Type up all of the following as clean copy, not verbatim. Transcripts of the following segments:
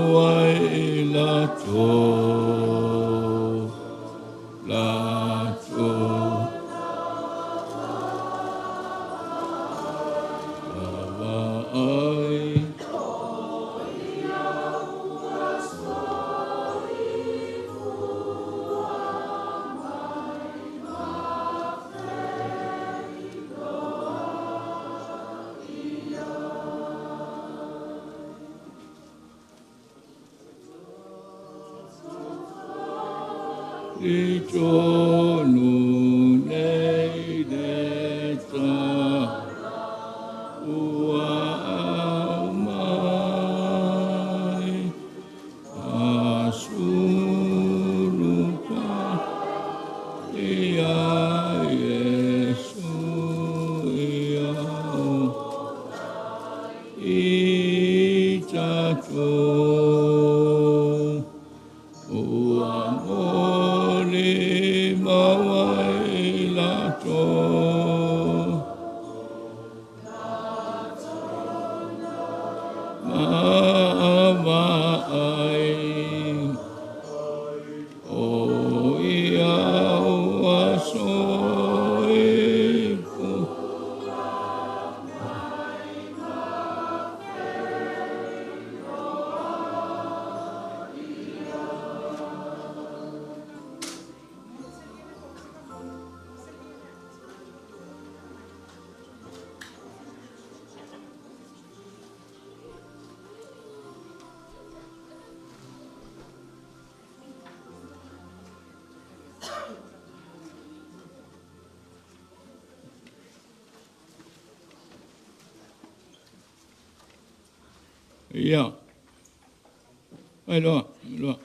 Mauai latou latou Lava ai. I tonu nei le ta ua aumai a sulu pa ia Iesu ia i tatou ua moli mauai latou maavaai o ia ua soifua. Ia, ai loa, loa.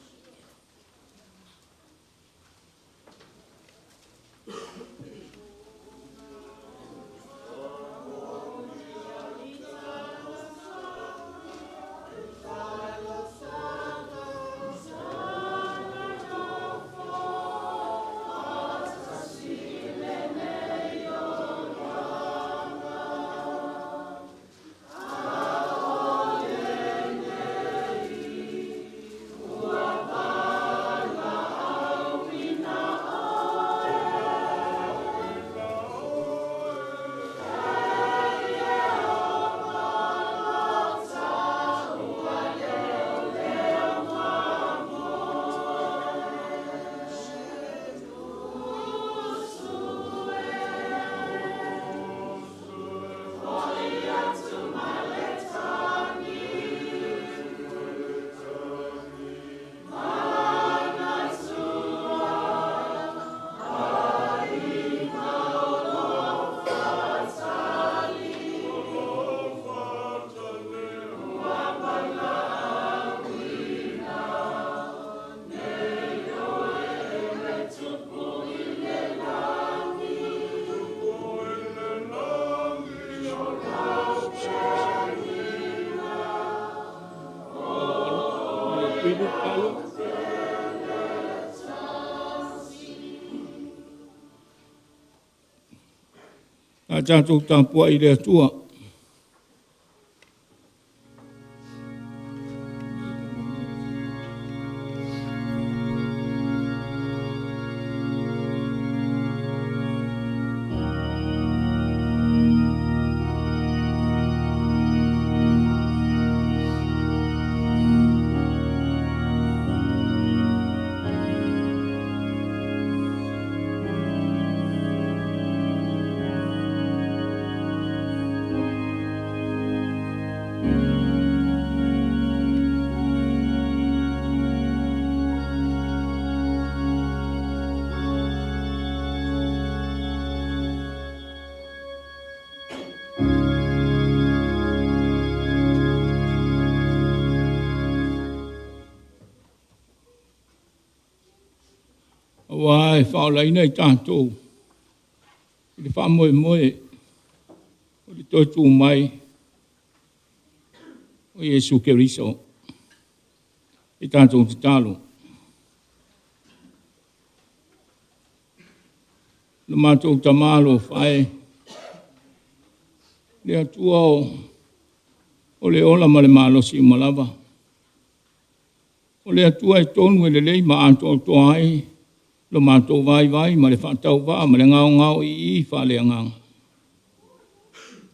A tatou tapuai i le Atua. Aua e faaolaina i tatou i le faamoemoe o le toe tu mai o Iesu Keriso. I tatou tatalo. Lo matou Tama alofa e, le Atua o le ola ma le malosi uma lava. O le Atua e tonu e lelei ma atoatoa ai lo matou vaivai ma le faatauvaa ma le gaogaoiii faaleagaga.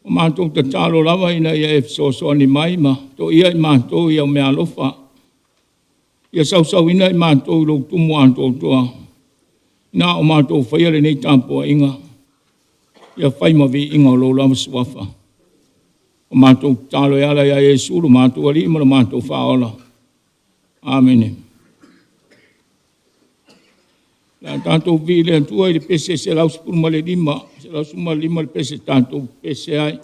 O matou tatalo lava ina ia e fesoasoani mai ma toia i matou i au meaalofa, ia sausauina i matou i lou tumu atoatoa, na o matou faia lenei tapuaiga, ia fai ma viiga o lou lava suafa. O matou tatalo e ala ia Iesu lo matou Alii ma lo matou Faaola. Amene. O le a tatou vivii i le Atua i le pese 115, 115 le pese tatou pese ai.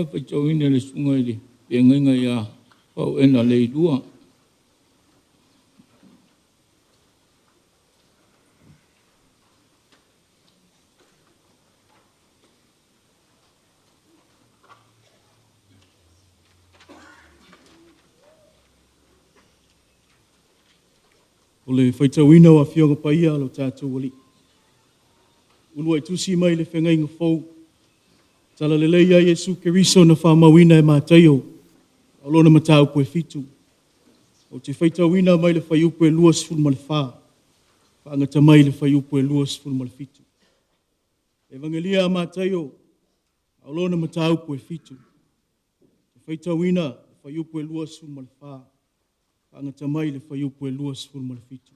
lava e faitauina e le susuga i le feagaiga ia Pauena Leilua. O le faitauina o Afioga Paia a lo tatou Alii, uluai tusi mai le Feagaiga Fou, Talalelei a Iesu Keriso na faamauina e Mataio, o lona mataupu e 7. Ou te faitauina mai le fuaiupu e 24, faagata mai le fuaiupu e 27. Evagelia a Mataio, o lona mataupu e 7. E faitauina le fuaiupu e 24, faagata mai le fuaiupu e 27.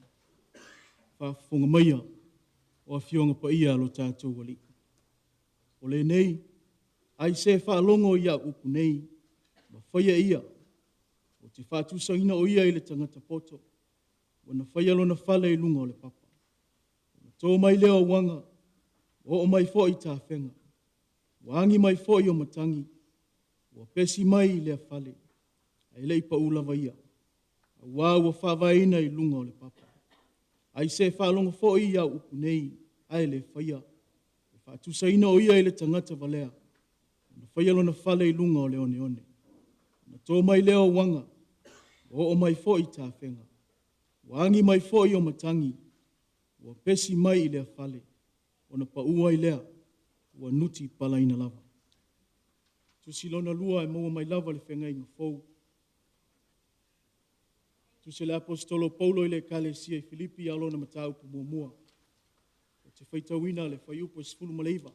Faafofoga maia o Afioga Paia a lo tatou Alii. O lenei, ai se faalogo i au upu nei, ma faia ia, ou te faatusaina o ia i le tagata poto, ua na faia lona fale i luga o le papa. Ona to mai lea o uaga, ua oo mai foi tafega, ua agi mai foi o matagi, ua pesi mai i lea fale, ae le i pau lava ia, auā ua faavaeina i luga o le papa. Ai se faalogo foi i au upu nei, ae le faia, e faatusaina o ia i le tagata valea, na faia lona fale i luga o le oneone. Ona to mai lea o uaga, ua oo mai foi tafega, ua agi mai foi o matagi, ua pesi mai i lea fale, ona pau ai lea, ua nutipalaina lava. Tusi lona lua e maua mai lava i le Feagaiga Fou. Tusi a le Aposetolo Paulo i le Ekalesia i Filipi a o lona mataupu muamua. Ou te faitauina le fuaiupu e 19,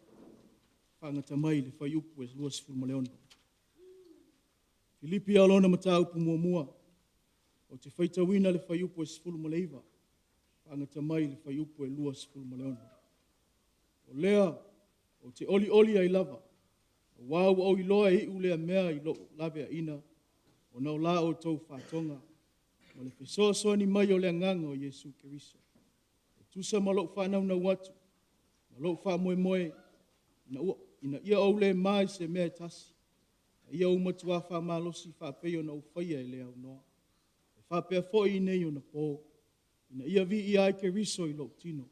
faagata mai le fuaiupu e 26. Filipi a o lona mataupu muamua, ou te faitauina le fuaiupu e 19, faagata mai le fuaiupu e 26. O lea ou te olioli ai lava, auā ua ou iloa e iu lea mea i lou laveaiina, ona o la outou faatoga, ma le fesoasoani mai o le Agaga o Iesu Keriso. E tusa ma lou faanaunau atu, ma lou faamoemoe, ina ia ou le ma i se mea e tasi, a ia ou matuā faamalosi faapei ona ou faia e le aunoa. E faapea foi i nei ona po, ina ia viia ai Keriso i lou tino,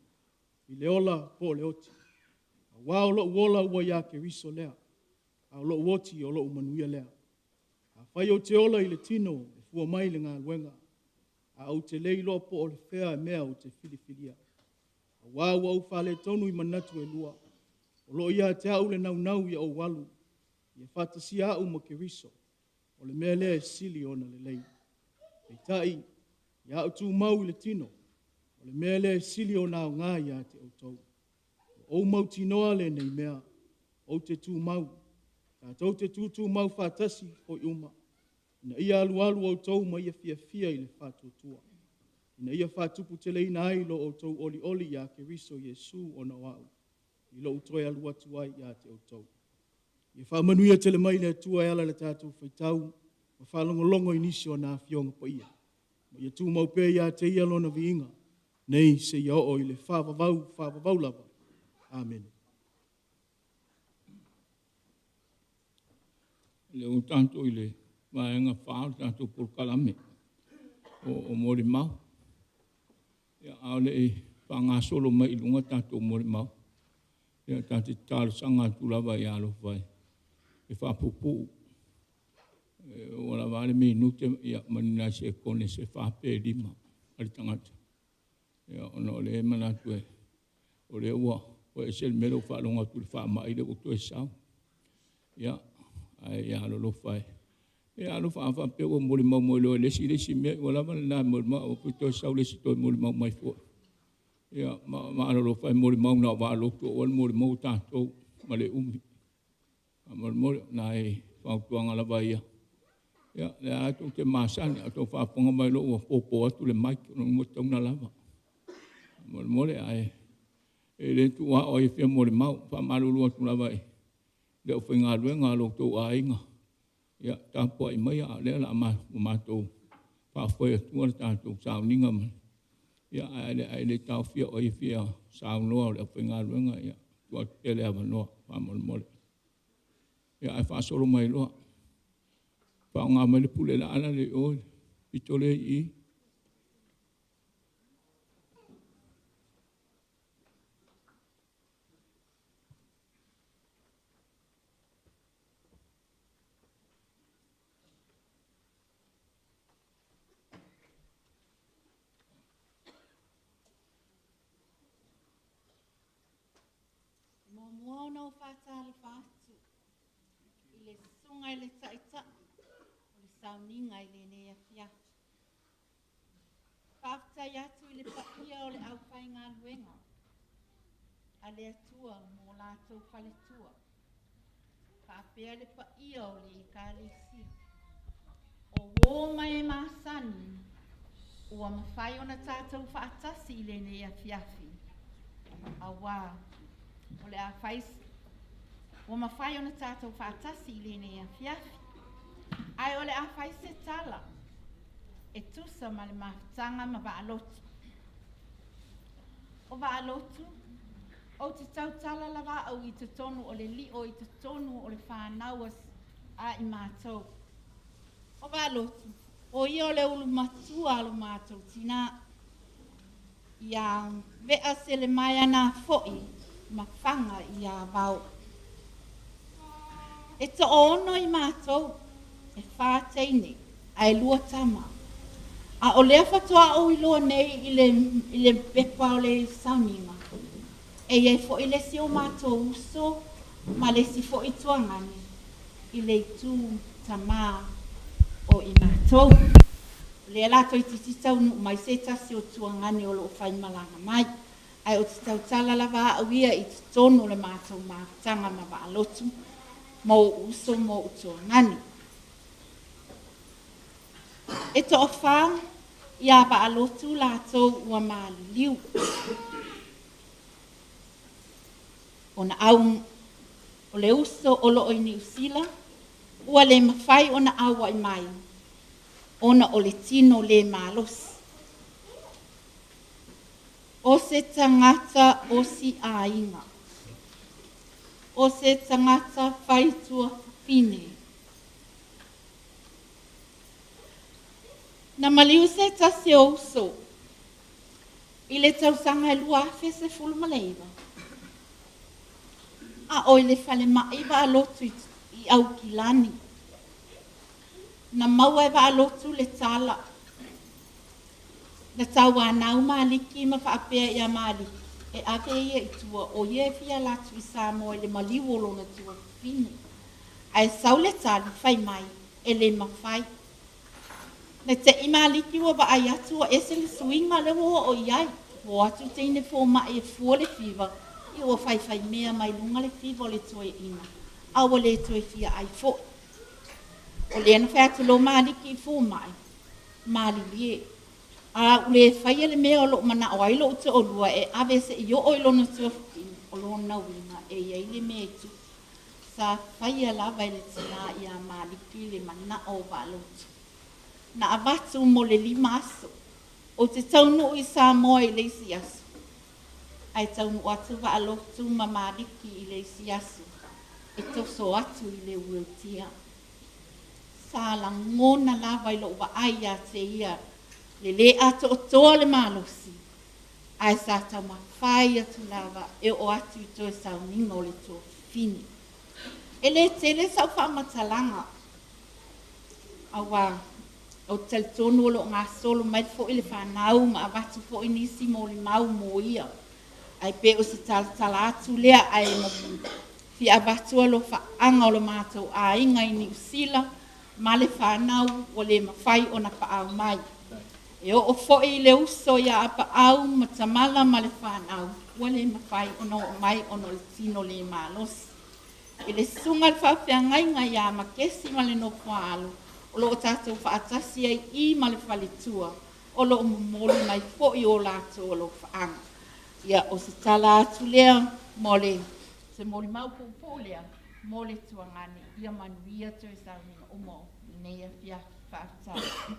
i le ola po o le oti. Aua o lou ola ua ia Keriso lea, a o lou oti o lou manuia lea. Afai ou te ola i le tino e fua mai i le galuega, ae ou te le iloa po o le fea mea ou te filifilia. Aua ua ou faaletonu i manatu e lua, o lo o ia te au le naunau ia ou alu, ia faatasia au ma Keriso, o le mea lea e sili ona lelei. Peitai, ia au tumau i le tino, o le mea lea e sili ona aoga ia te outou. Ua ou mautinoa lenei mea, ou te tumau, tatou te tutumau faatasi foi uma, ina ia alualu outou ma ia fiafia i le faatuatua, ina ia faatuputeleina ai lo outou olioli ia Keriso Iesu ona o au, i lou toe alu atu ai ia te outou. Ia faamanuia tele mai le Atua e ala i le tatou faitau ma faalogologo i nisi o ana Afioga Paia. Ma ia tumau pea ia te Ia Lona viiga, nei seia oo i le faavavau faavavau lava. Amene. Lea ua tatou i le vaega 4 o le tatou polokalame o molimau. Ia, a o le i faagasolo mai i luga tatou molimau, ia tatou te talosaga atu lava ia alofa e faapuupuu. Ua lava le minute ia, ma ni nai sekone se 4 pe 5 a le tagata. Ia, ona o lea e manatu o lea ua ese le mea lea ua faalogo atu i le faamai lea ua toe sau. Ia, ae ia alolofa e. Ia alofa a faapea ua molimau mai loa e le isi mea, ua lava lena e molimau, aua foi toe sau le isi toe molimau mai foi. Ia, ma alolofa e molimau na o vaalotu, aua le molimau tatou ma le umi. Faamolemole, nai fautuaga lava ia. Ia, lea lava tou te masani, a outou faafofoga mai loa ua popo atu le mic, lona uiga ua tatau ona lava. Faamolemole, ae e le tuua o ai e fia molimau. Faamalulu atu lava i le aufaigaluega a lo outou aiga, ia tapuai maia, a o lea o le a matou faafoe atua le tatou sauniga. Ia, ae le taofia o ai e fia saunoa o le aufaigaluega, ia tuu atu pea le avanoa faamolemole. Ia ae faasolo mai loa. Faaaoga mai le pule laala le i o i le pito lea i i. E muamua ona ou faatalofa atu i le Susuga i le Taitai o le sauniga i lenei afiafi. Faafetai atu i le paia o le aufaigaluega a le Atua ma o latou faletua, faapea le paia o le Ekalesia. O uo ma e masani ua mafai ona tatou faatasi i lenei afiafi, auā o le a fai ua mafai ona tatou faatasi i lenei afiafi, ae o le a fai se tala e tusa ma le mafutaga ma Vaalotu. O Vaalotu, ou te tautala lava au i totonu o le lio i totonu o le fanau a i matou. O Vaalotu, o ia o le ulu matua a lo matou tinā. Ia Vea Selemaia Nafo'i ma Faga ia Vao. E toaono i matou, e 4 teine ae 2 tama. A o lea faatoa ou iloa nei i le pepa o le sauniga, e i ai foi le isi o matou uso ma le isi foi tuagane i le itu tamā o i matou. O lea la toeitiiti taunuu mai se tasi o tuagane o lo o faimalaga mai. Ae ou te tautala lava au ia i totonu o le matou mafutaga ma Vaalotu, ma ou uso ma ou tuagane. E toafa ia Vaalotu latou ua maliliu. Ona au o le uso o loo i Niu Sila ua le mafai ona auai mai ona o le tino le malosi. O se tagata osi aiga, o se tagata fai tuafafine. Na maliu se tasi o uso i le tausaga e 2019, a o i le falemai Vaalotu i Aukilani. Na maua e Vaalotu le tala, na tauanau Maliki ma faapea ia Maliki, e ave ia i tua o ia e fia alu atu i Samoa i le maliu o lona tuafafine. Ae sau le tali fai mai, e le mafai. Na te i Maliki ua vaai atu ua ese le suiga lea ua oo i ai. Ua o atu teine fomai e fua le fiva, ia ua faifaimea mai luga le fiva o le toeaina, a ua le toe fia ai foi. O lea na fai atu loa Maliki i fomai, malilie, a ou le faia le mea o loo manao ai lou toalua e ave se i oo i lona tuafafine, o lona uiga e i ai le mea e tupu. Sa faia lava e le tinā ia Maliki le manao o Vaalotu. Na avatu mo le 5 aso. Ou te taunuu i Samoa i le isi aso. Ae taunuu atu Vaalotu ma Maliki i le isi aso. E toso atu i le wheelchair. Sa lagona lava i lou vaai ia te ia le le atoatoa le malosi, ae sa taumafai atu lava e oo atu i toe sauniga o le tuafafine. E le tele sau faamatalaga, auā ou te talitonu o loo gasolo mai foi le fanau ma avatu foi nisi molimau mo ia. Ae pe o se talatala atu lea, ae fia avatu alofaaga o le matou aiga i Niu Sila ma le fanau ua le mafai ona paau mai. E oo foi i le uso ia Apaau ma Tamala ma le fanau ua le mafai ona oo mai ona o le tino le malosi. I le susuga i le faafeagaiga ia Makesi ma le Nofoaalo, o loo tatou faatasi ai i ma le faletua, o loo momoli mai foi o latou alofaaga. Ia, o se tala atu lea mo le se molimau puupuu lea mo le tuagane. Ia manuia toe sauniga uma o lenei afiafi. Faafetai.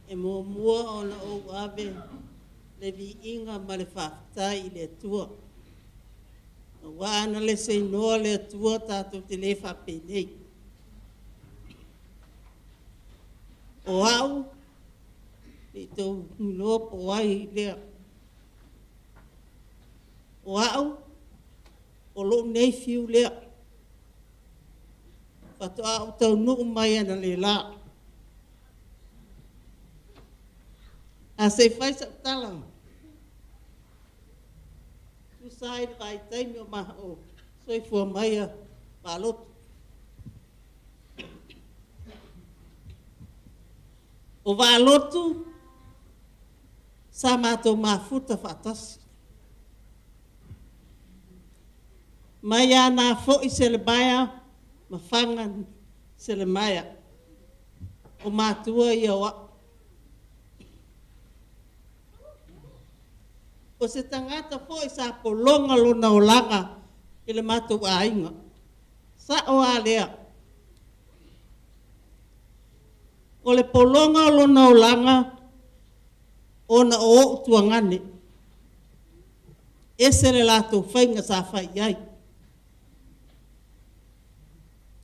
E muamua ona ou ave le viiga ma le faafetai i le Atua. Aua ana le seinoa le Atua tatou te le faapenei. O au, ne i tou iloa po o ai lea. O au, o lou nei fiu lea. Faatoa ou taunuu mai analeila. A se i fai sau tala, tusa ai le vaitaimi o, ma, o soifua mai a Vaalotu. O Vaalotu sa matou mafuta faatasi. Mai ana foi Selemaia ma Faga Selemaia, o matua ia o au. O se tagata foi sa pologa lona olaga i le matou aiga. Sa'o a lea. O le pologa o lona olaga ona o o'u tuagane. Ese le latou faiga sa fai i ai.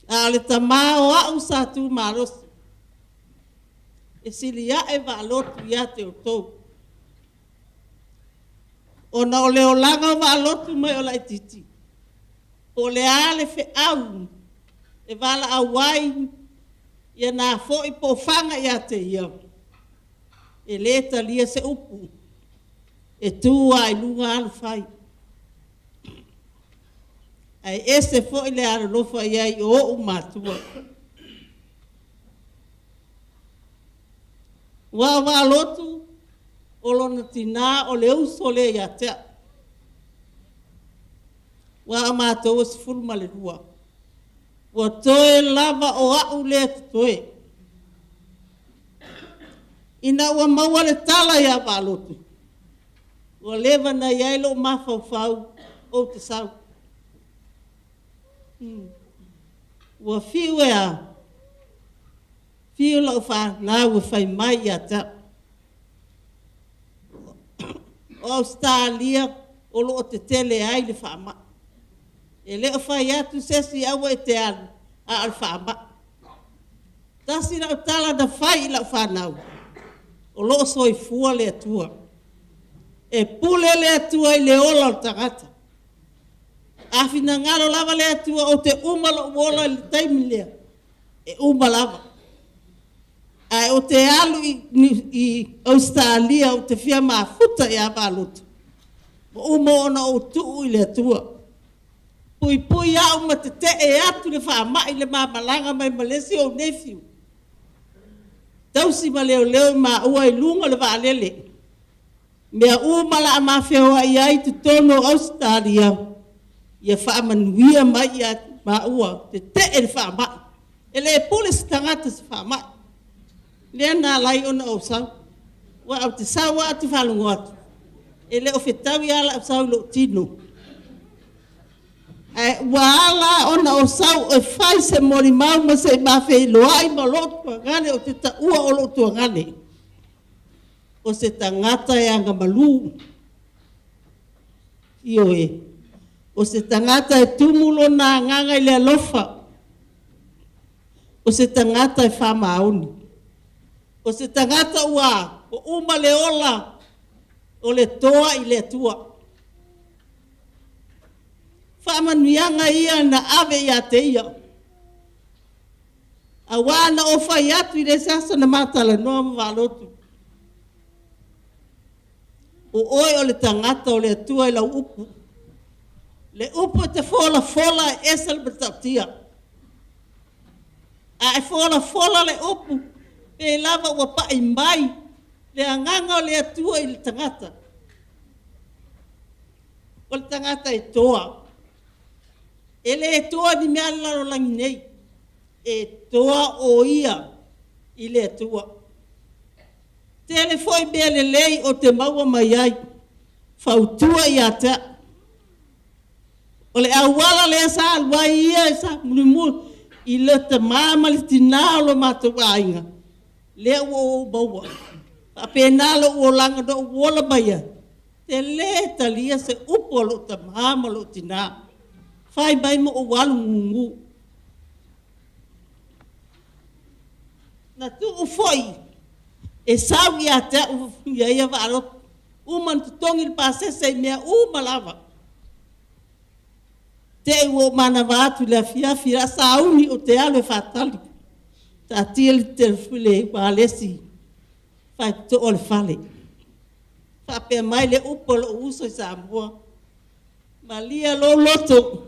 A o le tamā o a'u sa tu malosi. E sili a'e Vaalotu ia te outou. Ona o le olaga o Vaalotu mai o laitiiti, po o le a le feau e valaau ai ia na foi po o faga ia te ia, e lē talia se upu, e tu lava i luga alu fai. Ae ese foi le alolofa i ai o o'u matua. Ua o Vaalotu, o lona tinā o le uso lea ia te au. Ua o matou e 12. Ua toe lava o a'u lea totoe. Ina ua maua le tala iā Vaalotu, ua leva na i ai lo'u mafaufau ou te sau. Ua fiu e a, fiu lau fanau e fai mai ia te au. O Ausetalia o lo o tetele ai le faamai. E le o fai atu se isi aua e te alu, a o le faamai. Tasi lau tala na fai i lau fanau, o lo o soifua le Atua. E pule le Atua i le ola o le tagata. A finagalo lava le Atua ou te uma lou ola i le taimi lea, e uma lava. Ae ou te alu i, i Ausetalia ou te fia mafuta iā Vaalotu, ua uma ona ou tuu i le Atua. Puipui au ma tetee atu le faamai i le ma malaga mai ma le isi ou nephew. Tausi ma leoleo i maua i luga o le vaalele. Mea uma la a ma feoai ai i totonu o Ausetalia, ia faamanuia mai ia maua, tetee le faamai. E le pule se tagata i se faamai. Lea na ala ai ona ou sau. Aua ou te sau lava ou te faalogo atu, e le o fetaui lava lau sau i lou tino. Ae ua ala ona ou sau e fai se molimau ma se i ma feiloai ma lou tuagane, ou te taua o lou tuagane. O se tagata e agamalu. Ioe. O se tagata e tumu lona agaga i le alofa. O se tagata e faamaoni. O se tagata ua uma le ola o le toa i le Atua. Faamanuiaga ia na ave ia te ia. Aua na ou fai atu i le isi aso na ma talanoa ma Vaalotu. O oe o le tagata o le Atua i lau upu. Le upu e te folafola e ese le matautia. A e folafola le upu, pei lava ua pai mai le agaga o le Atua i le tagata. O le tagata e toa. E le toa ni mea a le lalolagi nei. E toa o ia i le Atua. Tele foi mea lelei o te maua mai ai. Fautua ia te au. O le auala lea sa alu ai ia e sa mulimuli i le tamā ma le tinā o lo matou aiga, lea ua ou maua. Faapena lou olaga na ou ola mai ai, te lē talia se upu a lou tamā ma lou tinā, fai mai ma ou alu gugu. Na tuu foi e sau ia te au ia ia vaalotu, uma ona totogi le pasese i mea uma lava. Te i ua ou manava atu i le afiafi, a sauni ou te alu e faatali. Taatia le le ualesi faitotoa o le fale. Faapea mai le upu a lou uso i Samoa, malia lou loto,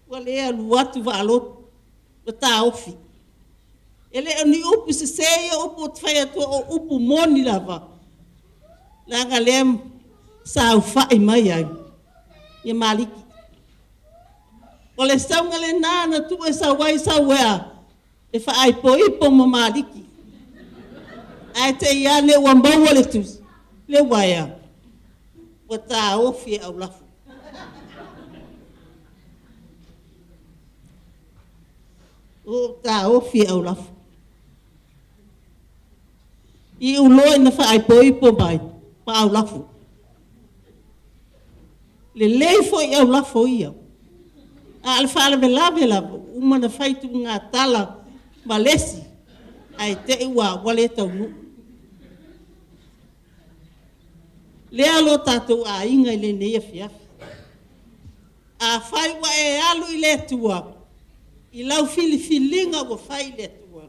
ua le alu atu vaalotu, ua taofi. E le o ni upu sesē ia upu ou te fai atua, o upu moni lava, leaga lea saofai mai ai ia Maliki. O le sauga lena na tuu e sau ai sau ea e faaipoipo ma Maliki. Ae te i ane ua maua le tusi, le uaea, ua taofi e Aulafu. Ua ou taofi e Aulafu. Iu loa ina faaipoipo mai ma Aulafu. Lelei foi Aulafo ia. A o le faalavelave lava, ua uma ona fai tuuga tala ma le isi, ae te i ua le taunuu. Lea lo tatou aiga i lenei afiafi. Afai ua e alu i le Atua, i lau filifiliga ua fai i le Atua,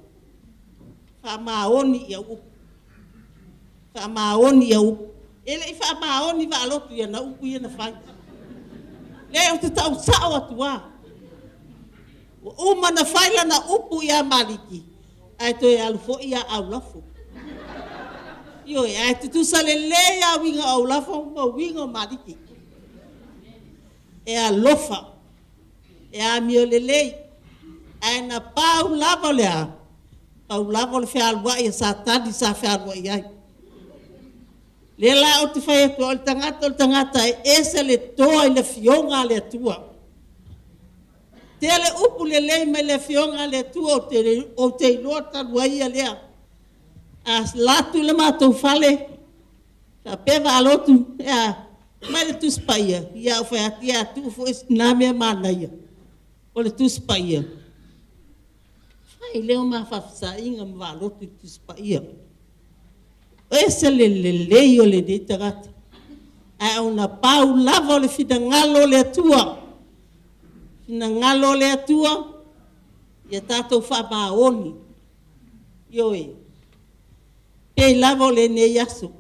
faamaoni i au upu. Faamaoni i au upu. E le i faamaoni Vaalotu i ana upu ia na fai. Leai, ou te tau sao atu lava. Ua uma ona fai lana upu ia Maliki, ae toe alu foi ia Aulafo. Ioe, ae tutusa lelei lava uiga o Aulafo ma uiga o Maliki. E alofa, e amio lelei, ae na pau lava o le a? Pau lava o le fealuai a Satani sa fealuai ai. Lea la ou te fai atu ai, o le tagata o le tagata e ese le toa i le Afioga a le Atua. Tele upu lelei mai le Afioga a le Atua ou te iloa talu ai ia lea. A latu i le matou fale, faapea Vaalotu, ea, mai le Tusi Paia, ia ou fai atu, ia tuu foi na mea manaia o le Tusi Paia. Fai lea o ma faafesaiga ma Vaalotu i le Tusi Paia. Ese le lelei o lenei tagata, ae ona pau lava o le finagalo o le Atua. Finagalo o le Atua, ia tatou faamaoni. Ioe. Pei lava o lenei aso.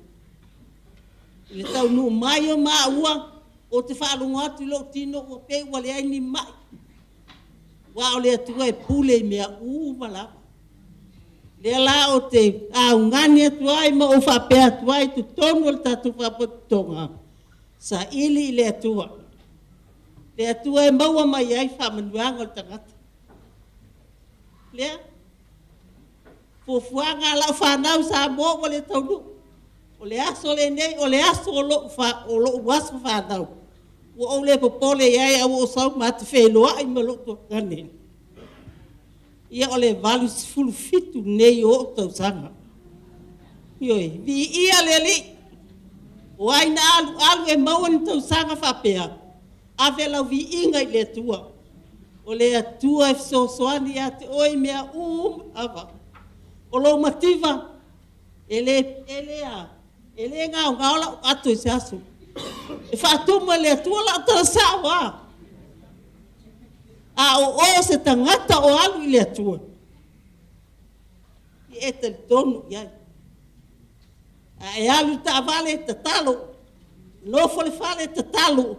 I le taunuu mai o maua, ou te faalogo atu i lou tino ua pei ua leai ni mai. Aua o le Atua e pule i mea uma lava. Lea la ou te augani atu ai ma ou faapea atu ai i totonu o le tatou Faalapotopotoga, saili i le Atua. Le Atua e maua mai ai faamanuiaga o le tagata. Lea fuafuaga a lau fanau i Samoa ua le taunuu. O le aso lenei, o le aso o lou, o lou aso fanau. Ua ou le popole i ai, a ua ou sau ma te feiloai ma lou tuagane. Ia o le 87 lenei o ou tausaga. Ioe, viia le Alii. O ai na alualu e maua ni tausaga faapea? Ave lau viiga i le Atua. O le Atua e fesoasoani ia te oe i mea uma lava. O lou mativa, e le, e le a, e le gaogao lau ato i se aso. E faatumu e le Atua lau tala sao lava. A o oe o se tagata o alu i le Atua, ia e talitonu i ai. A e alu i le taavale, tatalo. Nofo i le fale, tatalo.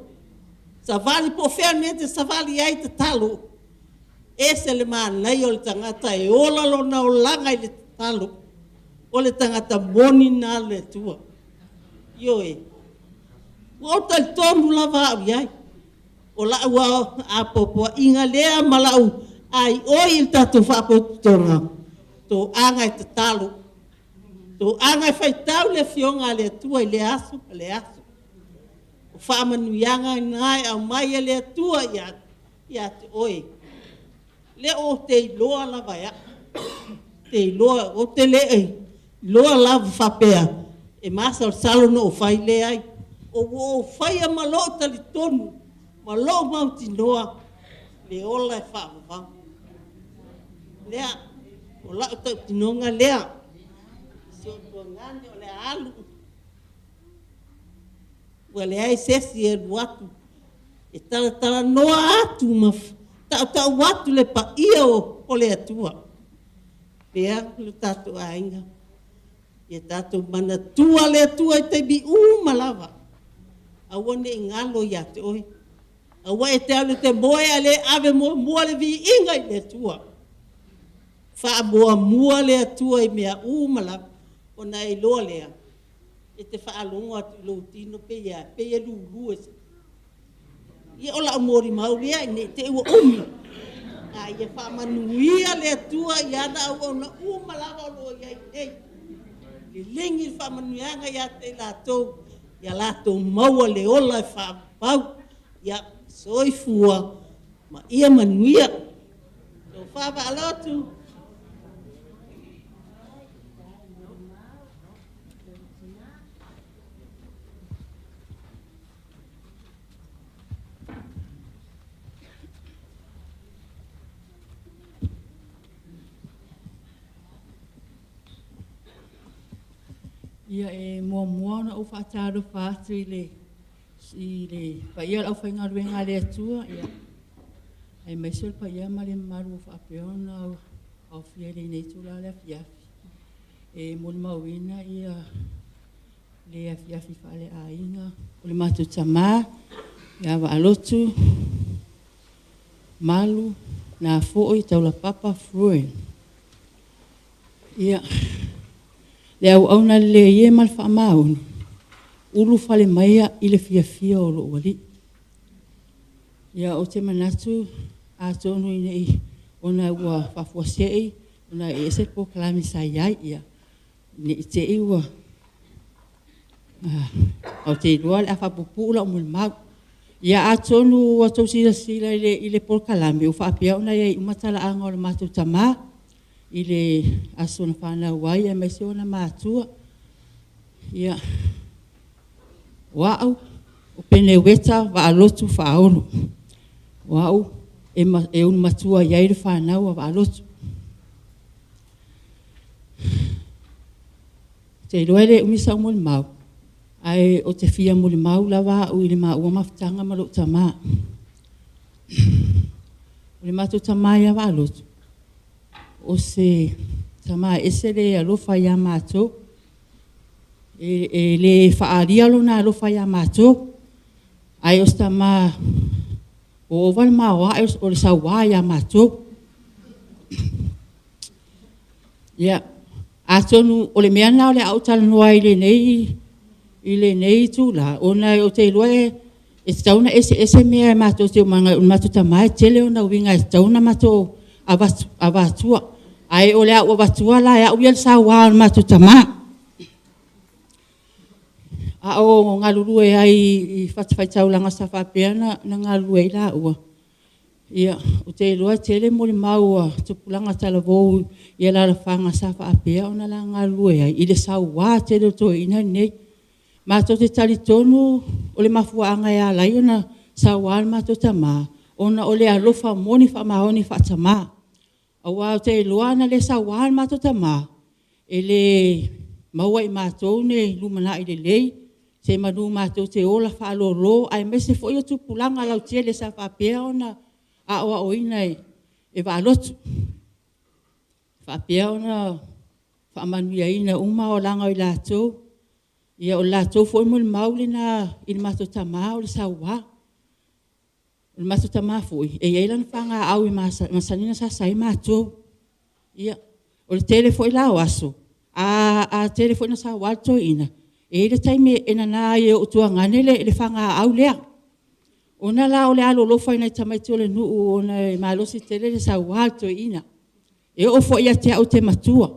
Savali po o fea le mea e te savali ai, tatalo. Ese le manaia o le tagata e ola lona olaga i le tatalo. O le tagata moni lena a le Atua. Ioe. Ua ou talitonu lava au i ai. O lau apoapoaiga lea ma lau aioi i le tatou faapotopotoga, toaga e tatalo. Toaga e faitau le Afioga a le Atua i lea aso ma lea aso. O faamanuiaga na e aumai e le Atua ia te oe. Lea ou te iloa lava e au. Te iloa, ou te le iloa lava faapea. E masalosalo na ou fai leai. O ua ou faia ma lou talitonu ma lou mautinoa le ola e faavavau. Lea, o lau tautinoga lea. Si ou tuagane o le a alu. Ua leai se isi e alu atu e talatalanoa atu ma tautau atu le paia o le Atua. Lea lo tatou aiga, ia tatou manatua le Atua i taimi uma lava. Aua ne i galo ia te oe. Aua e te alu e te moe ae le ave muamua le viiga i le Atua. Faamuamua le Atua i mea uma lava, ona e iloa lea, e te faalogo atu i lou tino pei e a? Pei e lulu e Ia o lau molimau lea ne i te i ua umi, a ia faamanuia le Atua i ana auauna uma lava o lo o i ai nei. Lelegi le faamanuiaga ia te i latou, ia latou maua le ola e faavavau. Ia soifua ma ia manuia. Tofa Vaalotu. Ia e muamua ona ou faatalofa atu i le i le paia o le aufaigaluega a le Atua, ia, aemaise o le paia ma le mamalu ua faapea ona aofia i lenei itula o le afiafi. E molimauina ia le afiafi faaleaiga o le matou tama ia Vaalotu Malu Nafo'i Taulapapa Fruin. Ia, le auauna lelei e ma le faamaoni, ulufale maia i le fiafia o lou Alii. Ia, ou te manatu atonu ina ne i, ona ua faafuasei ona e ese le polokalame sa i ai, ia, ne i te i ua… Ou te iloa o le a faapuupuu lau molimau. Ia atonu ua outou silasila i le polokalame ua faapea ona i ai uma talaaga o le matou tama i le aso na fanau ai aemaise ona matua. Ia, o au o Peneueta Vaalotu Faaolo. O au e ulumatua i ai le fanau a Vaalotu. Ou te iloa e le umi sau molimau, ae ou te fia molimau lava au i le maua mafutaga ma lou tama. O le matou tama ia Vaalotu, o se tama e ese le alofa ia matou. E le faaalia lona alofa ia matou, ae o se tama ua ova le maoae o le saua ia matou. Ia, atonu o le mea lena o le a ou talanoa ai i lenei itula, ona ou te iloa e tatau ona eseese mea matou te omai, o le matou tama e tele ona uiga e tatau ona matou avatua. Ae o le a ou avatua la e au ia le saua o le matou tama. A o galulue ai i fatafaitaulaga sa faapea ona galulue ai laua, ia, ou te iloa e tele molimau a tupulaga talavou i alaalafaga sa faapea ona la galulue ai i le saua tele o toeaiina nei. Matou te talitonu o le mafuaaga e ala ai ona saua le matou tama, ona o le alofa moni faamaoni faatama. Aua ou te iloa ana le saua le matou tama, e le maua e matou ni lumanai lelei, semeamanu matou te ola faaaloalo aemaise foi o tupulaga lautele sa faapea ona aoaoina e Vaalotu. E faapea ona faamanuiaina uma olaga o i latou. Ia o le latou foi molimau lena i le matou tama o le saua. O le matou tama foi, e i ai lana pagaau e masani ona sasa ai matou. Ia, o le tele foi la o aso, a tele foi ina saua le toeaina, e i ai le taimi e nana ai e ou tuagane le fanaau lea. Ona la o le alolofa i nai tamaiti o le nuu ona e malosi tele le saua a le toeaina. E oo foi ia te au ou te matua,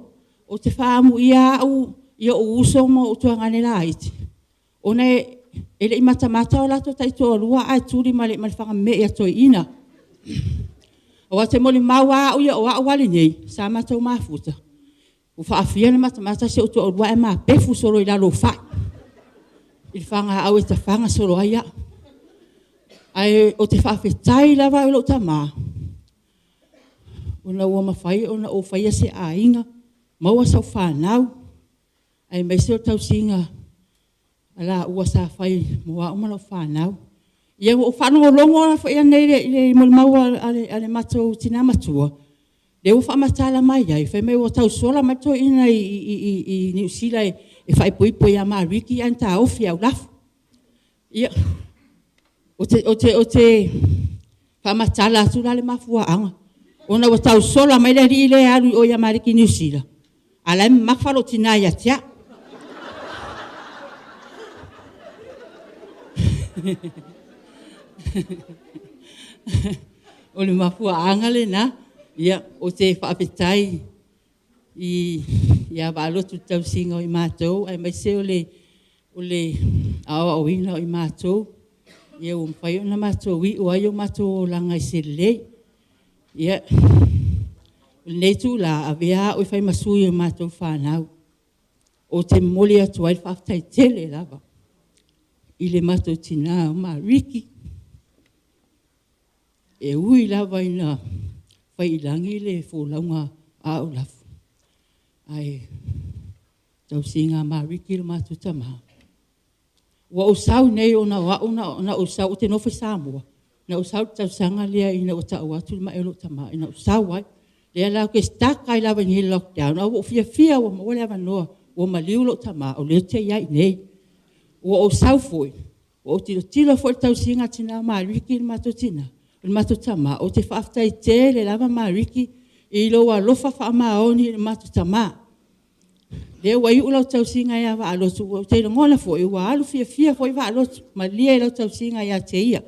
ou te faaamuia au i ou uso ma ou tuagane laiti, ona e le i matamata o latou taitoalua ae tuli ma le fagamemee a toeaiina. Aua ou te molimau lava au ia, o au lava lenei sa matou mafuta, Ua faafia ona matamata si ou toalua ae mapefu solo i lalo o fai i le fagaau e tafaga solo ai au. Ae ou te faafetai lava i lou tama, ona ua mafai ona ou faia se aiga, maua sau fanau, aemaise o le tausiga a laua sa fai mo au ma lau fanau. Ia ua ou faalogologo lava foi ananei i le molimau a le matou tina matua, lea ua faamatala mai ai, fai mai ua tau sola mai le toeaina i Niu Sila e faaipoipo ia Mariki ae na taofi e Aulafu. Ia, ou te faamatala atu la le mafuaaga, ona ua tau sola mai le alii lea e alu i o ia Mariki i Niu Sila, a o la e mamafa lou tina ia te au. O le mafuaaga lena. Ia, ou te faafetai ia Vaalotu i le tausiga o i matou aemaise o le aoaoina o i matou, ua mafai ona matou iu ai o matou olaga i se lelei. Ia, o lenei itula, avea au e fai ma sui o matou fanau, ou te momoli atu ai le faafetai tele lava i le matou tina o Mariki, e ui lava ina fai i lagi le folauga a Aulafu, ae o le tausiga a Mariki i lo matou tama. Ua ou sau nei ona o au na ou sau ou te nofo i Samoa, na ou sau i le tausaga lea ina ua tau atu le mai o lou tama ina ua ou sau ai. O lea la ou te stuck ai lava i inei i le lockdown, ae ua ou fiafia ua maua le avanoa ua maliu lou tama o lea ou te i ai i inei. Ua ou sau foi, ua ou tilotilo foi i le tausiga a le tina o Mariki i le matou tama, ou te faafetai tele lava Mariki i lou alofa faamaoni i le matou tama. O lea ua iu lau tausiga ia Vaalotu, ou te lagona foi ua alu fiafia foi Vaalotu, malie i lau tausiga ia te ia.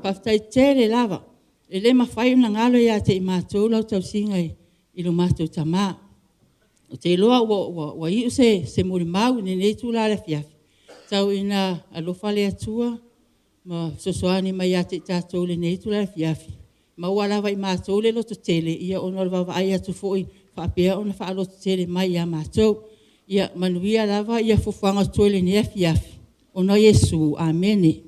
Faafetai tele lava. E le mafai ona galo ia te i matou lau tausiga i lo matou tama. Ou te iloa ua iu se molimau i lenei itula afiafi, tau ina alofa le Atua ma fesoasoani mai ia i tatou i lenei itula afiafi, maua lava e i matou le lototele ona o le vaavaai atu foi faapea ona faalototele mai ia matou. Ia manuia lava fuafuaga o totoe i lenei afiafi, ona o Iesu. Amene.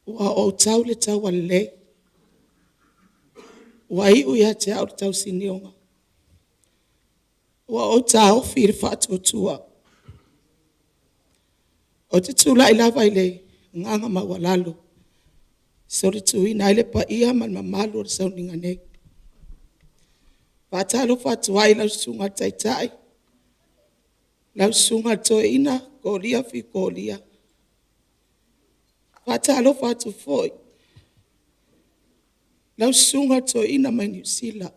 Ua ou tau le taua lelei, ua iu ia te au le tausinioga, ua ou taofi i le faatuatua. Ou te tulai lava i le agaga maualalo e solituina ai le paia ma le mamalu o le sauniga nei. E faatalofa atu ai i lau Susuga i le Taitai, lau Susuga i le Toeaina Kolia Fiu Kolia. E faatalofa atu foi i lau Susuga i le Toeaina mai Niu Sila,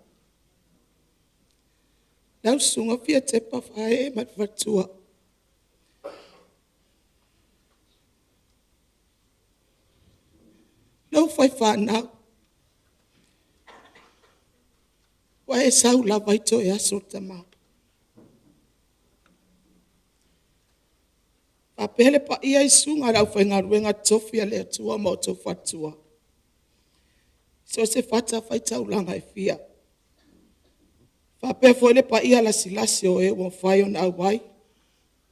lau Susuga Fiatepa Faaee ma le faletua. Lou faifeau, ua e sau lava i toe aso le tama. E faapea le paia i susuga i le aufaigaluega totofi a le Atua ma outou faletua i so o se fatafaitaulaga e fia. E faapea foi le paia lasilasi o e ua mafai ona auai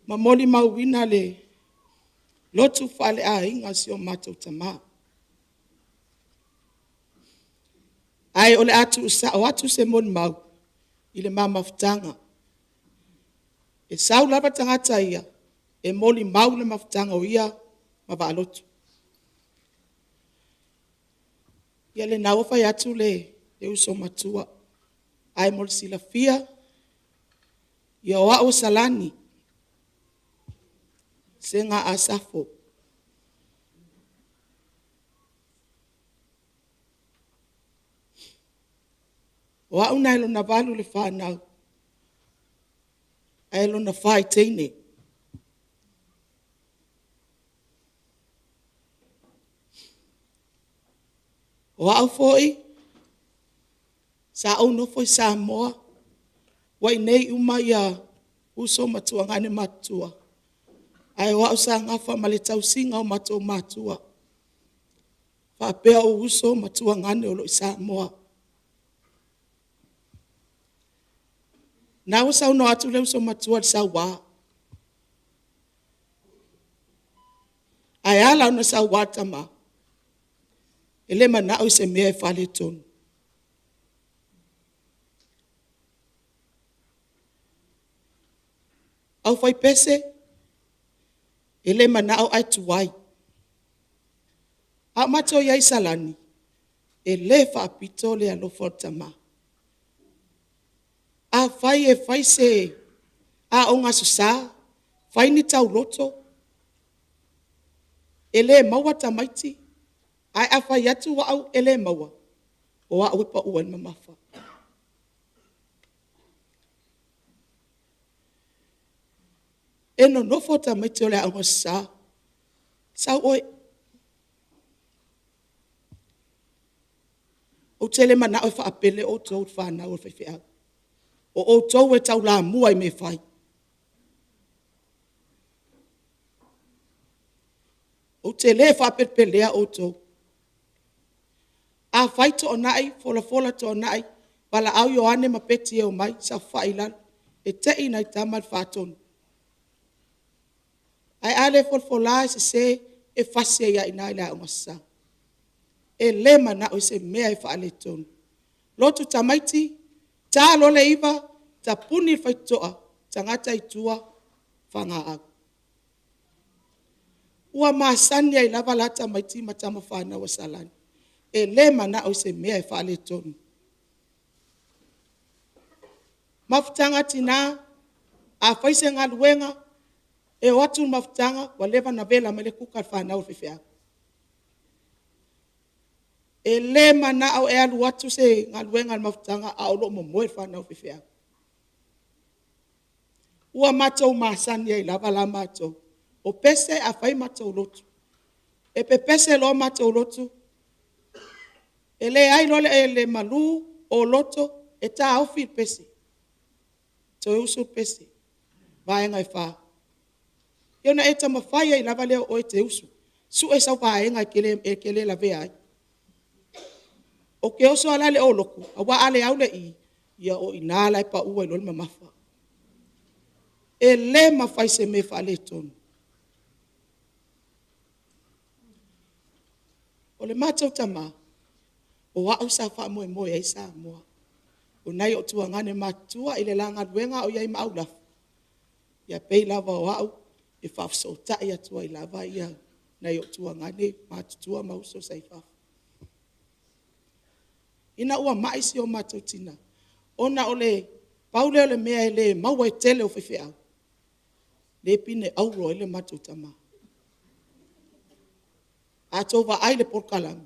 ma molimauina le lotu faaleaiga a si o matou tama. Ae o le a tuusao atu se molimau i le ma mafutaga. E sau lava le tagata ia e molimau le mafutaga o ia ma Vaalotu. Ia lena ua fai atu le uso matua, ae mo le silafia, ia o au o Salani, Sega Asafo. O au na e lona valu le whanau, ae lona whai teine. O au foi, sa ou nofo i Samoa, ua i inei uma ia uso ma tuagane matutua, ae o au sa gafa ma le tausiga o matou matua, faapea ou uso ma tuagane o lo o i Samoa. Na ua saunoa atu le uso matua i le saua, ae ala ona saua tama, e le manao i se mea e faaletonu. Aufaipese, e le manao ae tuai. A o matou i ai i Salani, e le faapito le alofa o le tama. Afai e fai se Aoga Aso Sa, fai ni tauloto, e le maua tamaiti, ae a fai atu au e le maua, o au e pau ai le mamafa. E nonofo tamaiti o le Aoga Aso Sa, sau oe. Ou te le manao e faapele outou le fanau a le faifeau. O outou e taulamua i mea e fai. Ou te le faapelepelea outou. A fai toonai, folafola toonai, valaau Ioane ma Peti e omai, saofafai i lalo. E te i nai tama le faatonu. Ae a le folafola e sese, e fasi ai lava i ina i le Aoga Aso Sa. E le manao i se mea e faaletonu. Lotu tamaiti, ta loa le 9:00, tapuni le faitotoa, tagata i tua, fagaaau. Ua masani ai lava la tamaiti ma tama fanau a Salani, e le manao i se mea e faaletonu. Mafutaga a tina, a fai se galuega, e o atu le mafutaga ua leva ona vela mai le kuka a le fanau a le faifeau. E le manao e alu atu se galuega a le mafutaga a o lo o momoe le fanau a le faifeau. Ua matou masani ai lava la matou. O Pese a fai matou lotu, e pepese loa matou lotu, e leai loa le malu o loto, e taofi le pese, toe usu le pese, vaega e fa. Ia ona e taumafai ai lava lea o oe e te usu, sue sau vaega e te le lavea ai. Ou te oso lava la i le ou lotu, aua a le au le i, ia o i ina la e pau ai loa le mamafa. E le mafai se mea e faaletonu. O le matou tama, o au sa faamoemoe i ai Samoa. O nai ou tuagane matutua i le la galuega a o i ai ma Aulafa, ia pei lava o au e faafesootai atu ai lava nai ou tuagane matutua ma uso sa i fafo. Ina ua mai si o matou tina, ona o le pau lea o le mea e le maua e le tele o faifeau, lea e pine auro ai le matou tama. A outou vaai i le polokalame,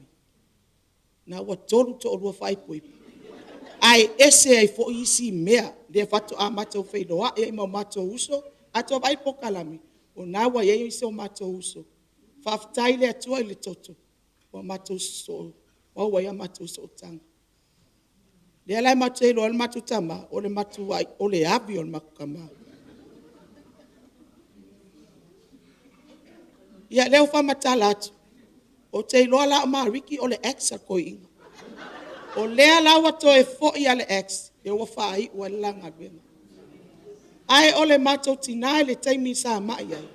lena ua tolu toalua faaipoipo, ae ese ai foi isi mea lea faatoa matou feiloai ai ma o matou uso. A outou vaai i le polokalame, o lena ua i ai isi o matou uso. Faafetai i le Atua i le toto ua matou maua ai a matou sootaga. O lea la matou te iloa ai le matou tama, o le matuai, o le ave o le matou tama. Ia o lea ua faamatala atu, ou te iloa la o Mariki o le ex a le toeaina. O lea la ua toe foi lava le ex, lea ua faaiu ai le la galuega. Ae o le matou tina i le taimi sa mai ai,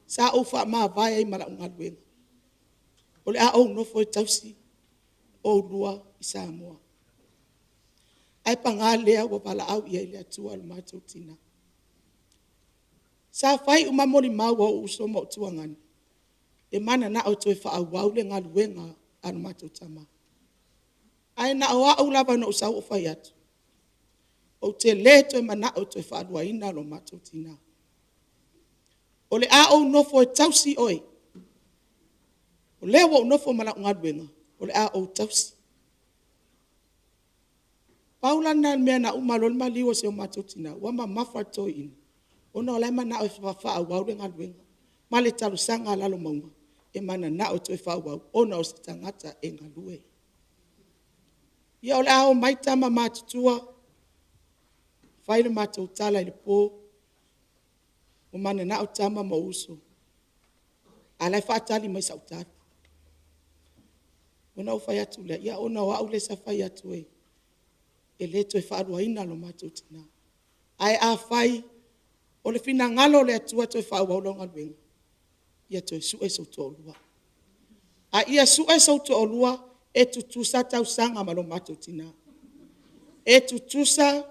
sa ou faamavae ai ma lau galuega, o le a ou nofo e tausi oulua i Samoa. Ae paga lea ua valaau i ai le Atua i le matou tina. Sa fai uma molimau a ou uso ma ou tuagane, e mananao e toe faaauau le galuega a lo matou tama. Ae na o au lava na ou sau ou fai atu, ou te le toe manao e toe faaluaina lo matou tina. O le a ou nofo e tausi oe. O lea ua ou nofo ma lau galuega, o le a ou tausi. Pau la lena o le mea na uma loa le maliu o si o matou tina, ua mamafa le toeaina, ona o la e manao e faaauau le galuega ma le talosaga a Lalomauga, e mananao e toe faaauau ona o se tagata e galue. Ia o le a omai tama matutua, fai le matou tala i le po, ua mananao tama ma ou uso, a o la e faatali mai sau tali. Ona ou fai atu lea, ia ona o au lea sa fai atu e le toe faaluaina lo matou tina. Ae afai o le finagalo o le Atua e toe faaauau lau galuega, ia toe sue sou toalua. A ia sue sou toalua e tutusa tausaga ma lo matou tina. E tutusa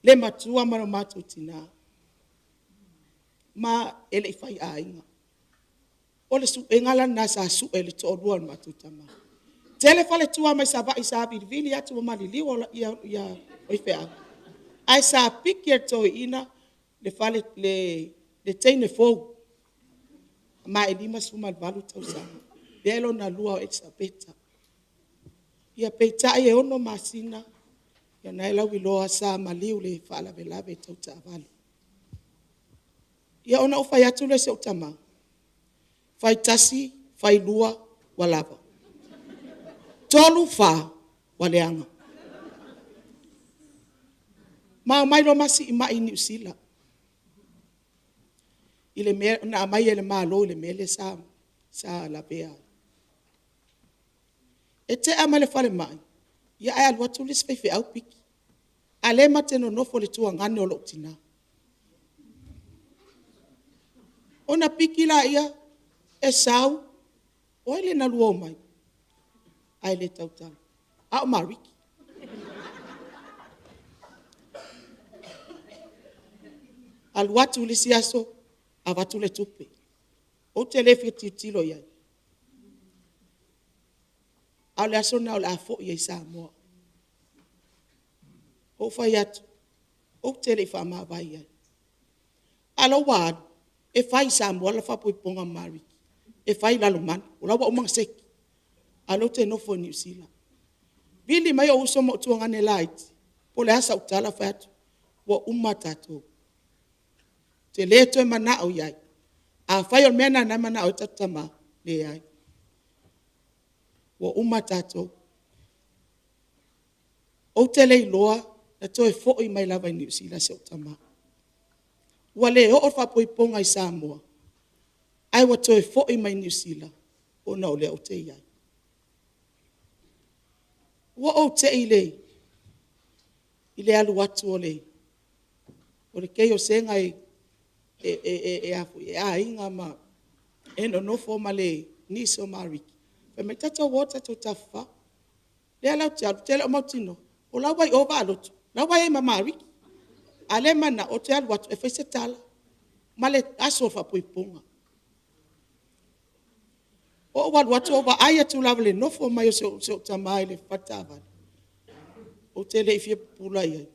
le matua ma lo matou tina. Ma e le i faiaiga. O le suega la lena sa sue i le toalua o le matou tama. E tele faletua mai Savaii sa vilivili atu ua maliliu faifeau, ae sa piki e le toeaina le teine fou, ma e 58 tausaga, lea e lona lua o Elisapeta. Ia peitai e 6 masina, ia lena e lauiloa sa maliu i le faalavelave tau taavale. Ia ona ou fai atu lea i si ou tama, fai tasi, fai lua, ua lava. Tolu, fa, ua leaga. Ma omai loa ma siimai i Niu Sila i le mea na aumai e le Malo i le mea lea sa lavea ai. E tea mai le falemai, ae alu atu le isi faifeau piki. A o lea ma te nonofo i le tuagane o lou tina. Ona piki lea, e sau, o ai lea na lua omai ae le tautala? A o Mariki. Alu atu le isi aso, avatu le tupe. Ou te le fia tilotilo i ai, a o le aso lena o le a foi ai i Samoa. Ou fai atu, ou te le i faamavae i ai, a o la ua alu e fai i Samoa le faaipoipoga ma Mariki, e fai i Lalomanu, o la ua uma ona seki, a o lea ou te nofo i Niu Sila. Vili mai ou uso ma ou tuagane laiti, po o le a sau tala, ou fai atu, ua uma tatou. Ou te le toe manao i ai. Afai o le mea lena o lena e manao ai o tatou tama, leai. Ua uma tatou. Ou te le iloa na toe foi mai lava i Niu Sila si ou tama. Ua le oo le faaipoipoga i Samoa, ae ua toe foi mai Niu Sila ona o lea ou te i ai. Ua ou te i i le alu atu o le kei o Sega e aiga ma e nonofo ma le niece o Mariki, fai mai, tatou o tatou tafafao. O lea la ou te alu, ou te le o mautinoa o la e ua i o Vaaloto, o la e ua i ai ma Mariki. A o lea e manao ou te alu atu e fai se tala ma le aso o le faaipoipoga. Ou alu atu ou vaai atu lava i le nofo mai o si ou tama i le faletaavale, ou te le i fia pupula i ai,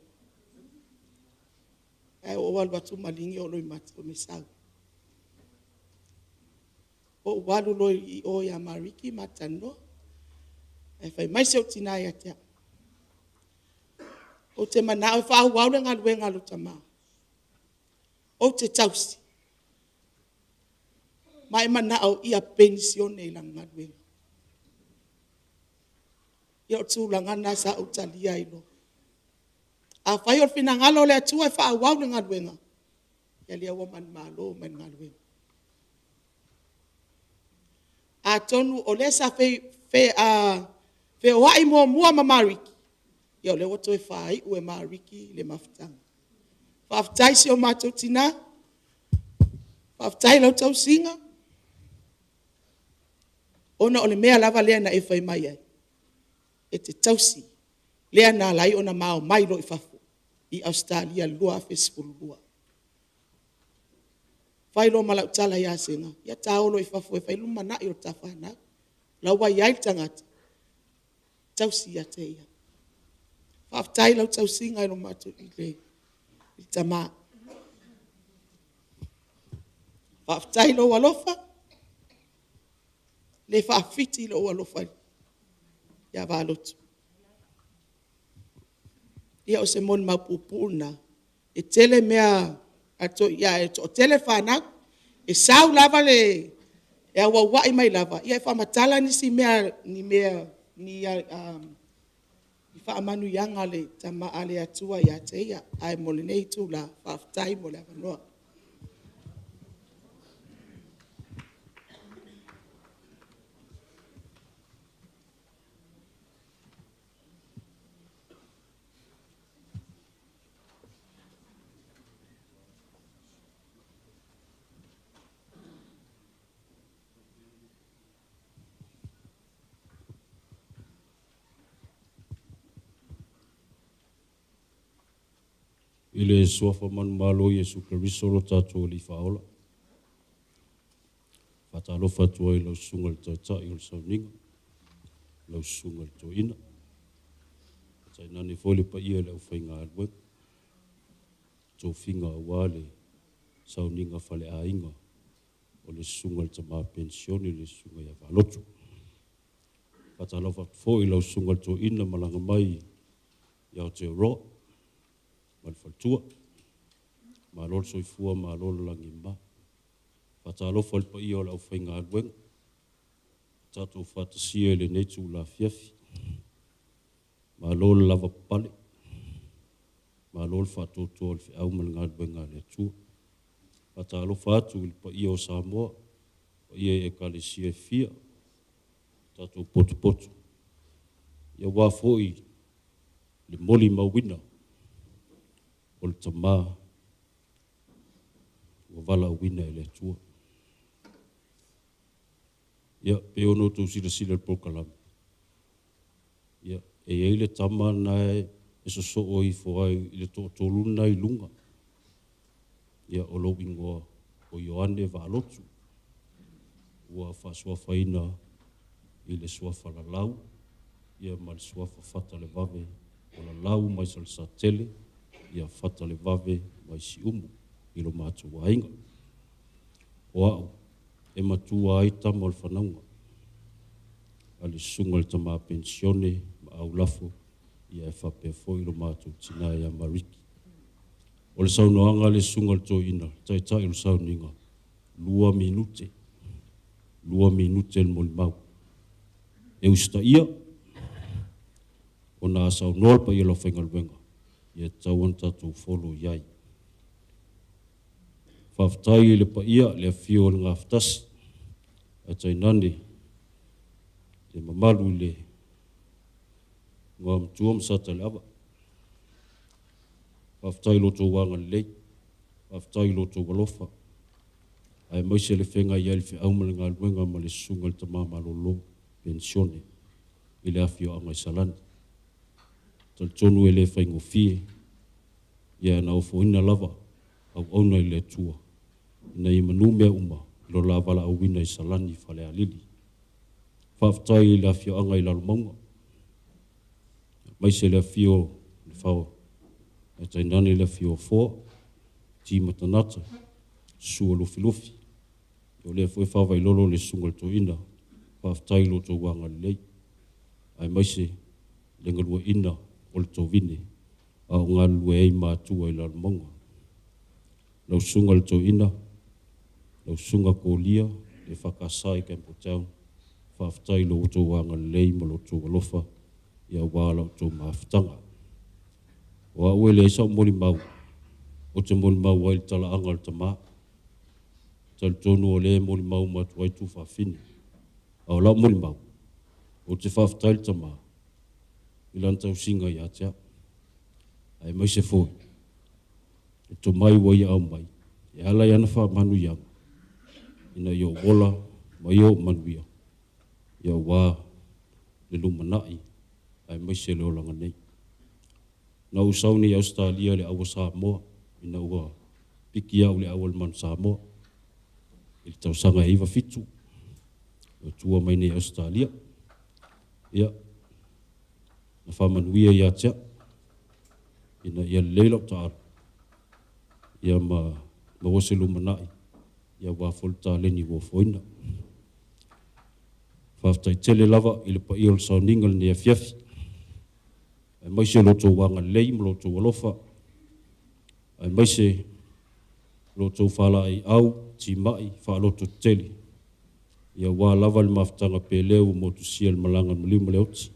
ae ou alu atu maligi ou loimata, fai mai, sau. Ou alu loa i o ia Mariki ma talanoa. Ae fai mai si ou tina ia te au, ou te manao e faaauau le galuega a lou tama, ou te tausi, ma e manao ia penisione i lana galuega. Ia o le tulaga lena sa ou talia ai loa. Afai o le finagalo o le Atua e faaauau le galuega, ia lea ua manumalo mai le galuega. Atonu o lea sa feoai muamua ma Mariki, ia o lea ua toe faaiu e Mariki le mafutaga. Faafetai i si o matou tina, faafetai i lau tausiga, ona o le mea lava lea na e fai mai ai, e te tausi, lea na ala ai ona ma omai loa i fafo i Ausetalia i le 2012. Fai loa ma lau tala ia Sega, ia ta o loa i fafo e fai le lumanai o ta fanau. O la ua i ai le tagata e tausi ia te ia. Faafetai i lau tausiga i le tama. Faafetai i lou alofa, e le faafiti lou alofa ia Valoto. Ia o se molimau puupuu lena. E tele mea a e toatele fanau. E sau lava le auauai mai lava e faamatala nisi mea, ni faamanuiaga a le Atua ia te ia. Ae mo lenei itula, faafetai mo le avanoa. I le Suafa manumalo o Iesu Keriso lo tatou Alii Faaola, e faatalofa atu ai i lau Susuga i le Taitai o le Sauniga, lau Susuga i le Toeaina, tainane foi le paia o le aufaigaluega, tofiga aua le sauniga faleaiga o le Susuga i le Tama Penisione le Susuga ia Faalotu. E faatalofa atu foi i lau Susuga i le Toeaina malaga mai i Aotearoa ma le faletua. Malo le soifua malo le lagi e mama. Faatalofa i le paia o le aufaigaluega ua tatou faatasia i lenei itula afiafi. Malo le lavapapale, malo le faatoatoa i le feau ma le galuega a le Atua. Faatalofa atu i le paia o Samoa, paia i Ekalesia e fia, tatou potopoto aua foi le molimauina o le Tama ua valaauina e le Atua. Ia, pei ona outou silasila i le polokalame, ia, e i ai le tama lena e sosoo ifo ai i le toatolu lena e i luga. Ia, o lou igoa o Ioane Vaalotu, ua faasuafaina i le suafa Lalau ia ma le suafa Fatalevave, o Lalau mai Salesatele, ia Fatalevave mai Siumu i lo matou aiga. O au e matua ai tama o le fanauga a le susuga i le tama penisione ma Aulafo, ia e faapea foi lo matou tina ia Mariki. O le saunoaga a le susuga i le toeaina, le taitai o le sauniga, 2 minute, 2 minute le molimau. E usitaia, ona a saunoa le paia o le aufaigaluega, ia e tatau ona tatou follow i ai. Faafetai i le paia, le afio o le Gafatasi, ae tainane le mamalu i le Igoamatua ma Satuileava. Faafetai i lo outou agalelei, faafetai i lo outou alofa, aemaise le feagai ai o le feau ma le galuega ma le susuga i le tama malolo penisione i le afioaga i Salani. E talitonu e le faigofie, ia na ofoina lava auauna i le Atua ina ia manu mea uma i lo la valaauina i Salani Falealili. Faafetai i le afioaga i Lalomauga, aemaise le afio o Lefao, ae tainane le afio o Afoa, Timatanata, Susu o Lufilufi. O lea foi e faavailolo le susuga i le toeaina, faafetai i lo outou agalelei, aemaise le galueaiina o le tovine a o galulue ai matua i Lalomauga. Lau susuga i le toeaina, lau susuga Kolia EFKS i Campbelltown, faafetai i lo outou agalelei ma lo outou alofa aua la outou mafutaga. O au e leai sau molimau, ou te molimau ai i le talaaga o le Tama. E talitonu o lea e molimau uma atu ai tuafafine. A o lau molimau, ou te faafetai i le Tama i lana tausiga ia te au, aemaise foi le tomai ua ia aumai e ala i ana faamanuiaga ina ia ou ola ma ia ou manuia aua le lumanai aemaise le olaga nei. Na ou sau nei i Ausetalia i le Aua Samoa ina ua piki au i le au a le Manu Samoa i le tausaga e 97, ua tua mai nei i Ausetalia. Ia, na faamanuia ia te au ina ia lelei lau taaalo ia ma maua se lumanai aua foi le taleni ua ofoina. Faafetai tele lava i le paia o le sauniga i lenei afiafi. Aemaise lo outou agalelei ma lo outou alofa, aemaise lo outou faalaeiau timai faalototetele, ia aua lava le mafutaga pele ua motusia i le malaga a le maliu ma le oti,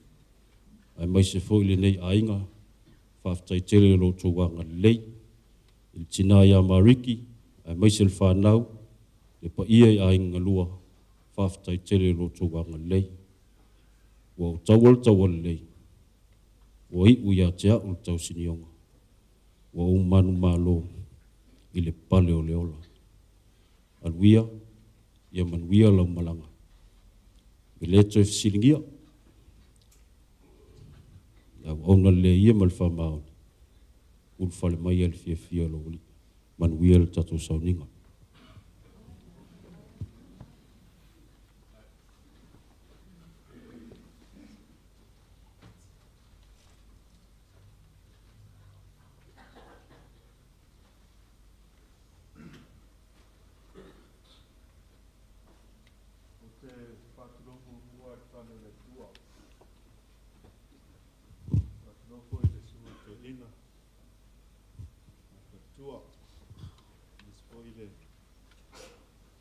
aemaise foi lenei aiga. Faafetai tele i lo outou agalelei i le tina ia Mariki, aemaise le fanau, le paia i aiga galua. Faafetai tele i lo outou agalelei. Ua ou taua le taua lelei, ua iu ia te au le tausinioga, ua ou manumalo i le pale o le ola. Alu ia, ia manuia lau malaga. E le toe fesiligia, le auauna lelei ia ma le faamaoni, ulufale mai i le fiafia o lou Alii. Manuia le tatou sauniga. Ou te faatulou muamua i le fale o le Atua. Faatulou foi i le susuga i le toeaina ma le faletua, aemaise foi le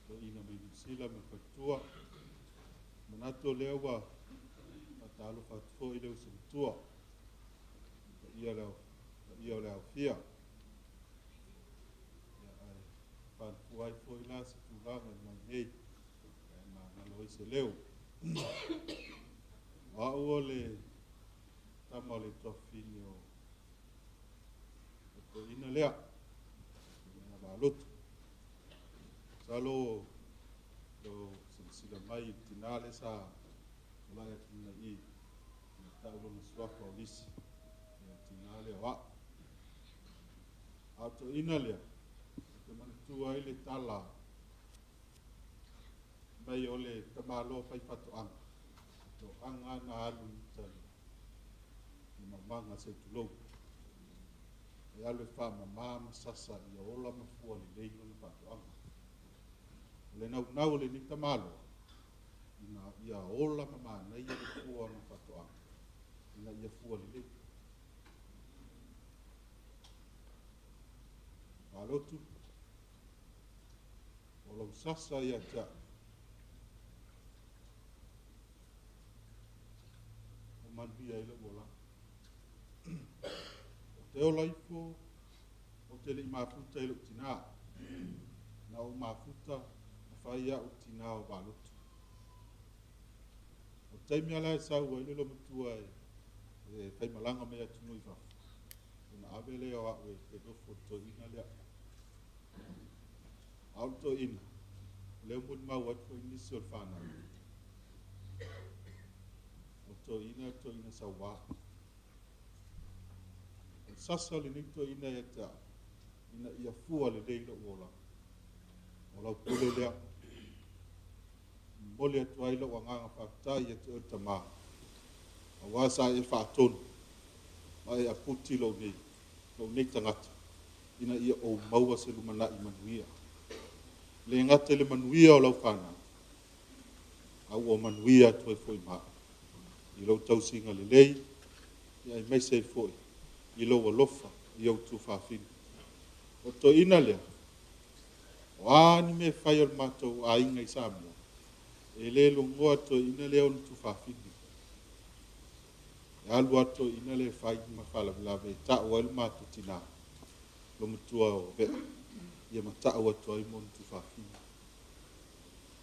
toeaina mai Niu Sila ma le faletua. Manatu o lea ua faatalofa atu foi i le uso matua, le paia o le aofia. Ia, ae faanofo ai foi la se tulaga i mai nei, e magalo ai se leo. O au o le tama o le tuafafine o le toeaina lea, le Valotu. Masalo o silasila mai i le tina lea sa tulai atu nei i i, na tau lona suafa o Lisi, o le tina lea o au. A o toeaina lea, ou te manatua ai le tala mai o le tamaloa faifaatoaga, toaga na alu i uta i maumaga se i tulou. E alu e faamama ma sasa ia ola ma fua lelei lona faatoaga. O le naunau o lenei tamaloa, ina ia ola ma manaia le fua o lona faatoaga, ina ia fua lelei. Malotu, o lou sasa ia te au, o manuia ai lou olaga. Ou te ola ifo, ou te le i mafuta i lou tinā. Na ou mafuta, na fai au i tinā o Valotu. O le taimi lava la e sau ai le loomatua e faimalaga mai atunuu i fafo, ona ave lea o au e nofo i le toeaina lea. A o le toeaina, o lea ua molimau atu foi nisi o le fanau, o le toeaina o le toeaina sauā. O le sasa o lenei toeaina ia te au, ina ia fua lelei lou olaga. O lau pule lea. E momoli atu ai lou agaga faafetai ia te oe le Tama, aua sa e faatonu ma e aputi lou nei tagata, ina ia ou maua se lumanai manuia. E le gata i le manuia o lau fanau, a ua manuia atu ai foi ma au, i lou tausiga lelei, aemaise ai foi i lou alofa i ou tuafafine. O le toeaina lea, o a ni mea e fai a le matou aiga i Samoa, e le logoa e le toeaina lea ona tuafafine. E alu lava le toeaina lea e fai ma faalavelave e tau ai le matou tinã, loomatua o Vea, ia ma tau atu ai ma ona tuafafine.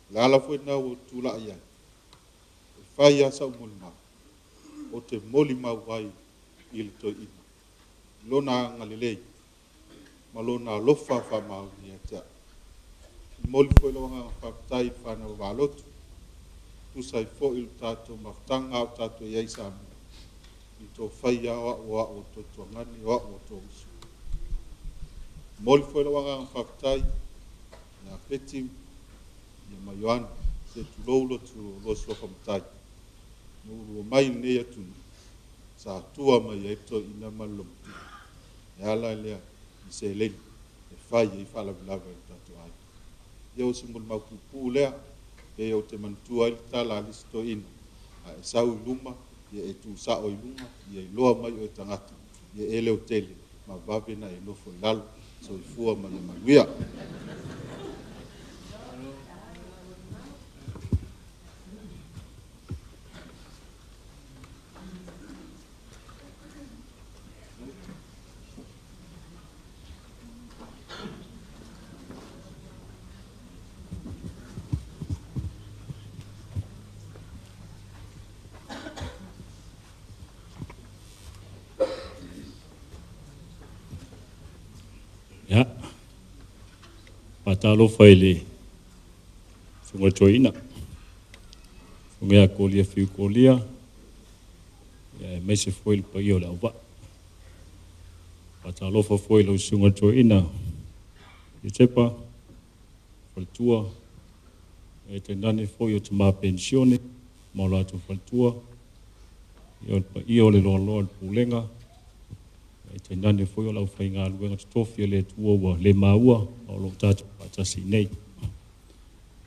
O le ala foi lena ua ou tulai ai, e fai lava sau molimau, ou te molimau ai i le toeaina, i lona agalelei ma lona alofa faamaoni ia te au. E momoli foi lou agaga faafetai i le fanau a Valotu, tusa ai foi o le tatou mafutaga a o tatou i ai i Samoa, i le tou faia o au o au o tou tuagane, o au o tou uso. E momoli foi lou agaga faafetai ia Peti ma Ioane, se tulou lo lua suafa matai, na ulua mai i lenei atunuu, sa tua mai ai le toeaina ma le loomatua. E ala lea i seleni e fai ai faalavelave o le tatou aiga. Ia o se molimau puupuu lea, pei ou te manatua ai le tala a le isi toeaina, a e sau i luma, Ia e tu sao i luga, ia iloa mai oe e tagata, ia e leotele, ma vave ona e nofo i lalo. Soifua ma ia manuia. Ia, faatalofa i le Susuga i le Toeaina, Susuga ia Kolia Fiu Kolia, ia aemaise foi le paia o le auvaa. Faatalofa foi i lau Susuga i le Toeaina Iosepa, faletua, ae tainane foi o tama penisione ma o latou faletua, ia o le paia o le loaloa o le Pulega, ae tainane foi o le aufaigaluega totofi a le Atua ua le maua a o lo o tatou faatasi nei.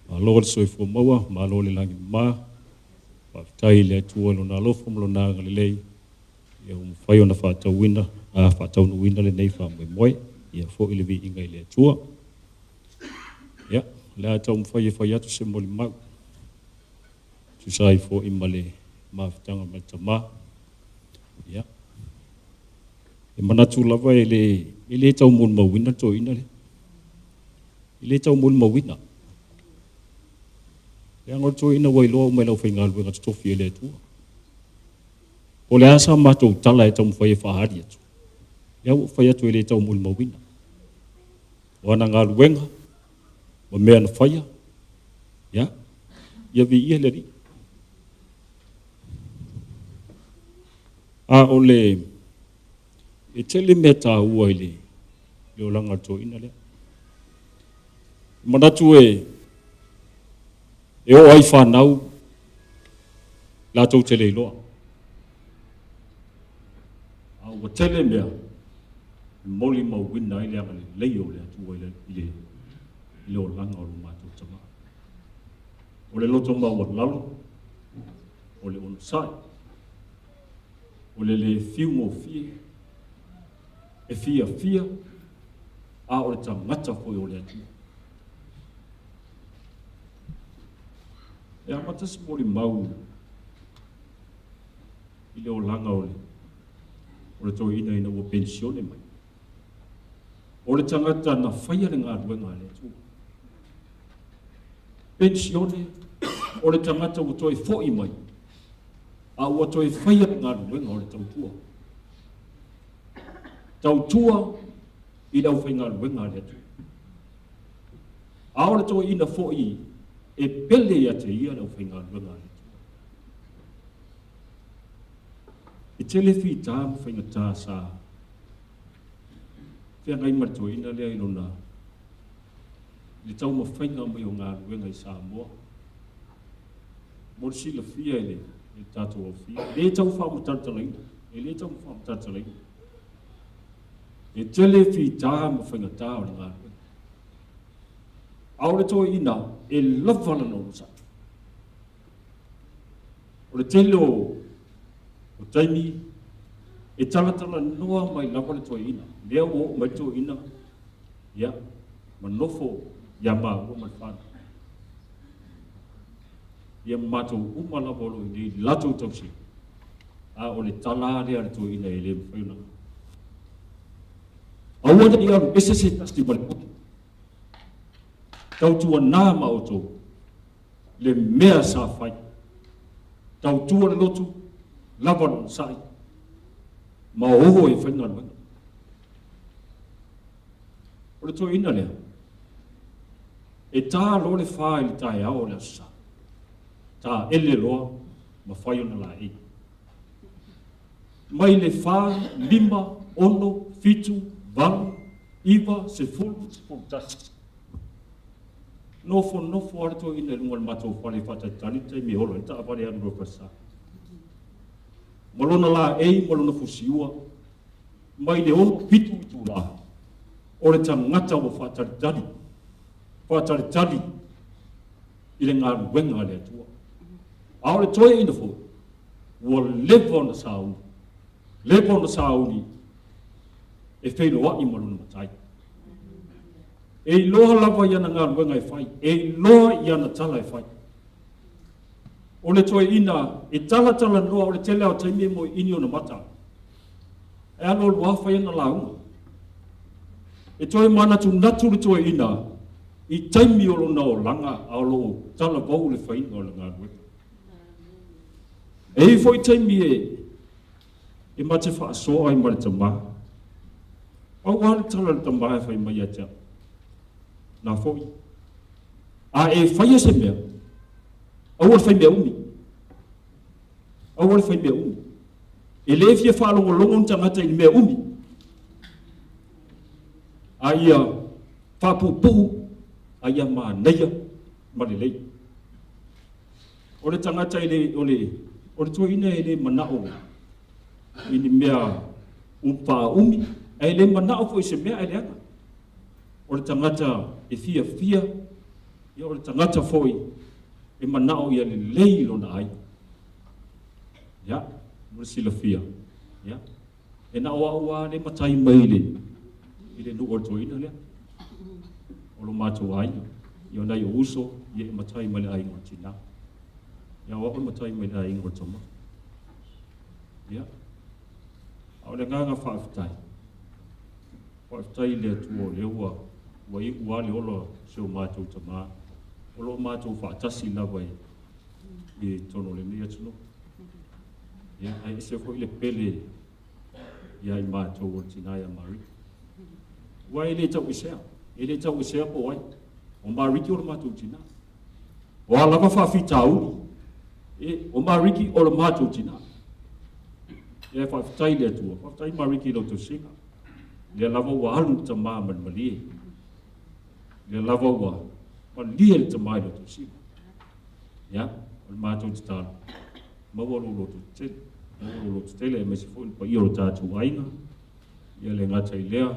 Malo le soifua maua, malo le lagi e mama, faafetai i le Atua i Lona alofa ma Lona agalelei ia ua mafai ona faatauina, faataunuuina lenei faamoemoe. Ia foi le viiga i le Atua. Ia, o le a taumafai e fai atu se molimau, tusa ai foi ma le mafutaga ma le tama. Ia, e manatu lava e le, e le tau molimauina le toeaina lea. E le tau molimauina. Leaga o le toeaina ua iloa uma e le aufaigaluega totofi e le Atua. Po o le a sa matou tala e taumafai e faaali atu, lea ua ou fai atu e le tau molimauina. O ana galuega ma mea na faia, ia, ia viia le Alii. A o le, e tele mea taua i le, le olaga o le toeaina lea. E manatu e, e oo ai fanau latou te le iloa. A ua tele mea e molimauina ai le agalelei o le Atua i le, i le, i le olaga o lo matou tama. O le loto maualalo, o le onosai, o le le fiugofie, e fiafia, a o le tagata foi o le Atua. E amata se molimau i le olaga o le, o le toeaina ina ua penisione mai. O le tagata na faia le galuega a le Atua. Penisione, o le tagata ua toe foi mai, a ua toe faia le galuega o le tautua. Tautua i le aufaigaluega a le Atua. A o le toeaina foi e pele ia te ia le aufaigaluega a le Atua. E tele fita ma faigata sa feagai ma le toeaina lea i lona i le taumafaiga mai o galuega i Samoa. Mo le silafia e le, e le tatou aufia, e le tau faamatalatalaina, e le tau faamatalatalaina. E tele fita ma faigata o le galuega. A o le toeaina, e lava lana onosai. O le tele o, o taimi, e talatalanoa mai lava le toeaina. Lea ua oo mai le toeaina, ia, ma nofo ia māua ma le whanau. Ia ma matou uma lava o lo o i inei i le latou tausiga. A o le tala lea a le toeaina e le mafai ona Aua ne i alu ese se tasi ma le poto. Tautuana ma outou le mea sa fai. Tautua le lotu, lava le onosai, ma o e faigaluega. O le toeaina lea, e tā loa le fā i le taeao o le Aso Sa, taele loa ma fai ona laei. Mai le fā, lima, ono, fitu, valu, iva, sefulu, sefulutasi. Nofonofo lava le toeaina i luga o le matou fale e faatalitali le taimi e ola ai le taavale e alu loa i falesa. Ma lona laei ma lona fusiua, mai le ono fitu itula, o le tagata ua faatalitali, faatalitali i le galuega a le Atua. A o le toeaina foi, Ua leva ona sauni, leva ona sauni e feiloa'i ma lona Matai. E iloa lava i ana galuega e fai, e iloa i ana tala e fai. O le toeaina e talatalanoa, o le tele lava o taimi e moeini ona mata, e alualu lava fai ana lauga. E toe manatunatu le toeaina i taimi o lona olaga a o lo o talavou le faiga o le galuega. E i ai foi taimi e e ma te faasoa ai ma le tama. Pau lava le tala a le tama e fai mai ia te au, Na foi, a e faia se mea, aua le fai mea umi. Aua le fai mea umi. E le fia faalogologo ni tagata i ni mea umi. A ia faapuupuu, a ia manaia ma lelei. O le tagata e le, o le, o le toeaina e le manao i ni mea faaumi, ae le manao foi i se mea ae leaga. O le tagata e fiafia, ia o le tagata foi e manao ia lelei lona aiga. Ia, mo le silafia, ia, e na o au lava le matai mai i le, i le nuu o le toeaina lea. O lo matou aiga, ia o nai ou uso, ia e matai mai le aiga o le tinā. Ia o au e matai mai le aiga o le tama. Ia, a o le agaga faafetai, faafetai i le Atua o lea ua, ua iu lava le ola o si o matou tama, o lo o matou faatasi lava i, i totonu o lenei atunuu. Ia, ae ese foi le pele ia i matou o le tinā ia Mariki. Aua e le tauesea, e le tauesea po o ai. O Mariki o le matou tinā. O a lava faafitauli, e, o Mariki o le matou tinā. Ia e faafetai i le Atua, faafetai Mariki i lau tausiga. Lea lava ua alu le tama ma le malie. Lea lava ua malie le tama i lau tausiga. Ia, o le matou tatalo, maua lou loto tetele, maua lou loto tetele aemaise foi le paia o lo tatou aiga. Ia le gata i lea,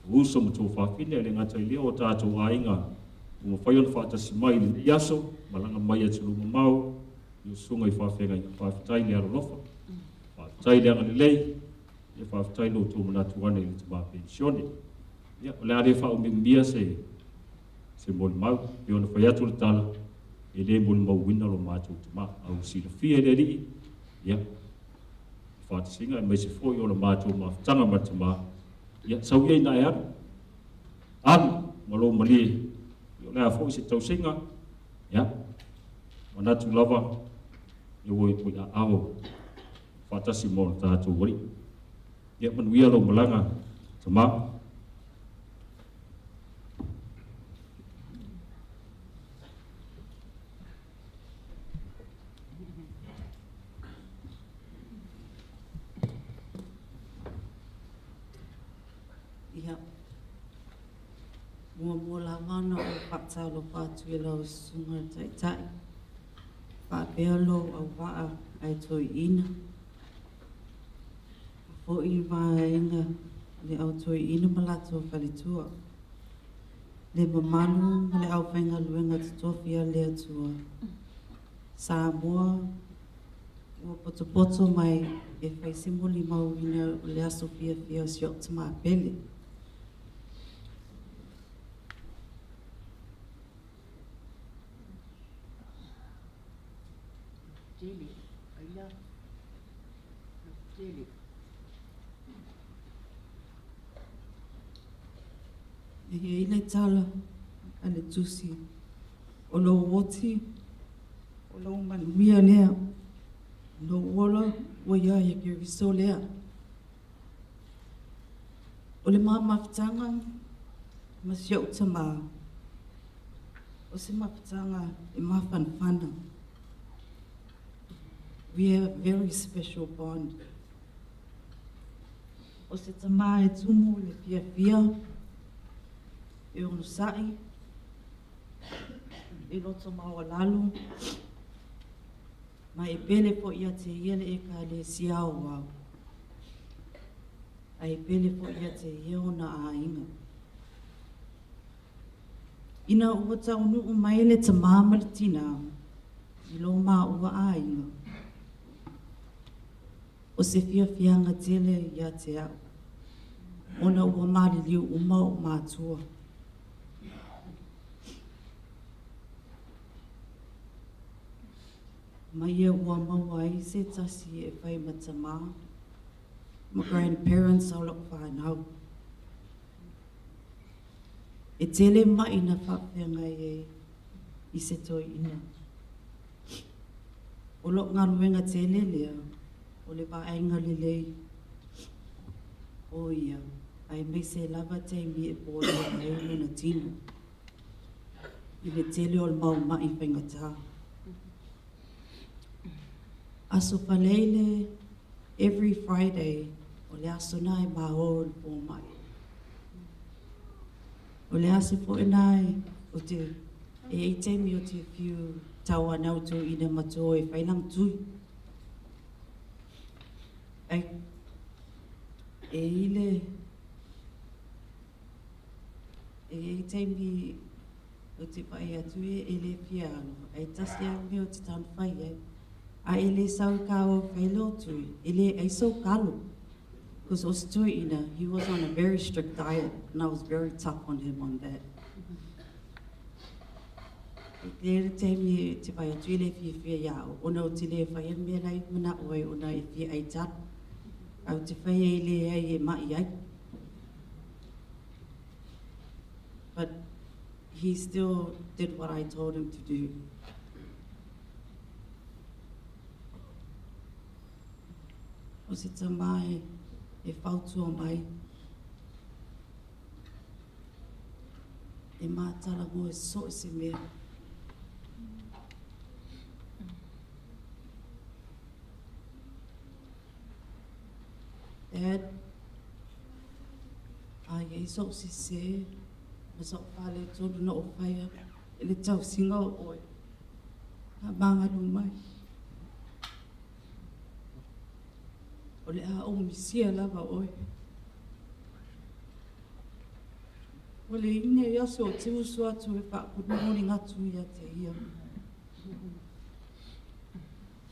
o uso ma tuafafine, e le gata i lea o tatou aiga ua mafai ona faatasi mai i lenei aso, malaga mai atunuu mamao, i o susuga i faafeagaiga. Faafetai le alolofa, faafetai le agalelei, ia faafetai lo outou manatu ane i le tama penisione. Ia, o le a le faaumiumia se se molimau. E pei ona fai atu le tala, e le molimauina lo matou tama. A ua silafia e le Alii, ia, le faatasiga aemaise foi o le matou mafutaga ma le tama, ia, sau ia ina e alu. Alu ma lou malie, ia, o le a foi se tausiga, ia, manatu lava, ia ua i aao faatasi ma o tatou Alii. Ia manuia lou malaga, tama. Ia, muamua lava ona ou faatalofa atu i lau Susuga i le Taitai, faapea lou auvaa ae toeaina. Foi i vaega le au toeaina ma latou faletua, le mamalu ma le aufaigaluega totofi a le Atua. Samoa ua potopoto mai e fai se molimauina o le aso fiafia o si o'u tamā pele. E i ai le tala a le Tusi, O lou oti, o lou manuia lea, o lou ola ua ia ia Keriso lea. O le ma mafutaga ma si ou tamā, o se mafutaga e mafanafana. We have a very special bond. O se tamā e tumu i le fiafia, e onosai, e loto maualalo, ma e pele foi ia te ia le Ekalesia aoao, a e pele foi ia te ia ona aiga. Ina ua taunuu mai le tamā ma le tinā i lo māua aiga. O se fiafiaga tele ia te a'u, ona ua maliliu uma o'u matua. Ma ia ua maua ai se tasi e fai ma tamā ma grandparents o la'u fanau. E tele ma'i na faafeagai ai i se toeaina. O lo'u galuega tele lea o le vaaiga lelei o ia aemaise lava taimi e polia ai lona tino i le tele o le mau ma'i faigata. Aso Faraile, every Friday, o le aso lena e māo i le fomai. O le aso foi lena ou te, e i ai taimi ou te fiu tauanau toeaina matua e fai lana tui. Ai, e i le, e i ai taimi ou te vaai atu e le fia alu, ae tasi lava le mea ou te taumafai i ai. A e le sau e kāua e fai lou tui, e le ai sou kalo. Because o se toeaina, he was on a very strict diet and I was very tough on him on that. E i ai le taimi e te vaai atu e le fiafia ia au, ona ou te le faia le mea la e manao ai ona e fia ai talo. Ae ou te fai ai le ai e mai ai. But he still did what I told him to do. O se tamā e fautua mai, e matalagoa i so o se mea. Dad, a i ai so'u sesē ma so'u faaletonu na ou faia i le tausiga o oe, faamagalo mai. O le a ou misia lava oe. Ua leai ni aso ou te usu atu e faa-good morning atu ia te ia.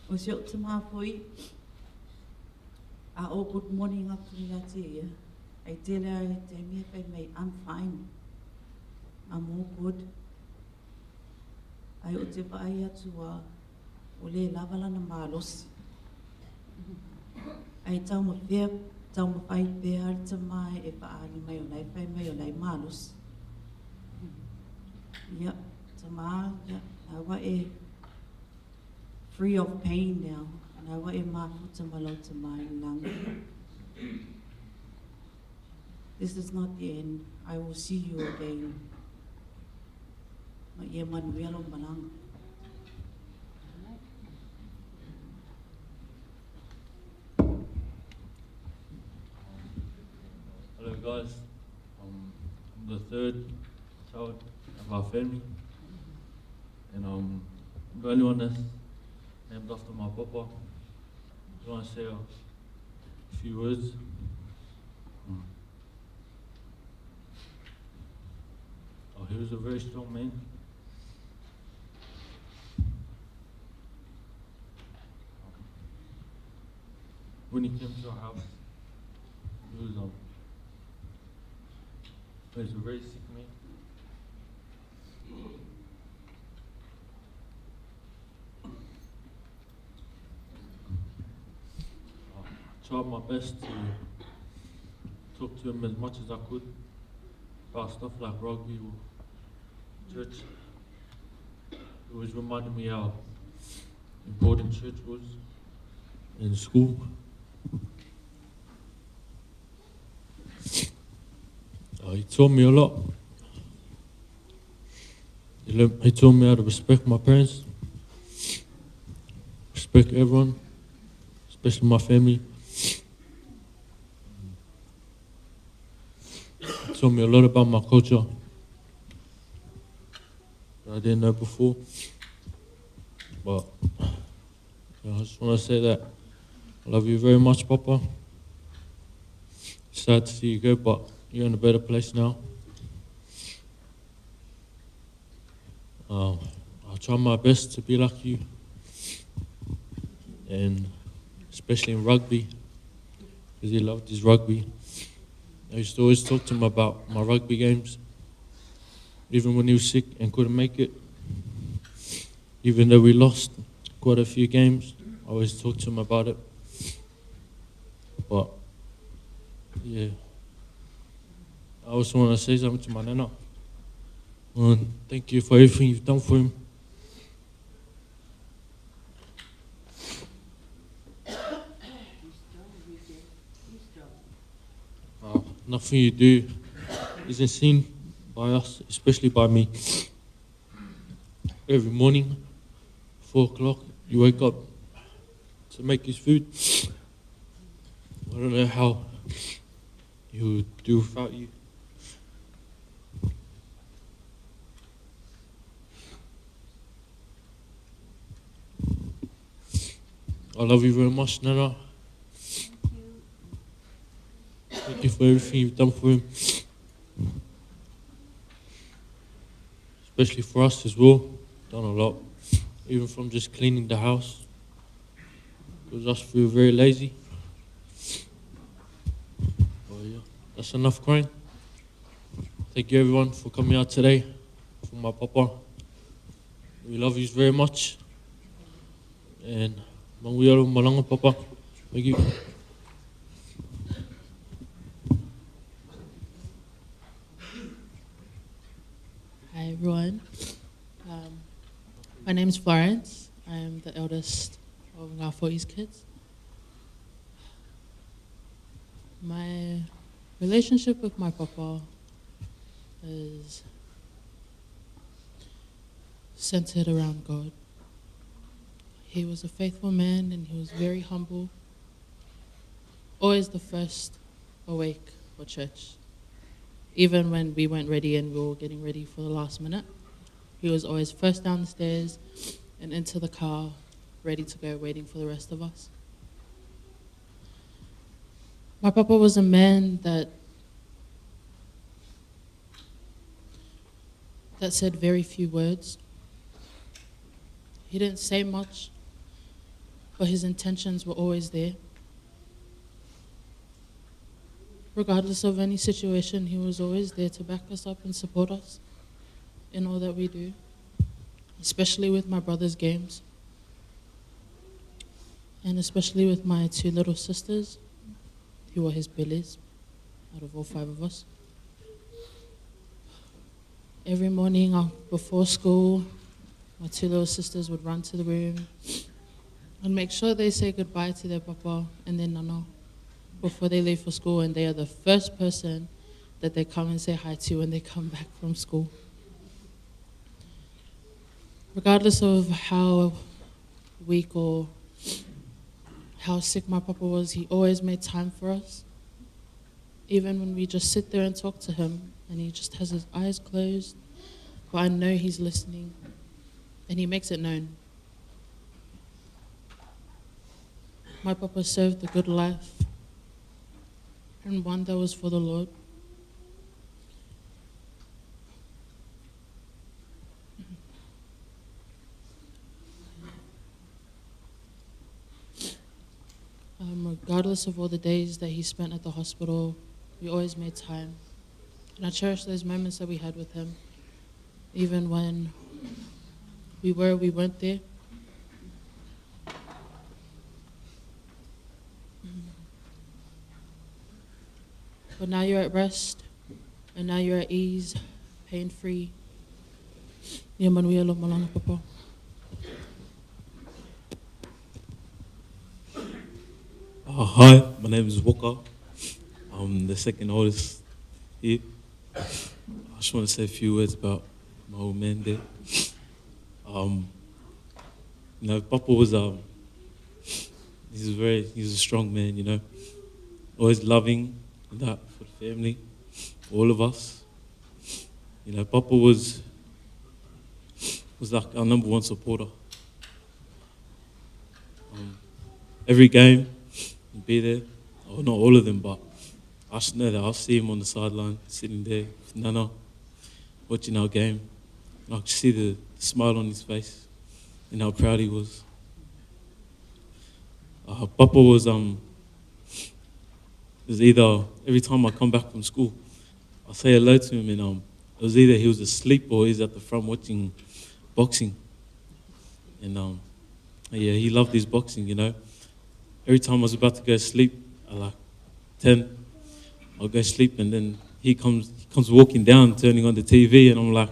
O si o'u tamā foi, a ou good morning atu ia te ia, ai tele lava taimi e fai mai, I'm fine, I'm all good. Ae ou te vaai atu lava, ua le lava lana malosi. Ae taumafea, taumafai pea le tamā e faaali mai o la e fai mai o la e malosi. Ia, tamā, ia, la ua e free of pain now, la ua e mafuta ma lau tamā i le lagi. This is not the end. I will see you again. Ma ia manuia lou malaga. Hello guys, I'm the third child of our family, and I'm the only one that's named after my papa. I want to say a few words. Oh, he was a very strong man. When he came to our house, he was a very sick man. I tried my best to talk to him as much as I could about stuff like rugby or church. It was reminding me how important church was in school. He taught me a lot. He taught me how to respect my parents, respect everyone, especially my family. He taught me a lot about my culture that I didn't know before. But I just want to say that I love you very much, Papa. Sad to see you go, but you're in a better place now. I'll try my best to be like you and especially in rugby, because he loved his rugby. I used to always talk to him about my rugby games, even when he was sick and couldn't make it. Even though we lost quite a few games, I always talked to him about it. But, yeah. I also want to say something to my nana. Thank you for everything you've done for him. Nothing you do isn't seen by us, especially by me. Every morning, 4 o'clock, you wake up to make his food. I don't know how he would do without you. I love you very much, Nana. Thank you for everything you've done for him. Especially for us as well. Done a lot. Even from just cleaning the house. Because us, we were very lazy. But yeah, that's enough crying. Thank you everyone for coming out today. For my papa. We love you very much. And manguiaro malanga papa. Thank you. Hi everyone. My name's Florence. I'm the eldest of Ngafoi's kids. My relationship with my papa is centered around God. He was a faithful man and he was very humble. Always the first awake for church. Even when we weren't ready and we were getting ready for the last minute, he was always first down the stairs and into the car, ready to go, waiting for the rest of us. My papa was a man that said very few words. He didn't say much, but his intentions were always there. Regardless of any situation, he was always there to back us up and support us in all that we do, especially with my brother's games, and especially with my two little sisters, who are his billies, out of all five of us. Every morning before school, my two little sisters would run to the room and make sure they say goodbye to their papa and their nana before they leave for school, and they are the first person that they come and say hi to when they come back from school. Regardless of how weak or how sick my papa was, he always made time for us. Even when we just sit there and talk to him, and he just has his eyes closed, but I know he's listening, and he makes it known. My papa served a good life, and one that was for the Lord. Regardless of all the days that he spent at the hospital, we always made time. And I cherish those moments that we had with him, even when we weren't there. But now you're at rest, and now you're at ease, pain-free. Ia manuia lo malanga, papa. Hi, my name is Walker. I'm the second oldest here. I just want to say a few words about my old man there. You know, Papa was he's a strong man, you know, always loving and that for the family, for all of us. You know, Papa was like our number one supporter. Every game, he'd be there. Oh, not all of them, but I just know that I'll see him on the sideline, sitting there with Nana, watching our game. And I could see the smile on his face and how proud he was. Papa was um was either every time I come back from school, I say hello to him and um it was either he was asleep or he's at the front watching boxing. And um yeah, he loved his boxing, you know. Every time I was about to go sleep, at like 10, I'll go sleep and then he comes he comes walking down, turning on the TV, and I'm like,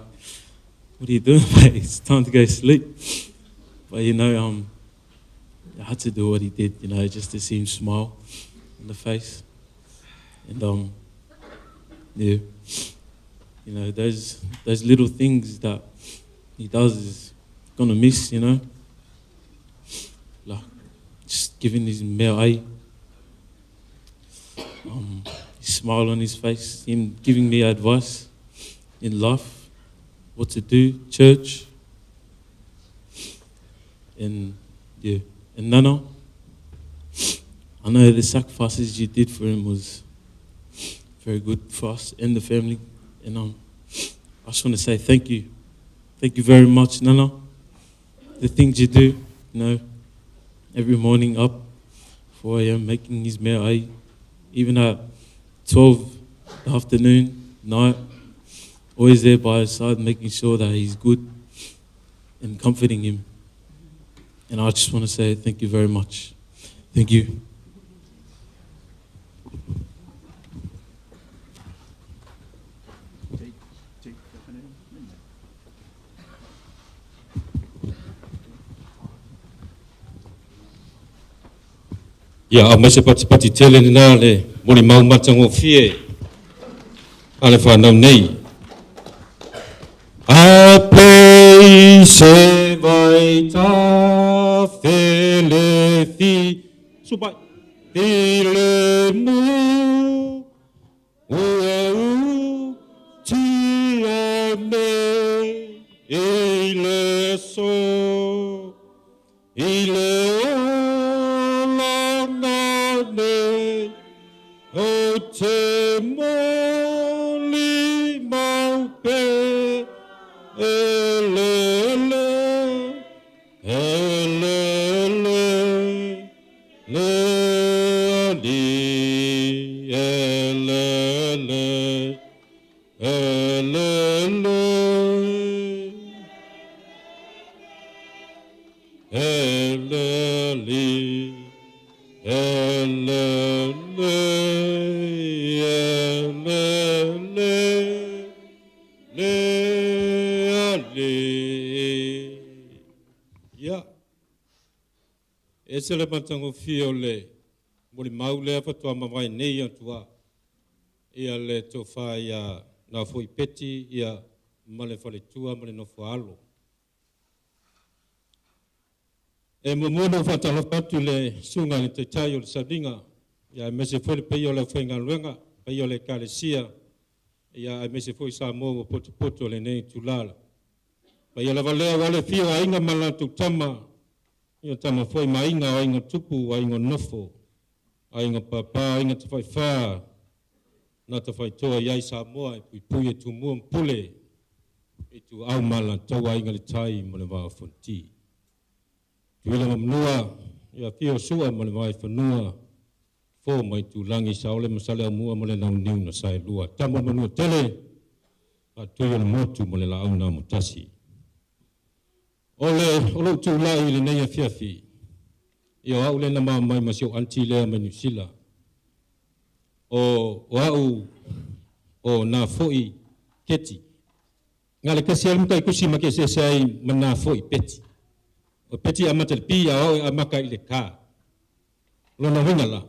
what are you doing, mate? It's time to go sleep. But you know, um, I had to do what he did, you know, just to see him smile in the face. And um, yeah, you know, those those little things that he does is gonna miss, you know. Like just giving his male eye, um, smile on his face, him giving me advice in life, what to do, church, and yeah, and Nana, I know the sacrifices you did for him was very good for us and the family. And um, I just want to say thank you. Thank you very much, Nana. The things you do, you know, every morning up, 4 a.m., making his meal, even at 12 the afternoon, night, always there by his side, making sure that he's good and comforting him. And I just want to say thank you very much. Thank you. Ia aumai se patipati tele lena le molimau matagofie a le fanau nei. A plei se vai ta fele fi subai fi le mu ua u ti a me i le so I le olaga nei, ou te molimau pea, e lele, e lele, le alii, e lele, e lele. E le alii, e le le, e le le, le alii. Ia, e ese le matagofie o le molimau lea faatoa mavae nei atu a ia le tofa ia Nafo'i Peti ia ma le faletua ma le nofo a alo. E muamua ona ou faatalofa atu i le Susuga i le Taitai o le Sauniga, ia aemaise foi le paia o le aufaigaluega, paia o le Ekalesia, ia aemaise foi Samoa ua potopoto i lenei itula. Le paia lava lea aua le afio o Aiga ma latou Tama, ia Tama foi ma Aiga, o Aiga o Tupu, Aiga o Nofo, Aiga o Papa, Aiga Tafaifa, na tafaitoa i ai Samoa e puipui e Tumua ma Pule, Ituau ma Alataua, Aiga i le Tai ma le Vaa o Fonoti. Tutuila ma Manua, ia afio Sua ma le Vaifanua, Fofo ma Aitulagi, Saole ma Saleaaumua ma le Launiu na Saelua, Tama o Manuatele, Faatui o le Motu ma le Laau na Amotasi. O le o lou tulai i lenei afiafi, ia o au lea na mama mai ma si ou aunty lea mai Niu Sila. O o au o na foi Keti. Nga le kasi alu matai kusi ma ke eseese ai ma na foi Peti. O Peti e amata i le P a o au e amaka i le K. O lona uiga la,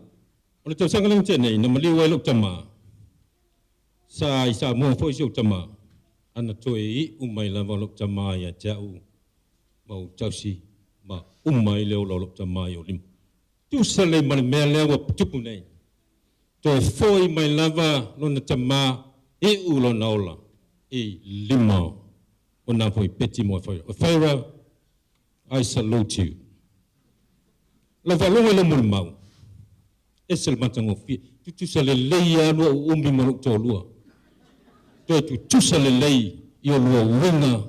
o le tausaga lea na tea nei na maliu ai lou tama, sa i Samoa foi si ou tama, ana toe iu mai lava o lou tama ia te au ma ou tausi ma uma ai le ola o lou tama i ou lima. Tusa lelei ma le mea lea ua tupu nei. Toe foi mai lava lona tama iu lona ola i lima o na foi Peti mo Whaira. O Whaira, I salute you. Lau faalogo i lou molimau, ese le matagofie. Tutusa lelei lava lua uumi ma lou toalua. Toe tutusa lelei i o lua uiga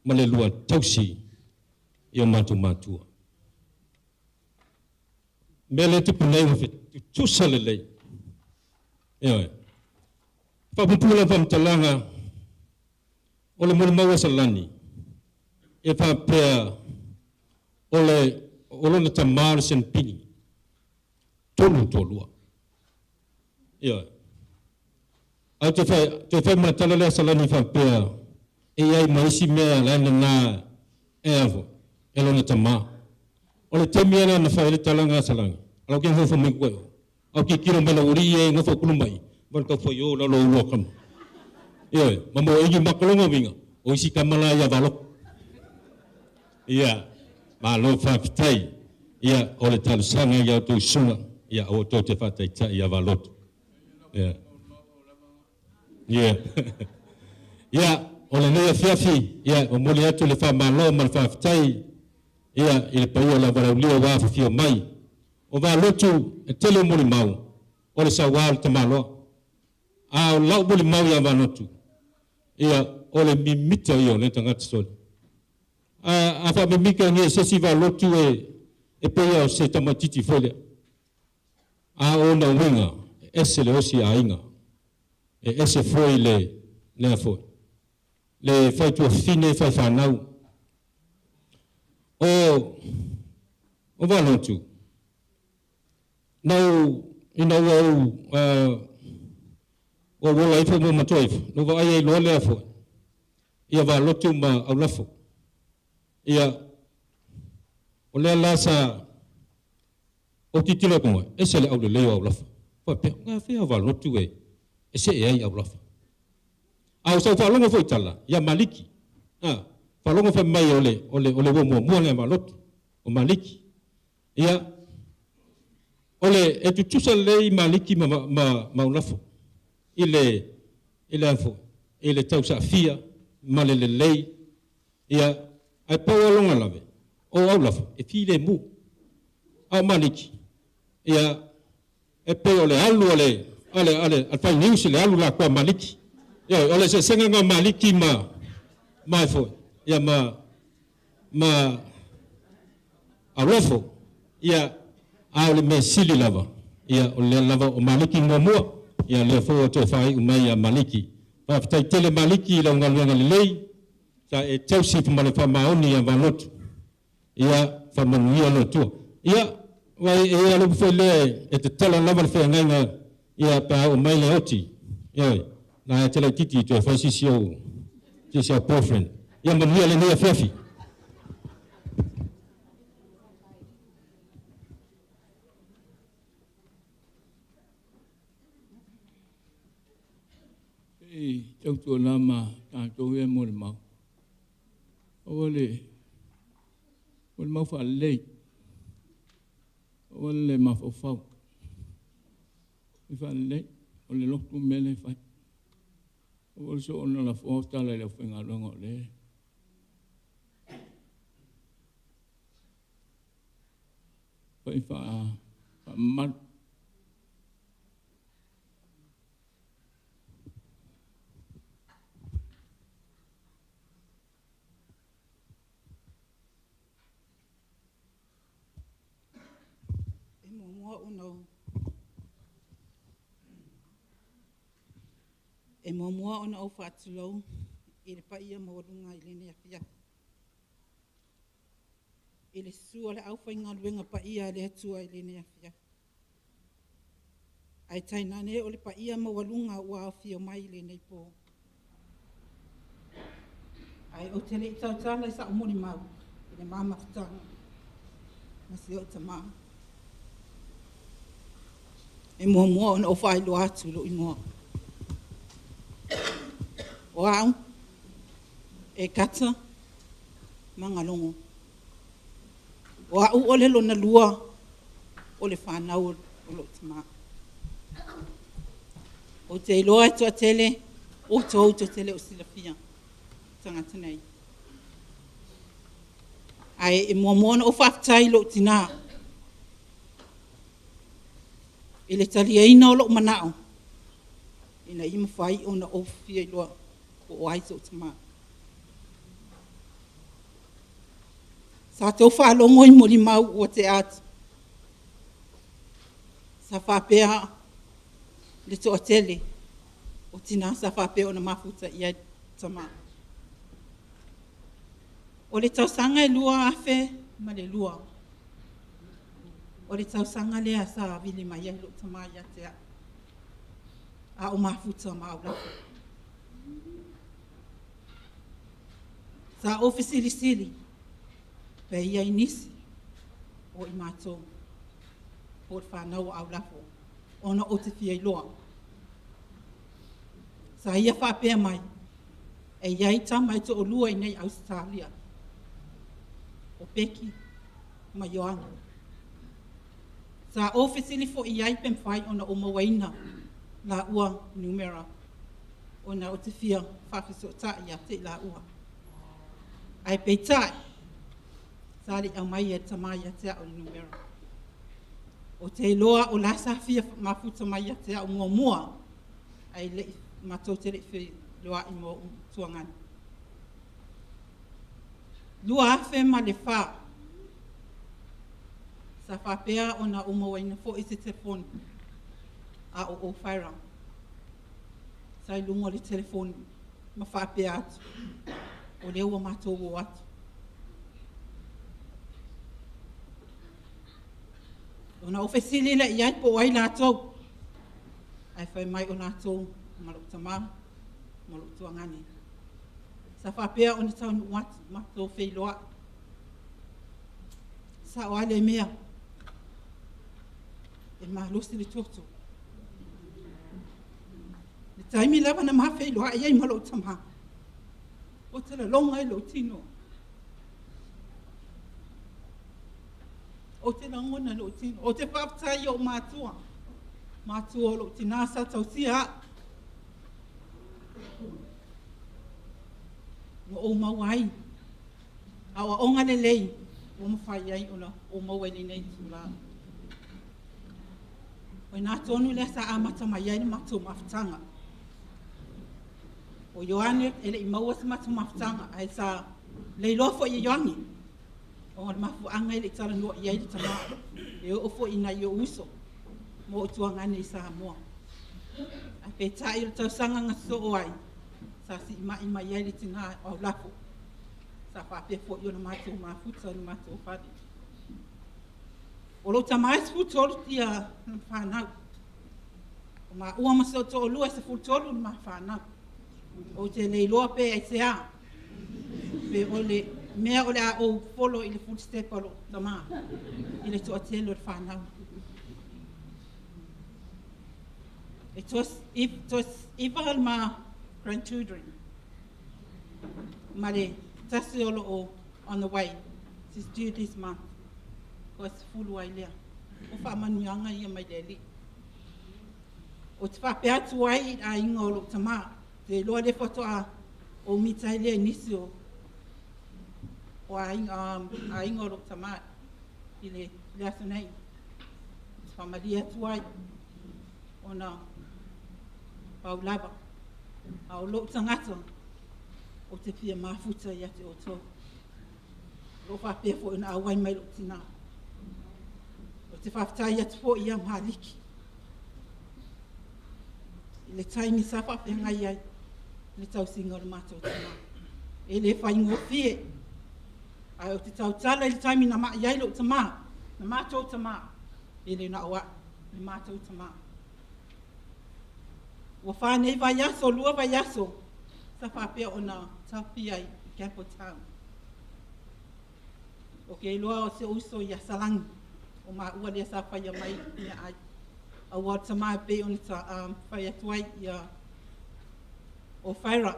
ma le lua tausi i o matou matua. Mea lea e tupu nei ua fetutusa lelei. Ioe. Faapuupuu lau faamatalaga, o le molimau a Salani, e faapea o le o lona tama o le Senepini, tolu toalua. Ioe. Ae toe fai, toe fai ma le tala lea Salani faapea, e i ai ma isi mea la e nana e a foi, e lona tama. O le taimi lea na fai ai le talaga a Salani, a lau ke nofo mai koe o. Au tilotilo mai lau alii e nofo kulu mai, ma tau fai o lalo ulua kama. Ioe, ma mo eigi makalonga winga, o isi kama la ia valoko. Ia, malo faafetai. Ia, o le talosaga i a outou susuga, ia aua tou te faataitai ia Valoto. Ia. Ia. Ia, o lenei afiafi, ia, momoli atu le faamalo ma le faafetai, ia, i le paia o le Avalaulia ua afifio mai. O Valotu e tele o molimau, o le sauā o le tamaloa. A o lau molimau ia Valotu, ia, o le mimita ia o lea tagata sole. A, a faamimita nei e se isi Valotu e, e pei lava o se tamaitiiti foi lea. A o ona uiga, e ese le osi aiga, e ese foi le, lea foi, le faituafafine faifanau. O, o Valotu, na ou, ina ua ou, uh, ua ou ola ifo ma matua ifo, na ou vaai ai loa lea foi, ia Valotu ma Aulafo. Ia, o lea la sa ou tilotilo atu ai, ese le aulelei o Aulafa. Faapea, o gafea o Valotu e, e see ai Aulafa. A o sau faalogo foi tala, ia Maliki. A, faalogo fai mai o le, o le, o le uo muamua lea Valotu, o Maliki. Ia, o le, e tutusa lelei Maliki ma, ma, ma Aulafo i le, i le a foi, i le tausaafia ma le lelei. Ia, ae pau lava lona lave, o Aulafa e filemu. A o Maliki, ia, e pei o le alu a le, a le, a le, a le fai news le alu la koa Maliki. Ia, o le eseesega lena o Maliki ma, ma e foi, ia, ma, ma Aulafo. Ia, a o le mea sili lava, ia, o lea lava o Maliki muamua, ia, lea foi ua toe faaiu mai ia Maliki. Faafetai tele Maliki i lau galuega lelei. Sa e tausi ma le faamaoni ia Valotu. Ia faamanuia le Atua. Ia, aua e i ai lava le upu foi lea e tatala lava le feagaiga ia pe a oo mai le oti. Ioe, na e te laitiiti toe fai sisi ou, sisi au boyfriend. Ia manuia lenei afiafi. Se i tautuana ma tatou ia molimau. Aua le molimau faalelei. Aua le mafaufau. I faalelei, o le lotu mea lea e fai. Aua le soona lafoa tala i le aufaigaluega o lea. Fai faamamalu. E muamua ona ou E muamua ona ou faatulou i le paia maualuga i lenei afiafi. I le susu o le aufaigaluega paia a le Atua i lenei afiafi. Ae tainane o le paia maualuga ua aofia mai i lenei pō. Ae ou te le i tautala i sa'u molimau i le ma mafutaga ma si o'u tamā. E muamua ona ou faailoa atu lou igoa. O a'u e Kata Magalogo. O a'u o le lona lua o le fanau o lo'u tamā. Ou te iloa e toatele outou tou te le o silafia tagata nei. Ae e muamua ona ou faafetai i lou tinā i le taliaina o lou manao ina ia mafai ona ou fia iloa po o ai so'u tamā. Sa tou faalogo i molimau ua tea atu. Sa faapea le toatele o tinā sa faapea ona mafuta i ai tamā. O le tausaga e 2002, o le tausaga lea sa vili mai ai lou tamā ia te au, a o mafuta ma Aulafa. Sa ou fesilisili pe i ai nisi o i matou po o le fanau a Aulafo'o ona ou te fia iloa. Sa ia faapea mai, e i ai tama e toalua i inei i Ausetalia, o Peki ma Ioane. Sa ou fesili foi i ai pe mafai ona ou mauaina laua numera ona ou te fia faafesootai ia te i laua. Ae peitai, sa le i aumaia e le tamā ia te au le numera. Ou te iloa o la sa fia mafuta mai ia te au muamua, ae le i matou te le i feiloai ma ou tuagane. 2004, sa faapea ona ou mauaina foi se telefoni a o Ofaira. Sa i luga o le telefoni ma faapea atu, o lea ua matou o atu. Ona ou fesili lea i ai po o ai latou, ae fai mai o latou ma lou tamā ma lou tuagane. Sa faapea ona taunuu atu matou feiloai. Sao lava le mea, e malosi le toto. Le taimi lava na ma feiloai ai ma lou tamā, ou te lagona ai lou tino. Ou te lagona lou tino. Ou te faafetai i ou matua, matua o lou tinā sa tausia au. Ua ou maua ai aoaoga lelei ua mafai ai ona ou maua i lenei itulā. O i ina tonu lea sa amata mai ai le matou mafutaga. O Ioane e le i maua se matou mafutaga, ae sa leiloa foi e Ioane ona o le mafuaaga e le i talanoa i ai le tamā, e oo foi i nai ou uso ma ou tuagane i Samoa. Ae peitai o le tausaga na sosoo ai, sa siimai mai ai le tinā o Aulafo'o, sa faapea foi ona matou mafuta i le matou fale. O lou tamā e 13 lana fanau. O maua ma si ou toalua e 13 le ma fanau. Ou te le iloa pe aisea, pe o le mea o le a ou follow i le footstep a lou tamā i le toatele o le fanau. E toaiva le ma grandchildren ma le tasi o lo o on the way. She's due this month. Toa 10 ai lea. O faamanuiaga ia mai le Alii. Ou te faapea atu ai i le aiga o lou tamā, te iloa le faatoa ou mita ai lea i nisi o aiga, aiga o lou tamā i le aso nei. Ou te faamalie atu ai ona pau lava. A o lou tagata, ou te fia mafuta ia te outou. O lo o faapea foi ona auai mai lou tinā. Ou te faafetai atu foi ia Maliki i le taimi sa faafeagai ai le tausiga o le matou tamā. E le faigofie, ae ou te tautala i le taimi na mai ai lou tamā, na matou tamā, e le na o au, le matou tamā. Ua fa nei vaiaso, 2 vaiaso, sa faapea ona taofia i Campbelltown. O ke iloa o se uso ia Salani, o maua lea sa faia mai mea ai. Aua o le tamā e pei ona fai atu ai ia o Whaira.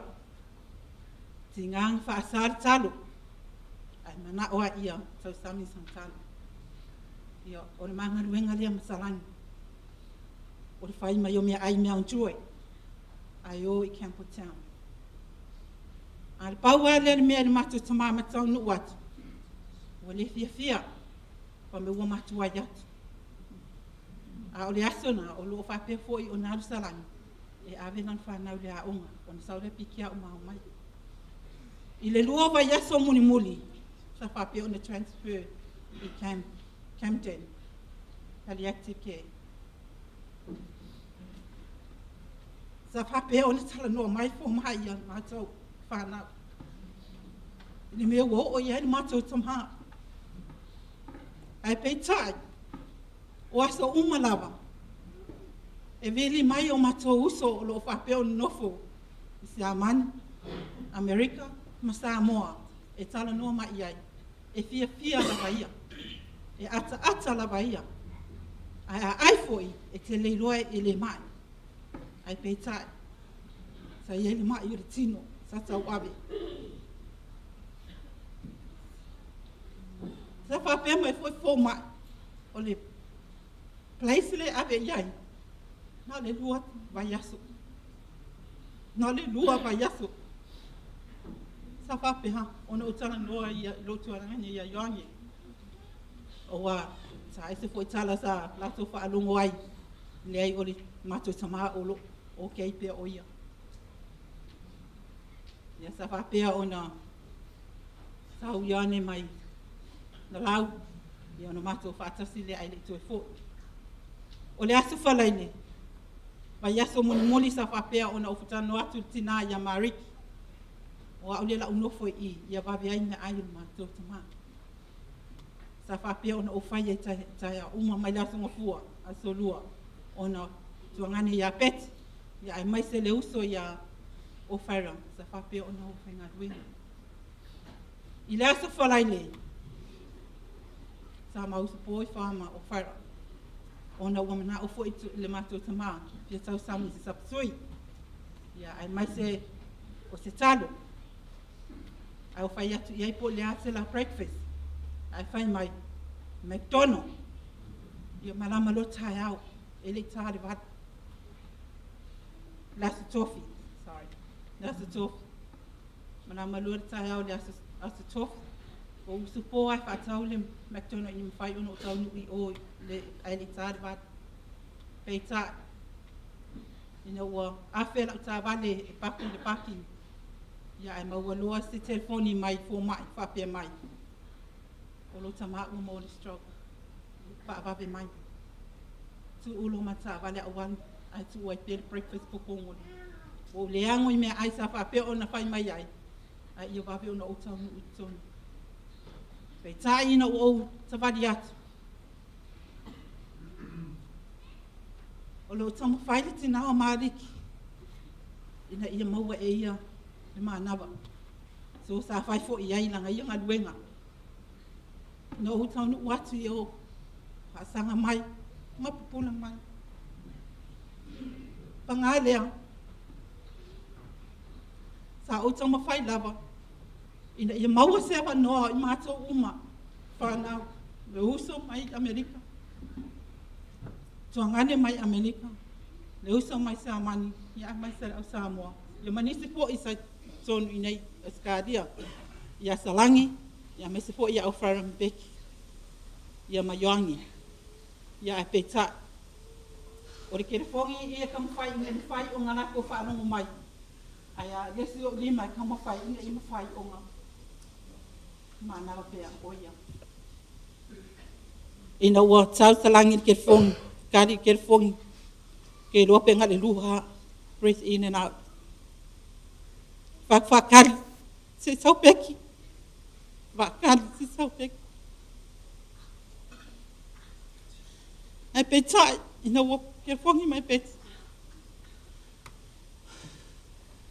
Tiga na faasa le talo, ae manao ai ia tausami sana talo. Ia, o le magaluega lea ma Salani. O le fai mai o mea ai Mount Joy, ae o i Campbelltown. A le pau lava lea le mea i le matou tamā ma taunuu atu, ua le fiafia, fa me ua matuai atu. A o le aso na, o lo o faapea foi ona alu Salani, e ave lana fanau i le aoga, ona sau lea piki au ma ao mai. I le 2 vaiaso mulimuli, sa faapea ona transfer i Camden, palliative care. Sa faapea ona talanoa mai fomai ia matou fanau. I le mea ua oo i ai le matou tamā. Ae peitai, o aso uma lava, e vili mai o matou uso o lo o faapea ona nonofo i Siamani, Amerika ma Samoa e talanoa mai i ai, e fiafia lava ia, e ataata lava ia, ae a ai foi, e te le iloa e le mai. Ae peitai, sa i ai le mai o le tino sa tauave. Sa faapea mai foi fomai, o le place lea e ave i ai, na o le 2 vaiaso. Na o le 2 vaiaso. Sa faapea ona ou talanoa i lou tualagane ia Ioange, aua sa ese foi tala sa latou faalogo ai, leai o le matou tama o lo o okay pea o ia. Ia sa faapea ona sau Ioane mai Nalau, ia ona matou faatasi lea ae le i toe foi. O le aso Faraile, vaiaso mulimuli sa faapea ona ou talanoa atu i le tina ia Mariki, o au lea o le a ou nofo i i, ia vave ai meaai a le matou tama. Sa faapea ona ou faia i taeao uma mai le Aso Gafua, Aso Lua, ona tuagane ia Peti, ia aemaise le uso ia Ofaira sa faapea ona o faigaluega. I le aso Faraile, sa ma usupo ifo lava ma Ofaira, ona ua manao foi le matou tama fia tausami i se sapasui, ia aemaise o se talo. Ae ua fai atu i ai po o le a se la breakfast, ae fai mai, McDonald. Ia malama loa taeao, e le i ta le 8. Le Aso Tofi, sorry, le Aso Tofi. Malama loa le taeao i le Aso, aso Tofi. Ua usupo lava e faatau le McDonald ina ia mafai ona ou taunuu i o le, ae le i ta le 8. Peitai, ina ua afe lau taavale e paka i le parking, ia ae maua loa se telefoni mai fomai faapea mai, o lou tama ua maua i le stroke, faavave mai. Tuu lo ma taavale a ou alu, ae tuu ai pea le breakfast pogogole. Ua ou leago i meaai sa faapea ona fai mai ai, ae ia vave ona ou taunuu i totonu. Peitai ina ua ou savali atu, o lo o taumafai le tina o Mariki ina ia maua e ia le manava. So sa fai foi i ai lana ia galuega. Na ou taunuu atu i o, faasaga mai, ma pupula mai. Paga lea, sa ou taumafai lava ina ia maua se avanoa i matou uma, fanau, le uso mai Amerika, tuagane mai Amerika, le uso mai Siamani, ia aemaise le au Samoa, ia ma nisi foi sa i totonu i inei i Ausetalia, ia Salagi, ia aemaise foi ia Aufara ma Becky, ia ma Ioange. Ia ae peitai, o le kelefogi ia e taumafai ina ia mafai ona latou faalogo mai, ae a le isi ou lima e taumafai ina ia mafai ona manava pea o ia. Ina ua tau talagi le kelefogi, tali le kelefogi, ke iloa pe na o le 2 breath in and out. Fai atu faatali, se i sau Peki. Faatali, se i sau Peki. Ae peitai, ina ua kelefogi mai Peki,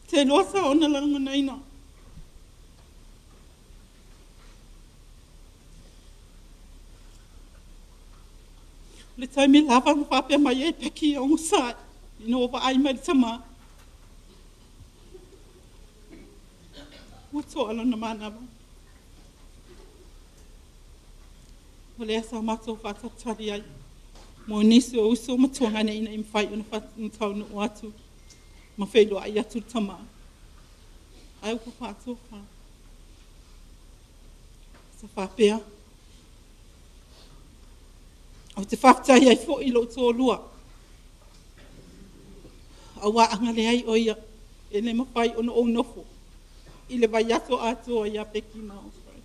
te iloa sa ona lagonaina. O le taimi lava na faapea mai ai Peki e onosai ina ua vaai mai le tama. Ua toa lona manava. O lea sa matou faatalitali ai mo nisi o uso ma tuagane ina ia mafai ona taunuu atu ma feiloai atu le tama. Ae ua faatofa. Sa faapea, ou te faafetai ai foi i lou toalua, aua ana leai o ia, e le mafai ona ou nofo i le vaiaso atoa ia Peki ma Osprey.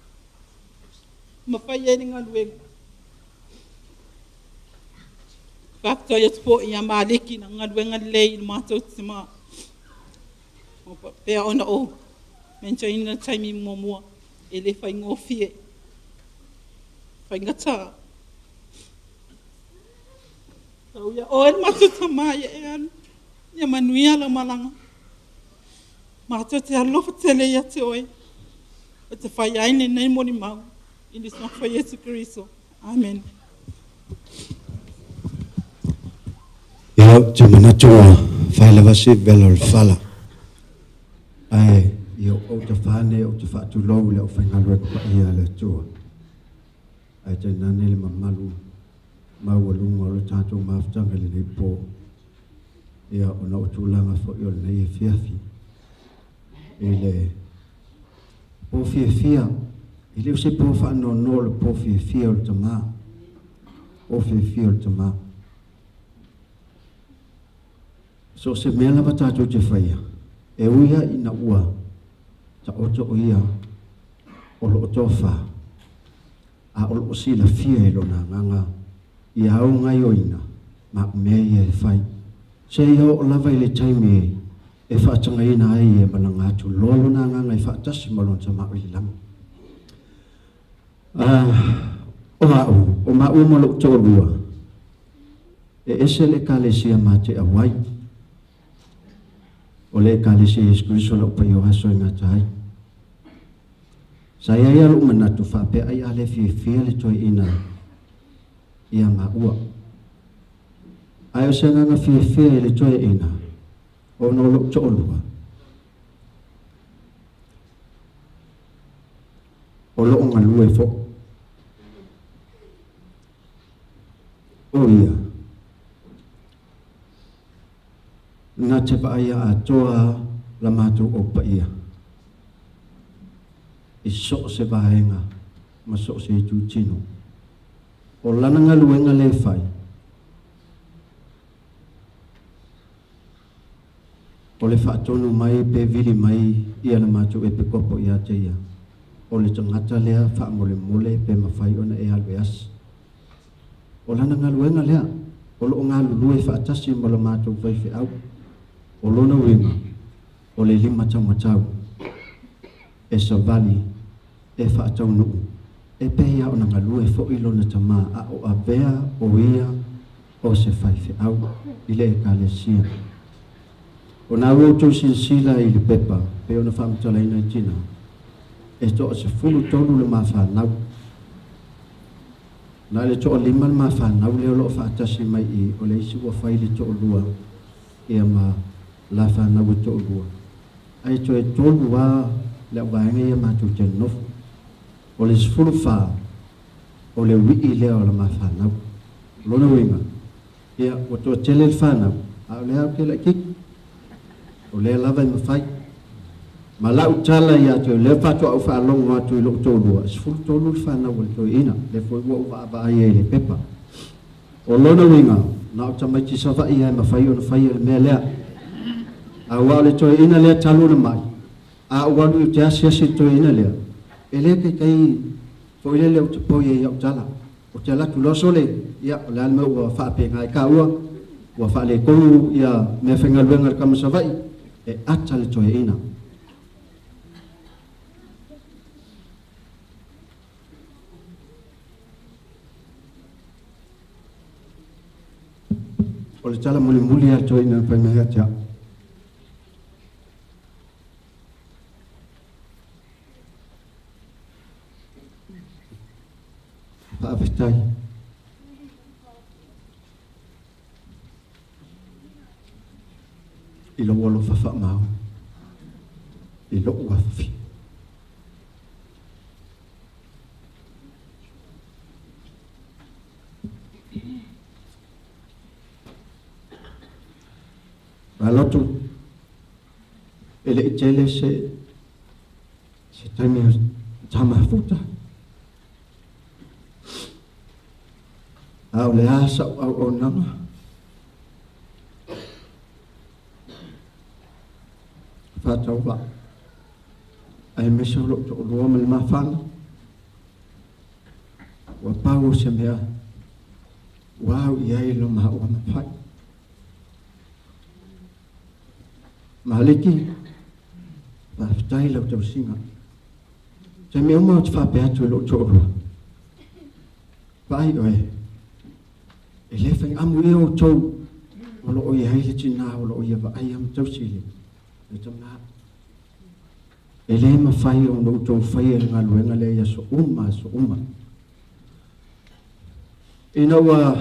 Ma fai ai le galuega. Faafetai atu foi ia Maliki i lana galuega lelei i le matou tama. O faapea ona ou mention-ina le taimi muamua, e le faigofie, faigata. Tau ia oe le matou tama ia e alu, ia manuia lau malaga. Matou te alofa tele ia te oe, ou te fai ai lenei molimau i le suafa o Iesu Keriso. Amene. Ia, ou te manatu ua fai lava si vela o le fala. Ae ia ou tafā nei ou te faatulou i le aufaigaluega paia a le Atua. Ae tainane le mamalu maualuga o le tatou mafutaga i lenei po. Ia, ona o tulaga foi o lenei afiafi i le po fiafia, e le o se po faanoanoa o le po fiafia o le Tama, po fiafia o le Tama. So o se mea lava tatou te faia, e ui lava ina ua taoto o ia o lo o tofa, a o lo o silafia e lona agaga ia au gaioiga ma au mea ia e fai. Seia oo lava i le taimi e faatagaina ai e malaga atu loa lona agaga e faatasi ma lona Tama o i le lagi. O a'u, o maua ma lo'u toalua, e ese le Ekalesia ma te auai. O le Ekalesia Iesu Keriso la'u paia o aso e gata ai. Sa i ai a lo'u manatu faapea ai a le fiafia le toeaina ia maua. Ae o se agaga fiafia i le toeaina ona o lo'u toalua. O lo'o galue fo'i. O ia, na te vaaia atoa la matou ou paia i so o se vaega ma so o se itutino. O lana galuega lea e fai, o le faatonu mai pe vili mai ia le matou epikopo ia te ia, o le tagata lea faamolemole pe mafai ona e alu e asi. O lana galuega lea, o lo o galulue faatasi ma lo matou faifeau. O lona uiga, o le limataumatau e savali, e faataunuu, e pei lava ona galue foi lona tama a o avea o ia o se faifeau i le Ekalesia. O na ua outou silasila i le pepa pei ona faamatalaina e Tina, e toa 13 le ma fanau. Na o le toalima le ma fanau lea o lo o faatasi mai i, o le isi ua fai le toalua ia ma la fanau e toalua. Ae toe tolu lava le auvaega ia matou te nonofo. O le 14 o le uii lea o la ma fanau. O lona uiga, ia, ua toatele le fanau, a o lea ou te laitiiti. O lea lava e mafai. Ma lau tala ia te oe, lea faatoa ou faalogo atu i lou toalua, e 13 le fanau a le toeaina, lea foi ua ou vaavaai ai i le pepa. O lona uiga, na o tamaiti Savaii lava e mafai ona faia le mea lea. Aua o le toeaina lea talu ona mai, a ou alu ou te asiasi i le toeaina lea, e le taitai foi lele ou te poi ai i au tala. Ou te alu atu loa sole, ia, o le a le mea ua faapena ai taua, ua faaletonu ia meafaigaluega a le tama Savaii, e ata le toeaina. O le tala mulimuli a le toeaina na fai mai ia te au. Faafetai. I lou alofa faamaoni i lou afi. Malotu, e le i tele se se taimi o sa mafuta. A o le a sa'u auaunaga? Faatauvaa, aemaise o lo'u to'alua ma le mafana, ua pau o se mea. Ua au i ai lo maua mafai. Maliki, faafetai lau tausiga. Taimi uma ou te faapea atu i lou toalua, Vaai oe, e le faiamu ia outou o lo o i ai le tinā o lo o ia vaaia ma tausi i le tamā. E le mafai ona outou faia le galuega lea i aso uma aso uma. Ina ua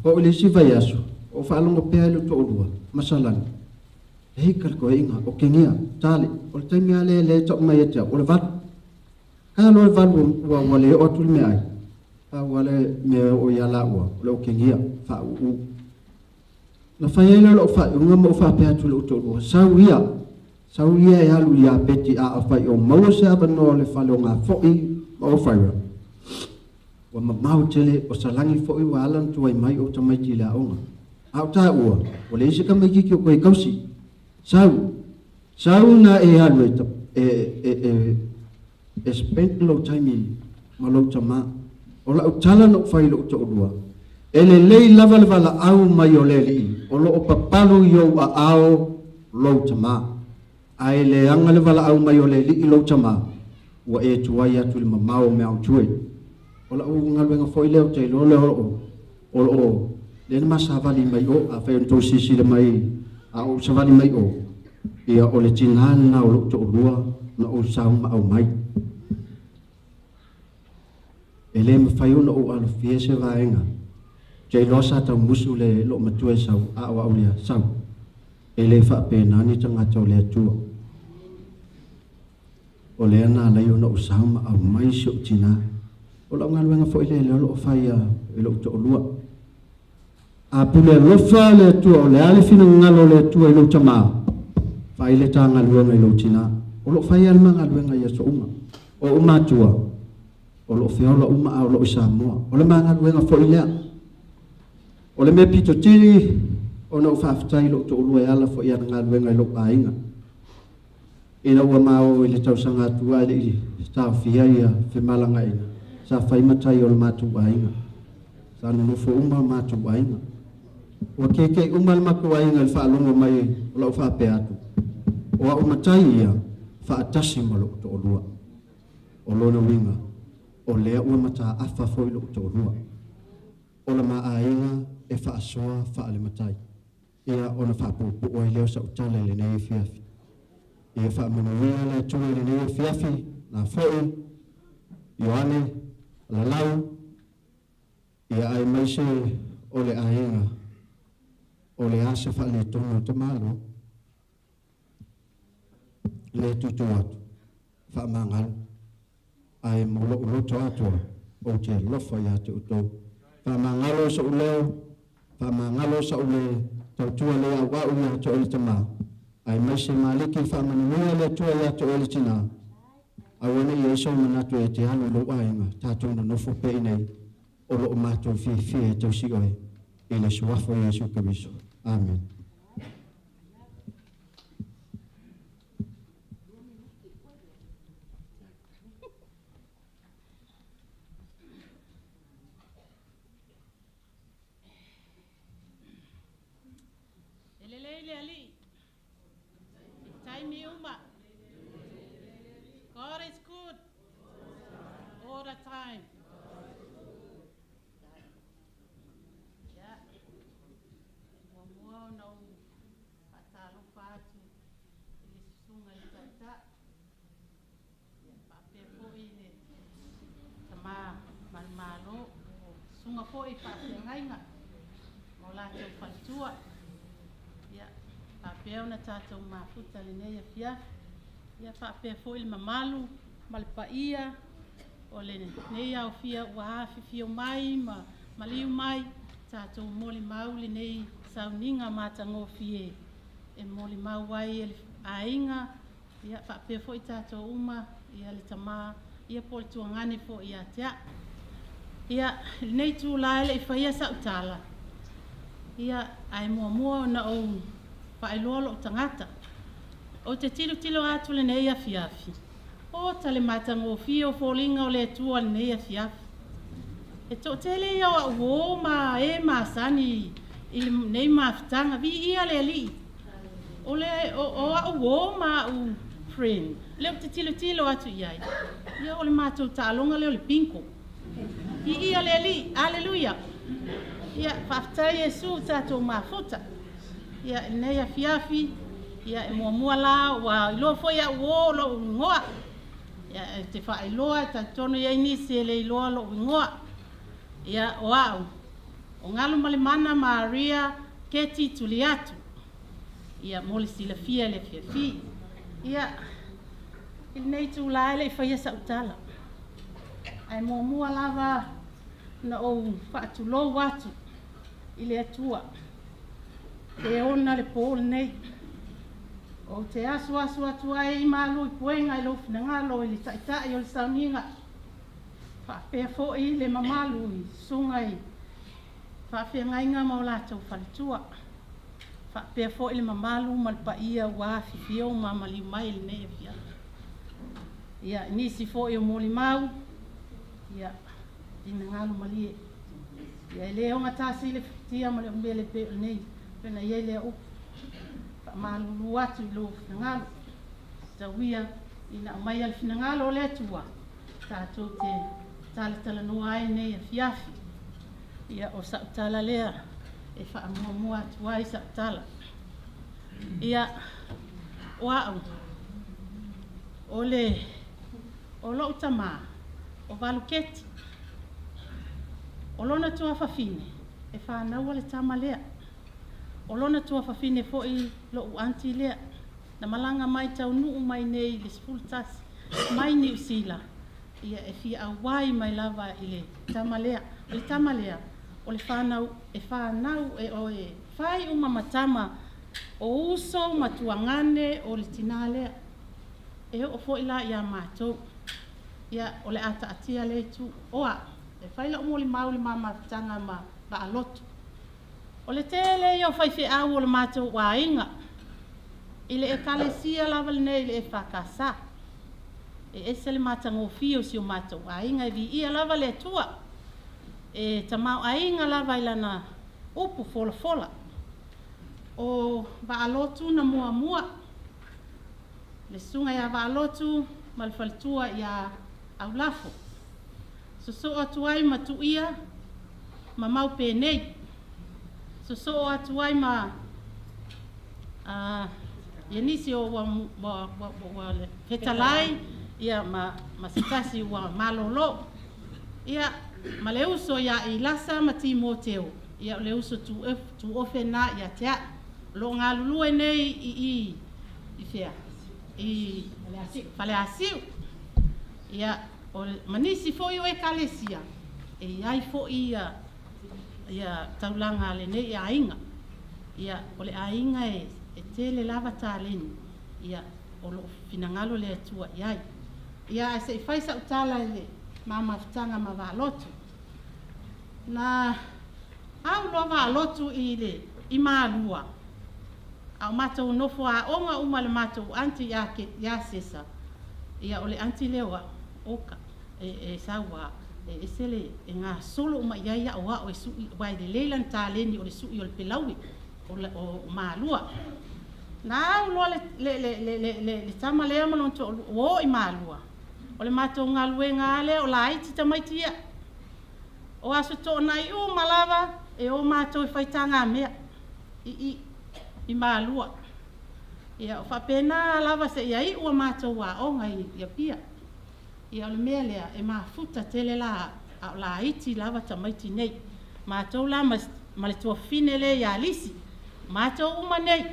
oo i le isi vaiaso, o faalogo pea i lou toalua ma Salani, e ika le toeaiga o Kenia, Tale, o le taimi lava lea lea e tau mai ia te au, o le 8. Ka loa le 8 ua le oo atu le meaai, pau lava le mea e oo ia laua, o le okegia, faauu. Na fai ai lea o lau faaiuga ma ou faapea atu i lou toalua, Sau ia, sau ia e alu ia Peti a afai o maua se avanoa o le fale o Gafo'i ma Ofaira. Ua mamao tele, o Salani foi ua ala ona tuai mai ou tamaiti i le aoga. A o taua, ua leai se tamaititi o toe tausi. Sau, sau na e alu e, e, e, e, e spend lou taimi ma lou tama. O lau tala na ou fai i lou toalua, e lelei lava le valaau mai o le Alii o lo o papalu i ou aao lou tama. Ae leaga le valaau mai o le Alii lou tama, ua e tuai atu i le mamao o mea autue. O lau galuega foi lea ou te iloa lea o lo o lea na ma savali mai o, afai o na tou silasila mai a ou savali mai o, ia o le tinā lena o lou toalua na ou sau ma aumai. E le mafai ona ou alofia se vaega. Ou te iloa sa tau musu le loomatua e sau, a o au lea, sau. E le faapena ni tagata o le Atua. O lea na alai ona ou sau ma aumai si ou tinā. O lau galuega foi lea lea o lo o fai e lou toalua. A pule alofa le Atua, o le a le finagalo o le Atua i lou tamā, fai le ta galuega i lou tinā. O lo o fai lava le ma galuega i aso uma. O ou matua, o lo o feola uma a o lo o i Samoa. O le ma galuega foi lea. O le mea pito tili ona ou faafetai i lou toalua e ala foi i ana galuega i lou aiga. Ina ua ma o i le tausaga atu ae le i taofia ia femalagaaiga, sa fai matai o le matou aiga. Sa nonofo uma matou aiga. Ua keke'i uma le matou aiga i le faalogo mai o lau faapea atu, o a'u matai ia faatasi ma lo'u to'alua. O lona uiga, o lea ua mataafa foi lo'u to'alua. O la ma aiga e faasoa faalematai. Ia, ona faapuupuu ai lea o sau tala i lenei afiafi. Ia faamanuia le Atua i lenei afiafi, na foi, Ioane, Lalau, ia aemaise o le aiga, o le a se faaletonu o tamaloa, le tutu atu, faamagalo, ae mo lou loto atoa, ou te alofa ia te outou. Faamagalo so'u leo, faamagalo sa'u le tautua le auau ia te oe le tamā, aemaise Maliki faamanuia le Atua ia te oe le tinā, aua ne i i ai sou manatu e te alu i lou aiga, tatou nonofo pea i inei, o lo o matou fiafia e tausi oe i le Suafa o Iesu Keriso. Amene. E lelei le Alii i taimi uma. God is good all the time. Yeah. Muamua ona ou faatalofa atu i le susuga i le Taitai, ia faapea foi le tama manumalo, o susuga foi i faafeagaiga ma o latou faletua. Ia faapea ona tatou mafuta lenei afiafi, ia faapea foi le mamalu ma le paia o lenei aofia ua afifio mai ma maliu mai, tatou molimau lenei sauniga matagofie e molimau ai e le aiga, ia faapea foi tatou uma, ia le tama, ia po o le tuagane foi ia te a'u. Ia, i lenei itula e le i faia sa'u tala, ia, ae muamua ona ou faailoa lo'u tagata. Ou te tilotilo atu lenei afiafi, Ota le matagofie o foliga o le Atua lenei afiafi. E toatele ia o au uō ma e masani i lenei mafutaga. Viia le Alii. O le o, o au uō ma au friend, lea ou te tilotilo atu i ai, ia o le matou taaloga lea o le bingo. Viia le Alii. Aleluia. Ia, faafetai Iesu ua tatou mafuta. Ia, i lenei afiafi, ia e muamua la ua iloa foi e au uō lou igoa. Ia, e te faailoa, e talitonu e i ai nisi e le iloa lou igoa. Ia, o au, o Galumalemana Maria Keti Tuliatu. Ia, mo le silafia i le afiafi. Ia, i lenei itula e le i faia sau tala, ae muamua lava na ou faatulou atu i le Atua e ona le po lenei. Ou te asuasu atu ai malu i puega i lou finagalo i le Taitai o le sauniga, faapea foi le mamalu i susuga i faafeagaiga ma o latou faletua, faapea foi le mamalu ma le paia ua afifio ma maliu mai i lenei afiafi. Ia, nisi foi o molimau, ia, finagalo malie. Ia, e le ogatasi le futia ma le umele pei o lenei, pei ona i ai lea upu. Faamalulu atu i lou finagalo, tau ia ina aumaia le finagalo o le Atua tatou te talatalanoa ai nei afiafi. Ia, o sau tala lea e faamuamua atu ai sau tala. Ia, o au, o le, o lou tamā, o Valuketi. O lona tuafafine, e fanaua le tama lea. O lona tuafafine foi lou aunty lea, na malaga mai taunuu mai nei i le 11 mai Niu Sila, ia e fia auai mai lava i le tama lea. O le tama lea, o le fanau, e fanau, e, o e fai uma ma tama o uso ma tuagane o le tinā lea. E oo foi la ia matou. Ia, o le a taatia lea itu. O au, e fai lau molimau i le ma mafutaga ma Vaaloto. O le tele ia o faifeau o le matou aiga i le Ekalesia lava lenei i le EFKS. E ese le matagofie o si o matou aiga, e viia lava le Atua. E tamaoaiga lava i lana upu folafola. O Vaalotu na muamua, le susuga ia Vaalotu ma le faletua ia Aulafo. Sosoo atu ai ma Tuia ma mau penei. Sosoo atu ai ma ia nisi o ua, ua, ua, ua fetalai ia ma, ma se tasi ua malolo. Ia, ma le uso ia Ilasa ma Timoteo, ia o le uso tuofe na ia te au. O lo o galulue nei i i, i fea? I Faleasiu. Ia, o, ma nisi foi o ekalesia, e i ai foi ia, ia taulaga a lenei aiga. Ia, o le aiga e, e tele lava taleni, ia, o lo o finagalo le Atua i ai. Ia, ae se i fai sau tala i le ma mafutaga ma Vaalotu. Na au loa Vaalotu i le i Malua, a o matou nofo aoga uma le matou aunty ia, ia Sesa, ia o le aunty lea o au, oka, e, e sau a, e ese le, e gasolo uma i ai au ao e sui, aua e lelei lana taleni o le sui o le pelaue, o, o, o Malua. Na au loa le, le, le, le, le, le, le tama lea ma lona toalua, ua o i Malua. O le matou galuega lava lea o laiti tamaiti ia. O Aso Toonai uma lava e o matou e fai tagamea i i i Malua. Ia, o faapena lava seia iu a matou aoga i Apia. Ia, o le mea lea, e mafuta tele la au, a o laiti lava tamaiti nei. Matou la ma, ma le tuafafine lea ia Lisi, matou uma nei,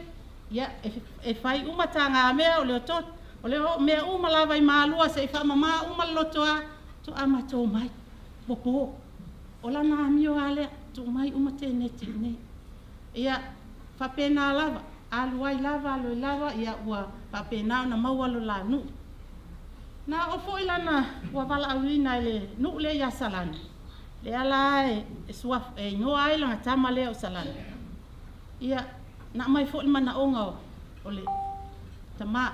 ia, e, e fai uma tagamea, o le oto, o le mea uma lava i Malua se i faamama uma le lotoa, toa matou mai. Ua po. O lana amio lava lea, tuu mai uma teneti i inei. Ia, faapena lava, alu ai lava, alu ai lava, ia ua faapena ona maua lo la nuu. Na oo foi lana ua valaauina e le nuu lea ia Salani, lea la e, e, suaf, e igoa ai lana tama lea o Salani. Ia, na aumai foi le manaoga o, o le tama,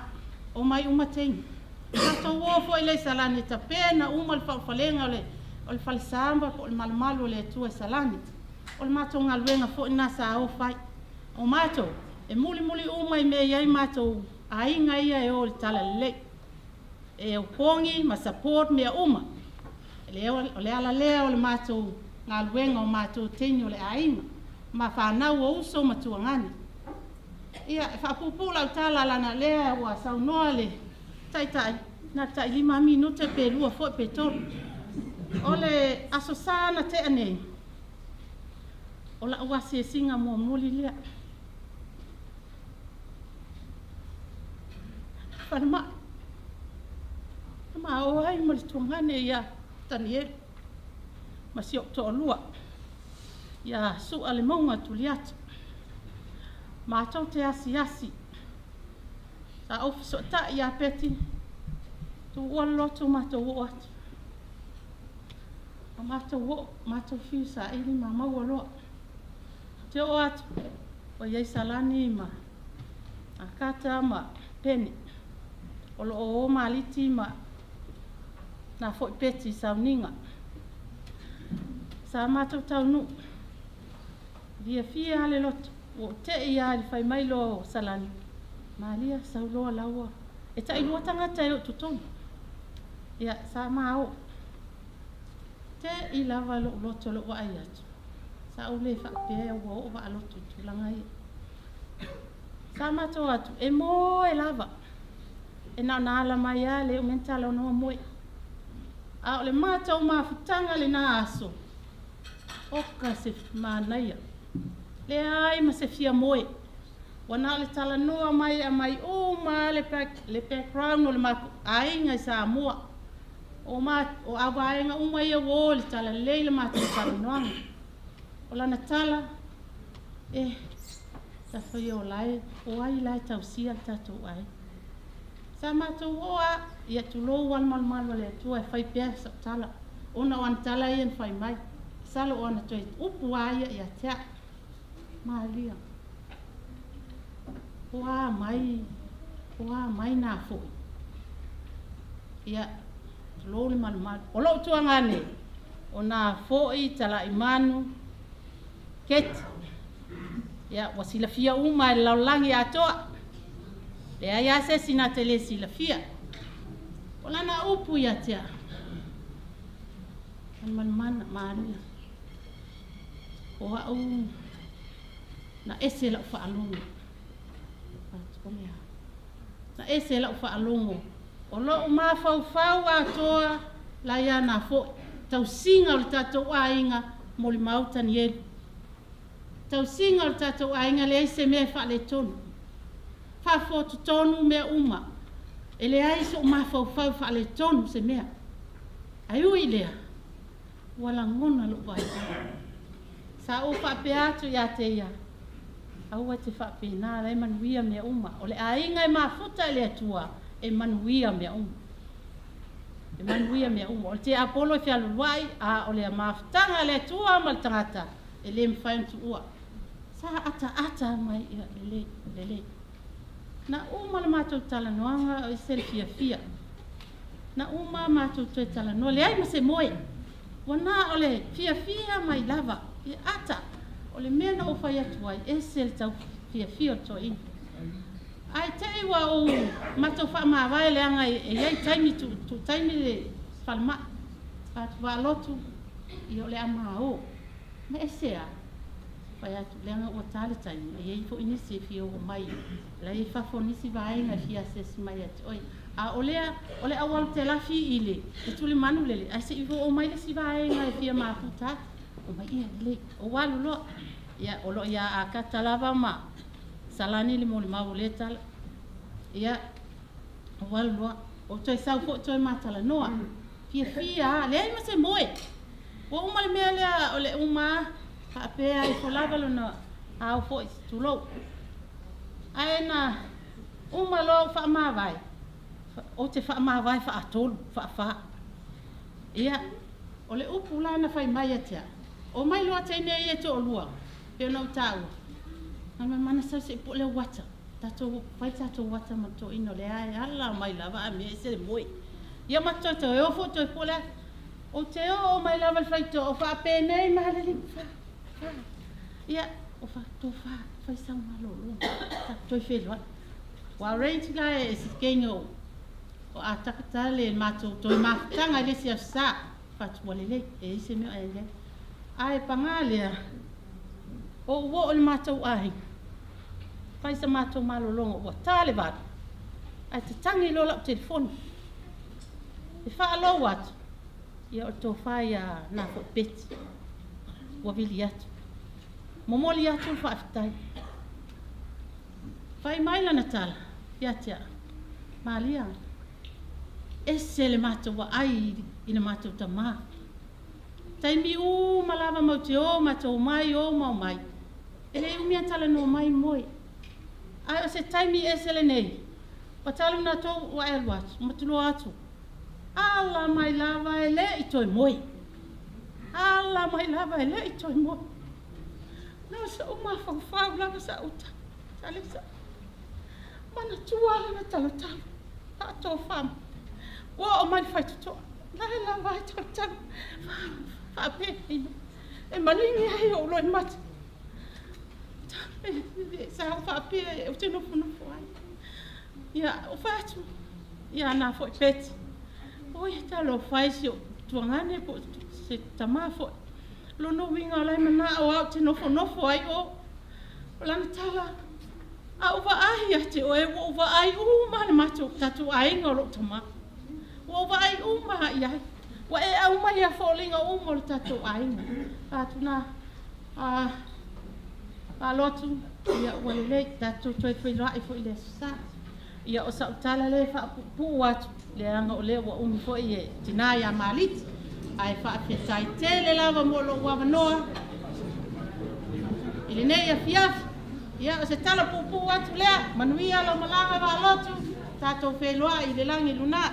omai uma teine. Matou o foi lea i Salani e tapena uma le faaofalega o le O le falesa ma po o le malumalu o le Atua i Salani. O le matou galuega foi lena sa o fai. O matou, e mulimuli uma i mea e i ai matou aiga ia e o i le talalelei. E opogi ma support mea uma. O le ala lea o le matou galuega o matou teine o le aiga ma fanau o uso ma tuagane. Ia, e faapuupuu lau tala leaga o lea ua saunoa le Taitai, na o le tailima lava minute pe lua foi pe tolu. O le Aso Sa na tea nei, o lau asiasiga muamuli lea. Falemai, na ma o ai ma le tuagane ia Tanielu ma si ou toalua ia Sua le Mauga Tuliata. Matou te asiasi. Sa ou fesootai ia Peti, tuua le lotu matou oo atu. Ma matou oo, matou fiu saili ma maua loa. Ou te oo atu, ua i ai Salani ma Akata ma Peni. O lo o o Maliti ma na foi Peti i sauniga. Sa matou taunuu, fiafia lava le loto. Ua ou te i lava i le fai mai loa o Salani, Malia, sau loa la ua. E tailua tagata e oo i totonu. Ia, sa ma o. Te i lava lou loto lou vaai atu. Sa ou le faapea ua oo vaaloto i tulaga ia. Sa matou atu, e moe lava. E na ona ala mai lava le umi talanoa moe. A o le matou mafutaga lena aso, oka se manaia. Leai ma se fia moe. Ua na o le talanoa mai e aumai uma lava le background o le matou aiga i Samoa. O, ma, o a vaega uma ia ua o i le talalelei le matou talanoaga. O lana tala, e, tafa ia o la e, o ai la e tausia le tatou aiga. Sa matou oo lava, ia tulou lava le malumalu a le Atua e fai pea sau tala, ona o ana tala ia na fai mai. Masalo o ana toe upu lava ia ia te au. Malia, o a mai, o a mai na foi. Ia, tulou le malumalu. O lou tuagane, o na foi Talaimanu Keti. Ia, ua silafia uma e le lalolagi atoa. Leai lava se isi na te le silafia. O lana upu ia te au, Manumanumana, Maria, o au na ese lau faalogo. Na ese lau faalogo. O lou mafaufau atoa la ia na foi. Tausiga o le tatou aiga, molimau Tanielu. Tausiga o le tatou aiga, leai se mea e faaletonu. Faafoatotonu mea uma. E leai sou mafaufau faaletonu se mea. Ae ui i lea, ua lagona lou vaivai. Sa ou faapea atu ia te ia, aua e te faapena, la e manuia mea uma. O le aiga e mafuta i le Atua, e manuia mea uma. E manuia mea uma. O le tiapolo e fealualuai, a o le mafutaga a le Atua ma le tagata, e le mafai ona tuua. Sa ataata mai ia lelei, lelei. Na uma le matou talanoaga, o ese le fiafia. Na uma matou toe talanoa, leai ma se moe. Ua na o le fiafia mai lava, e ata. O le mea na ou fai atu ai, ese le tau fiafia o le toeaina. Ae te i ua ou matou faamavae leaga e i ai taimi, tuu taimi le falemai. Fai atu vaalotu, ia o le a ma o. Na ese a? Fai atu, leaga ua ta le taimi, e i ai foi nisi e fia oo mai, la e i fafo nisi vaega e fia asiasi mai ia te oe. A o lea, o le auala te lafi i le tulimanu lele, ae se i oo mai le isi vaega e fia mafuta atu. Omai ia lelei, ou alu loa. Ia, o lo o ia Akata lava ma Salani le molimau o lea tala. Ia, ou alu loa. Ou toe sau foi toe ma talanoa. Fiafia lava, leai ma se moe. Ua uma le mea lea o le uma lava, faapea ifo lava lona ao foi, tulou. Ae na uma loa ou faamavae, ou te faamavae faatolu, faafa. Ia, o le upu la na fai mai ia te au, omai loa teine ia e toalua, pei ona ou taua, Manumanumana sau se i pue le uata, tatou fai tatou uata ma le toeaina o lea e ala mai lava ae mea ese le moe. Ia ma toe toe o foi toe pue le ata. Ou te oo mai lava i le faitotoa o faapenei ma le lima fa, fa. Ia, o fa, tofa, fai sau malologa, tatou toe feiloai. Ua arrange la e si teine o o Atakata le matou toe mafutaga i le isi aso Sa. Fatu ua lelei, e leai se mea o e i ai. Ae paga lea, o ou oo i le matou aiga, fai sa matou malologa ua ta le 8, ae tatagi loa lau telefoni. E faalou atu, ia o le tofa ia na foi Beti, ua vili atu. Momoli atu le faafetai. Fai mai lana tala ia te au, Malia, ese le matou vaai i le matou tama. Taimi uma lava mau te o matou omai o ma omai, e le umi a talanoa mai moe. Ae o se taimi ese lenei, ua talu na tou ua e alu atu, ma tuloa atu, ala mai lava e le i toe moe. Ala mai lava e le i toe moe. Na o so'u mafaufau lava sa uta talesa. Manatua lana talotalo, faatofa mai. Ua oo mai le faitotoa, la e lava ai talotalo, faapea e maligi ai ou loimata. Sa ou faapea ou te nofonofo ai. Ia, ou fai atu, ia na foi Beti. Oi, talofa e si ou tuagane po o se tamā foi. Lona uiga o la e manao au ou te nofonofo ai o. O lana tala, a ou vaai ia te oe, ua ou vaai uma le matou tatou aiga o lou tamā. Ua ou vaai uma lava i ai. Ua e aumaia foliga uma o le tatou aiga. Atu na, a alo atu, ia ua lelei, tatou toe feiloai foi i le aso Sa. Ia o sau tala lea e faapuupuu atu, leaga o lea ua umi foi e tinā ia Maliti, ae faafetai tele lava mo lou avanoa i lenei afiafi. Ia o se tala puupuu atu lea, manuia lau malaga vaalotu, tatou feiloai i le lagi luna'i.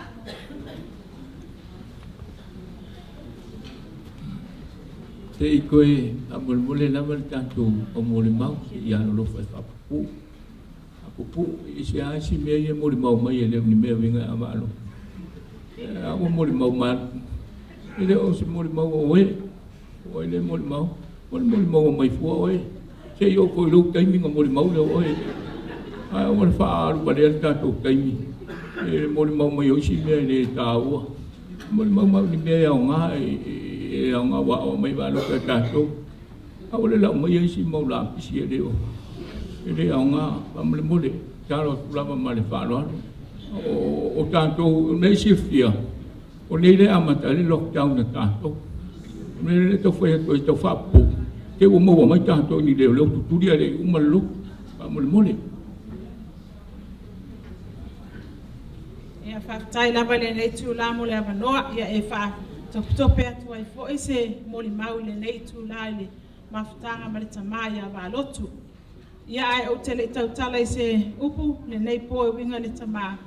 Se i toe faamolemole lava le tatou aumolemau se i alolofa e faapupuu. Faapupuu, i se a isi mea ia e molimau mai e le o ni mea uiga e avaalo. A ua molimau malu. E le o se molimau o oe. O oe le molimau. O le molimau mai fua oe. Se i oo foi i lou taimi ona molimau lea o oe. Ae aua le faaalu valea le tatou taimi e molimau mai o isi mea e le taua. Molimau mai o ni mea e aoga e aoga ua aoao mai vaalofa e tatou. Aua le lau maia isi mau lapisi e le o e le aoga. Faamolemole, tatalo atu lava ma le faaaloalo. O tatou, o mea e silafia, o nei lea e amata ai le lockdown a tatou. O le mea lea e tau fai atu ai, tau faapupuu, te i ua maua mai tatou i ni leoleo tutuli ae le i uma le lotu. Faamolemole. Ia, faafetai lava i lenei itula mo le avanoa. Ia, e faatopetope atu ai foi se molimau i lenei itula i le mafutaga ma le tama ia Valotu. Ia, ae ou te le i tautala i se upu lenei po e uiga i le tama,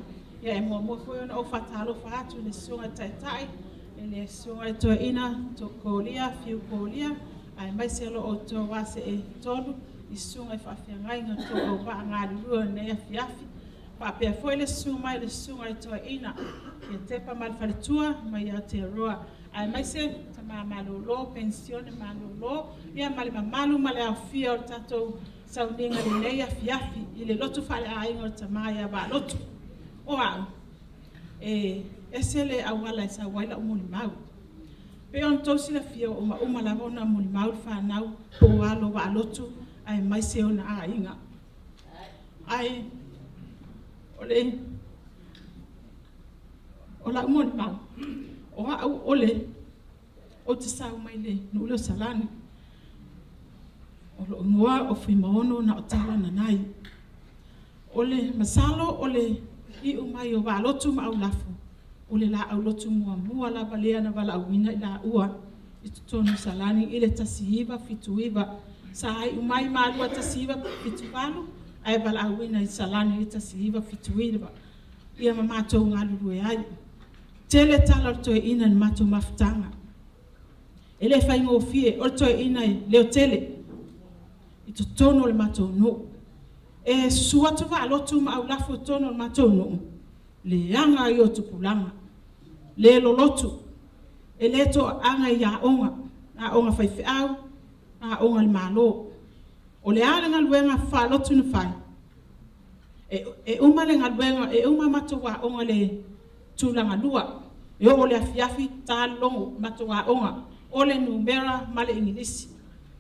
ia e muamua foi ona ou faatalofa atu i le susuga i le Taitai, i le susuga i le Toeaina Kolia, Fiu Kolia, aemaise o lo outou asee tolu i susuga i faafeagaiga o outou auvaa galulue o lenei afiafi. Faapea foi le susu mai o le susuga i le Toeaina ia Tepa ma le faletua mai Aotearoa, aemaise tama malolo, penisione malolo, ia ma le mamalu ma le aofia o le tatou sauniga i lenei afiafi i le lotu faaleaiga o le tama ia Vaalotu. O au, e ese le auala e sau ai lau molimau. Pei ona outou silafia ua umauma lava ona molimau le fanau po o alo o Vaalotu aemaise ona aiga. Ae o le o lau molimau, o au o le ou te sau mai le nuu lea o Salani. O lou igoa o Fuimaono Naotala Nanai. O le masalo o le iu mai o Vaalotu ma Aulafo, o le laau lotu muamua lava lea na valaauina i laua i totonu o Salani i le 1979. Sa iu mai Malua 1978 ae valaauina i Salani i le 1979. Ia ma matou galulue ai. Tele tala o le toeaina i le matou mafutaga. E le faigofie, o le toeaina e leotele i totonu o le matou nuu. E susu atu Vaalotu ma Aulafo i totonu o le matou nuu, leaga ia o tupulaga, le lolotu. E lē toaaga i aoga, aoga faifeau, aoga a le Malo. O le a le galuega faalotu na fai, e uma le galuega, e uma matou aoga i le tulagalua, e oo i le afiafi ta le logo matou aoga o le numera ma le igilisi.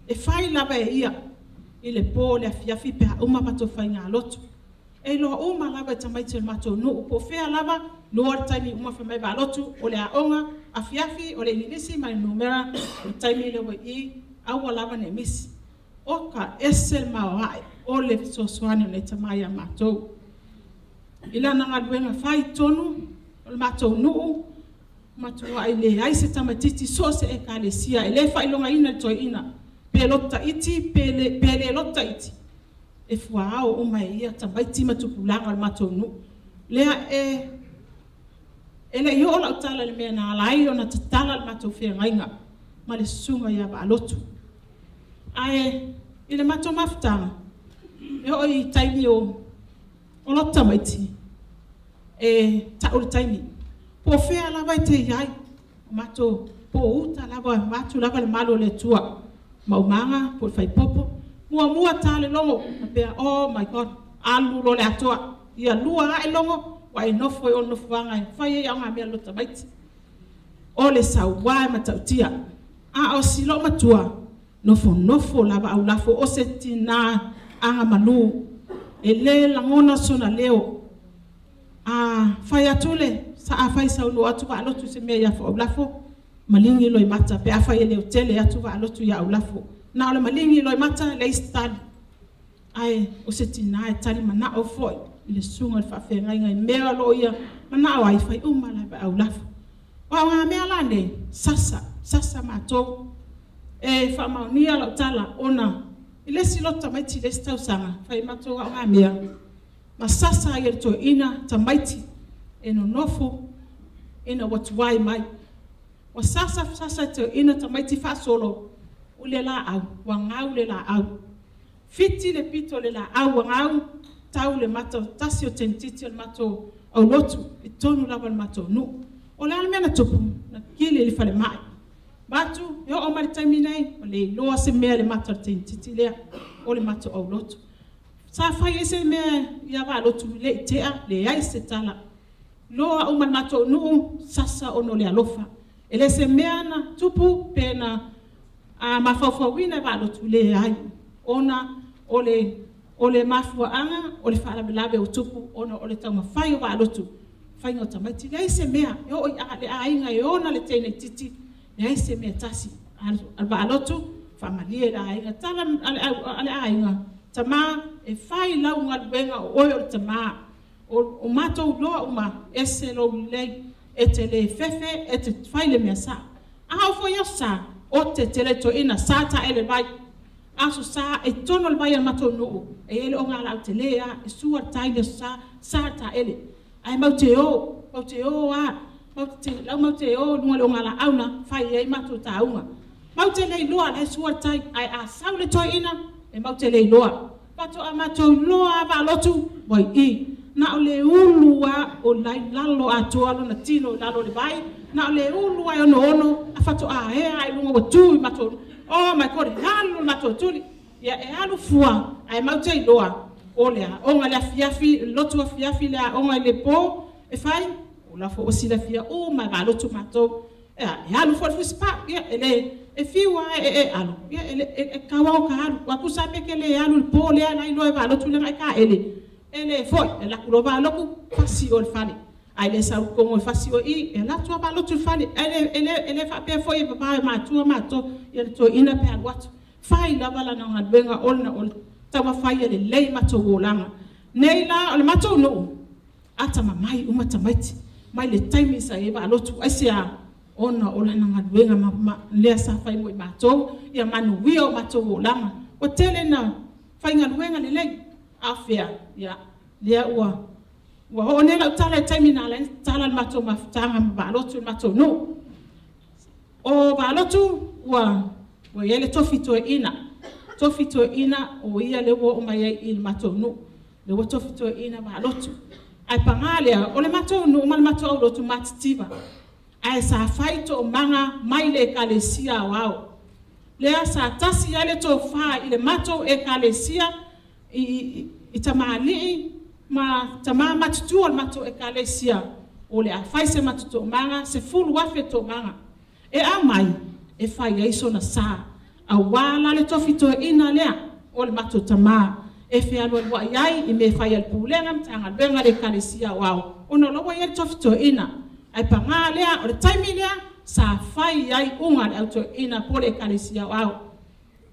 E fai lava e ia i le po i le afiafi pe a uma matou faigalotu. E iloa uma lava e tamaiti o le matou nuu po o fea lava, loa le taimi uma fai mai Baalotu o le aoga afiafi o le igilisi ma le numera o le taimi lea ua i i, aua lava ne i misi. Oka ese le maoae o le fesoasoani o lenei tama ia matou. I lana galuega fai i totonu o le matou nuu, matuai leai se tamaitiiti so o se ekalesia e le faailogaina e le toeaina, pe lotu itaiti pe le lotu itaiti, e fuaao uma e ia tamaiti ma tupulaga o le matou nuu. Lea e e le i oo lau tala i le mea na ala ai ona tatala le matou feagaiga ma le susuga ia Baalotu. Ae i le matou mafutaga, e oo i taimi o lotu tamaiti, e tau le taimi, po o fea lava e te i ai, matou po o uta lava vaeatu lava le malu o le Atua, maumaga po o le faaipopo, muamua ta le logo, faapea, oh my God, alu loa le atoa. Ia lua ae logo ua e nofo i o i le nofoaga e fai ai au mea a le lotu tamaiti. O le saua e matautia. A o si loomatua, nofonofo lava aulafo o se tina agamalu e le lagona sona leo. A fai atu le afai e saunoa atu Baalotu i se mea ia Aulafo, maligi loimata pe afai e leotele atu Baalotu ia Aulafo. Na o le maligi loimata, leai se tali. Ae o se tina e talimanao foi i le susuga i le faafeagaiga i mea o lo o ia manao ai, fai uma lava e Aulafo. O mea la nei, sasa, sasa matou. E faamaonia lau tala ona i le isi lotu tamaiti i le isi tausaga, fai matou aogamea, ma sasa ai e le toeaina tamaiti e nonofo ina ua tuai mai. Ua sasa sasa e toeaina tamaiti faasolo i le laau, ua gau le laau. Fiti le pito o le laau ua gau, tau i le mata tasi o teimatiti o le matou aulotu i totonu lava o le matou nuu. O le a le mea na tupu? Na kili i le falemai. Avatu, e oo mai i le taimi nei, ua le iloa se mea i le mata o le teimatiti lea o le matou aulotu. Sa fai ai se mea ia Baalotu, le i tea, leai se tala. Loa uma le matou nuu, sasa ona o le alofa. E le se mea na tupu pe na mafaufauina e Baalotu, leai. Ona o le o le mafuaaga o le faalavelave ua tupu ona o le taumafai o Baalotu faiga o tamaiti. Leai se mea e oo i le aiga e ona le teineitiiti, leai se mea e tasi. A le Baalotu, faamalie i le aiga. Tala a le aiga, tama, e fai lau galuega o oe o le tama. O matou iloa uma, ese lou lelei, e te le fefe, e te fai le mea sao. A oo foi i aso sa, ote tele le toeaina, sa taele i le vai. Aso Sa, i totonu o le vai a le matou nuu, e i ai le ogalaau tele lava, e sua le tai i le aso Sa, sa le taele. Ae matou te o, matou te o lava, matou te, la matou te o i luga o le ogalaau la fai ai matou tauga. Matou te le iloa o la e sua le tai, ae a sau le toeaina, e matou te le iloa. Faatoa matou iloa lava Baalotu ua i i. Na o le ulu lava o la e i lalo atoa lona tino i lalo o le vai, na o le ulu lava e onoono ae faatoa ea lava i luga ua tu i matou Oh my God, e alu le matou tuli. Ia, e alu fua, ae matou te iloa, o le aoga i le afiafi, le lotu afiafi, le aoga i le po e fai, o la foi ua silafia uma e Baalotu matou. Ia, e alu foi le fusipau, ia, e le, e fiu lava e alu, ia, e tatau lava ona ota alu. Aua tusa lava pe te le alu i le po lea la e iloa e Baalotu leaga e taele, e le foi, e alu atu loa Baalotu, fasi i o i le fale. A e le sau i totonu e fasi oe i i, e alu atu lava Baalotu i le fale. Ae e le faapea foi e vava e matua matou ia le toeaina pe alu atu. Fai lava lana galuega ona o le taumafai ia lelei matou olaga. Nei la o le matou nuu, atamamai uma tamaiti mai le taimi sa i ai Baalotu. Aisea? Ona o lana galuega ma lea sa fai mo i matou, ia manuia o matou olaga. Ua tele ina faigaluega lelei, a o fea? Ia, lea ua Ua oo nei lau tala i le taimi na ala ai ona tatala le matou mafutaga ma Baalotu i le matou nuu. O Baalotu ua ua i ai le tofi toeaina, tofi toeaina o ia lea ua oo mai ai i le matou nuu. Lea ua tofi toeaina Baalotu. Ae paga lea, o le matou nuu ma le matou aulotu e matitiva. Ae sa fai toomaga mai le Ekalesia Aoao. Lea sa tasi ai le tofa i le matou Ekalesia i, i, i tamalii ma tamā matutua o le matou Ekalesia, o le a fai se matou toomaga, 10,000 toomaga e aumai e fai ai sona sa, auā la le tofi toeaina lea o le matou tamā e fealualuai ai i mea fai a le Pulega, Matagaluega a le Ekalesia Aoao, ona o la ua i ai le tofi toeaina. Ae pagā lea, o le taimi lea sa fai ai uga a le au toeaina po o le Ekalesia Aoao.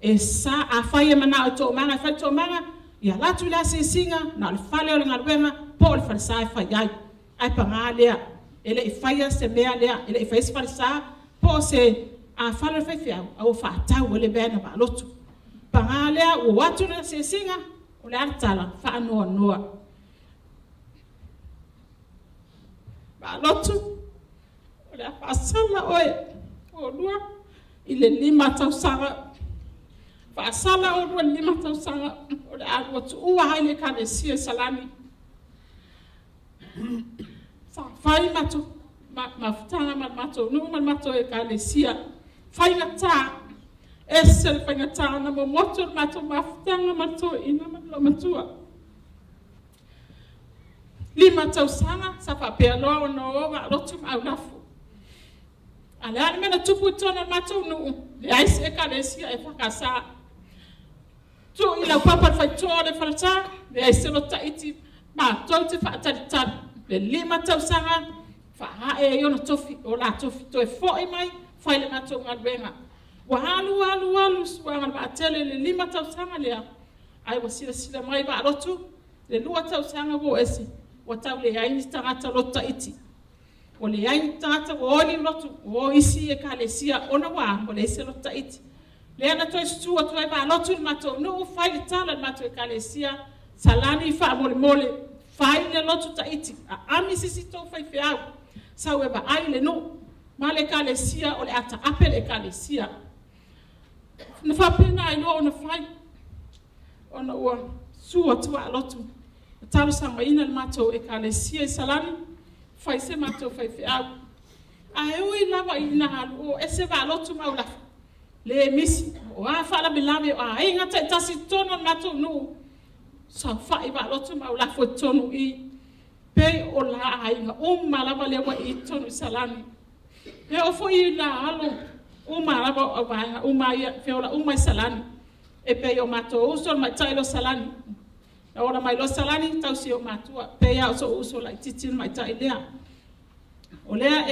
E sa, afai e manao e toomaga e fai le toomaga, ia alu atu i le asiasiga, na o le fale o le galuega po o le falesa e fai ai. Ae paga lea, e le i faia se mea lea, e le i faia se falesa po o se fale o le faifeau, a ua faatau ai le van a Vaalotu. Paga lea, ua o atu le asiasiga, o le a le tala? Faanoanoa. Vaalotu, o le a faasala oe oulua i le 5 tausaga. Faasala oulua i le 5 tausaga, o le a lua tuua ai le Ekalesia i Salani. Sa fai matou mafutaga ma le matou nuu ma le matou ekalesia. Faigata, ese le faigata na momoto le matou mafutaga ma le toeaina ma le loomatua. 5 tausaga sa faapea loa ona o Vaalotu ma Aulafu. A le a le mea na tupu i totonu o le matou nuu, leai se ekalesia EFKS. Tuu i laupapa le faitotoa o le falesa, leai se loto Tahiti, matou te faatalitali le 5 tausaga faaae ai ona tofi, o la tofi toe foi mai, fai le matou galuega. Ua alu alu alu suaga o le vaatele i le 5 tausaga lea, ae ua silasila mai Vaalotu, le 2 tausaga ua o ese, ua tau leai ni tagata loto Tahiti. Ua leai ni tagata ua o i lotu, ua o isi ekalesia ona ua a, ua leai se loto Tahiti. Lea na toe susu atu ai Vaalotu i le matou nuu, fai le tala i le matou ekalesia, Salani faamolemole, fai le lotu Tahiti, aami se isi tou faifeau, sau e vaai le nuu ma le ekalesia, o le a taape le ekalesia. Na faapena ai loa ona fai, ona ua susu atu Vaalotu, na talosagaina le matou ekalesia i Salani, fai se matou faifeau. Ae ui lava ina alu o ese Vaalotu ma Aulafa, le misi, o a faalavelave o aiga taitasi i totonu o le matou nuu, saofai Vaalotu ma Aulafu i totonu i i, pei o la aiga uma lava lea ua i totonu i Salani. E oo foi i la alo uma lava o vaega uma ia, feola uma i Salani. E pei o matou uso le matai o Salani. Na ola mai loa Salani, tausi o matua. Pei lava o so'u uso laitiiti le matai lea. O lea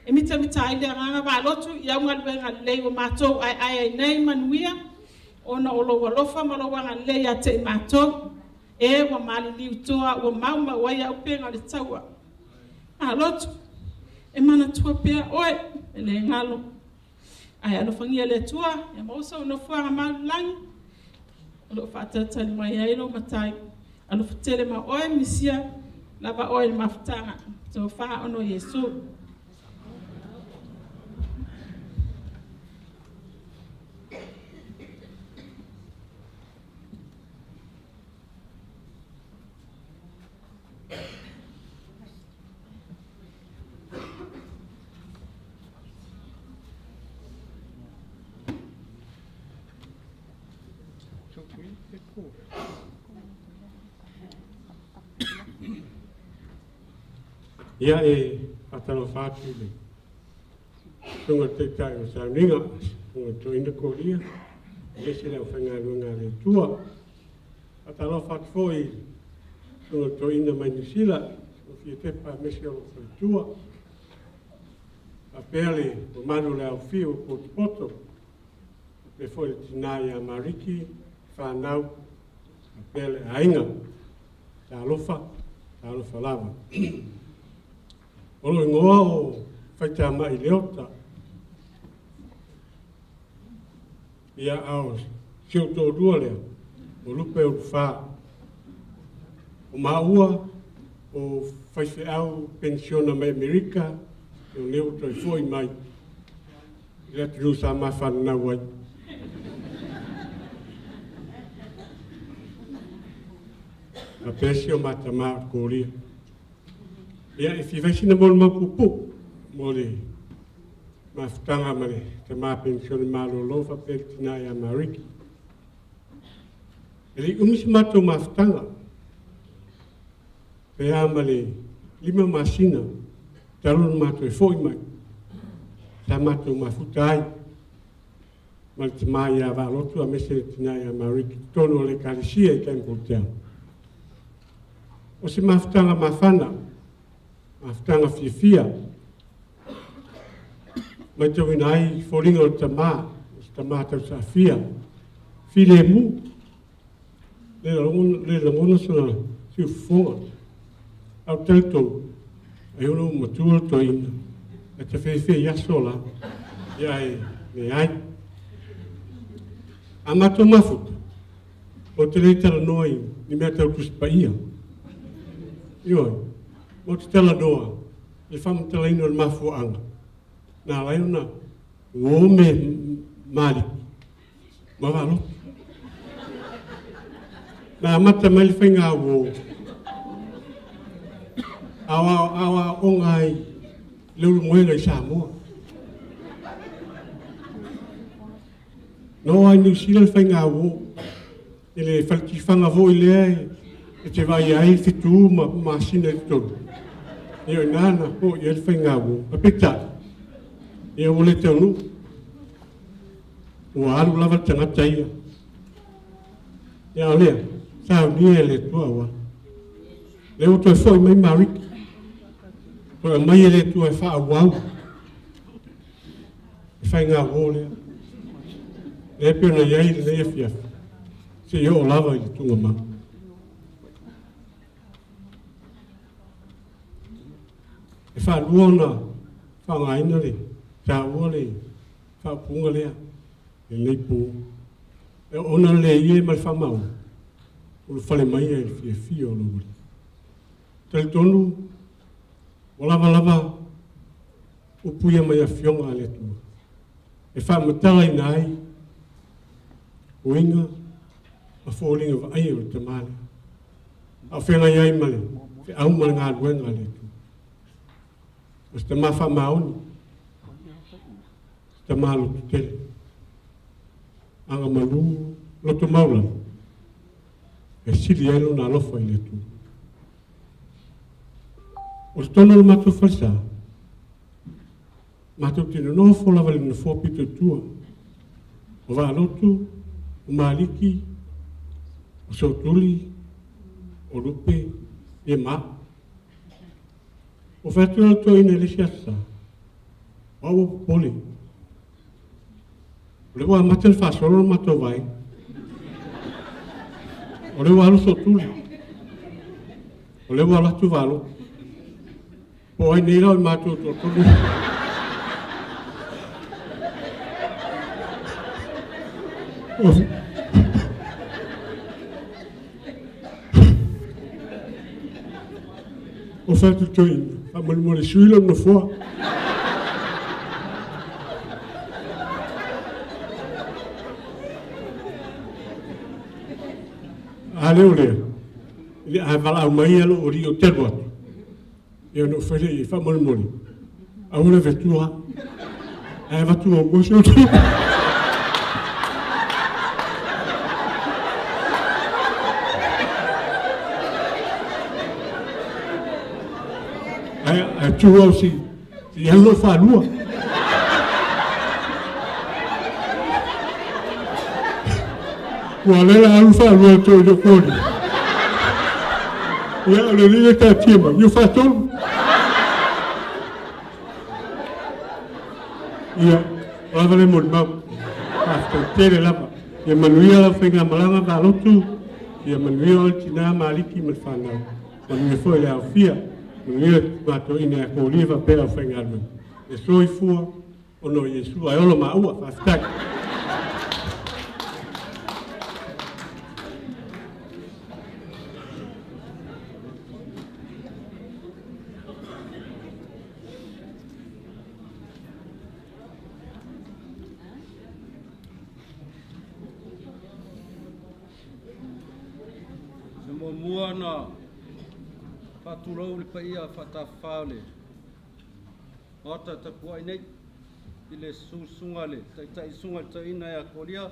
e mitamita ai le agaga Vaalotu i au galuega lelei ua matou aeae ai nei manuia, ona o lou alofa ma lou agalelei ia te i matou, e ua maliliu toa ua maumau ai auupega o le taua. Vaalotu, e manatua pea oe, e le galo. Ae alofagia le Atua, ia maua sou nofoaga mau i le lagi, o lo o faatalitali mai ai lou Matai. Alofa tele ma oe, Misia, lava oe i le mafutaga. Tofa ona o Iesu. Ia e faatalofa atu i le susuga i le Taitai o Sauniga, susuga i le Toeaina Kolia, aemaise le aufaigaluega a le Atua. Faatalofa atu foi i le susuga i le Toeaina mai Niu Sila, Susuga Fiatepa aemaise o lou faletua. Faapea le mamalu o le aufio o Potopoto, faapea foi le tina ia Mariki, fanau, faapea le aiga. Talofa, talofa lava. O lou igoa o Faitama'i Leota. Ia, a o si ou toalua lea, o Lupe Ulufa. O maua o faifeau penisiona mai Amerika, o lea ua toe foi mai i le atunuu sa ma fananau ai. Faapea si o ma tama o Kolia. Ia, e fia fai sina molimau puupuu. mo le mafutaga ma le tamā penisione malōlō faapea le tinā ia Mariki. E le i umi se matou mafutaga, pe a ma le 5 masina talu ona matou e fo'i mai, sa matou mafuta ai ma le tamā ia Vaalotu aemaise le tinā ia Mariki i totonu o le Ekalesia i Campbelltown. O se mafutaga mafana, mafutaga fiafia, matauina ai foliga o le tamā, o se tamā tausaafia, filemu, le lagona sona siufofoga. Ae ou te talitonu, ai ona ua matua le toeaina, ae tafefe i aso la, ia ae leai. A matou mafuta, ou te le talanoa i ni mea tau Tusi Paia. Ioe, ou te talanoa i le faamatalaina o le mafuaaga na ala ai ona uo me Maliki ma Vaalotu. Na amata mai le faiga uo a o aoaoga ai le ulumoega i Samoa. Na oo lava i Niu Sila le faiga uo i le faletifaga foi lea e te vaaia ai fetu ma masina i totonu. Ia o i ina na oo i ai le faiga uo. Ae peitai, ia ua le taunuu. Ua alu lava le tagata ia. Ia a o lea, saunia e le Atua auala. Lea ua toe foi mai Mariki. Toe aumai e le Atua e faaauau le faiga uo lea. Lea e pei ona i ai lenei afiafi, seia oo lava i le tugamau. E faalua ona faaaogaina le taua le faaupuga lea i lenei po. E ona le ie ma le faamaoni, ulufale mai ai i le fiafia o lou Alii. Talitonu, ua lava lava upu ia mai Afioga a le Atua e faamatalaina ai uiga ma foliga vaaia o le tama lea. A o feagai ai ma le feau ma le galuega a le Atua. O se tama faamaoni, se tama lototele, agamalu, loto maualalo, e sili ai lona alofa i le Atua. O totonu o le matou falesa, matou te nonofo lava i le nofoa pito i tua, o Vaalotu, o Maliki, o Sootuli, o Lupe, ia ma au. Ua fai atu la le toeaina i le isi aso Sa, o au ua popole. O lea ua amata ona faasolo le matou vaega. O lea ua alu Sootuli. O lea ua alu atu Vaalotu. Po o ai nei la o i matou toatolu. O fai atu le toeaina, faamolemole sui lou nofoa. A lea o lea, a valaau mai lou alii ou te alu atu, ia ona ou fai lea i ai, faamolemole, aua le avatua au. Ae avatu muamua si ou Ae tu au si i alu lou faalua. Ua lea la alu faalua atu i le koli. Ia, o le lile taatia mai, ia faatolu. Ia, o lava le molimau. Faafetai tele lava. Ia manuia lau faigamalaga Vaalotu, ia manuia oe tinā ma aliki ma le fanau. Manuia foi le aofia, manuia le matou ina ia kolia faapea le aufaigaluega. Ia soifua ona o Iesu ae ola maua. Faafetai. Se muamua ona faatulou le paia faatafafa o le Maota tapuai nei i le susuga le taitai susuga le toeaina ia Kolia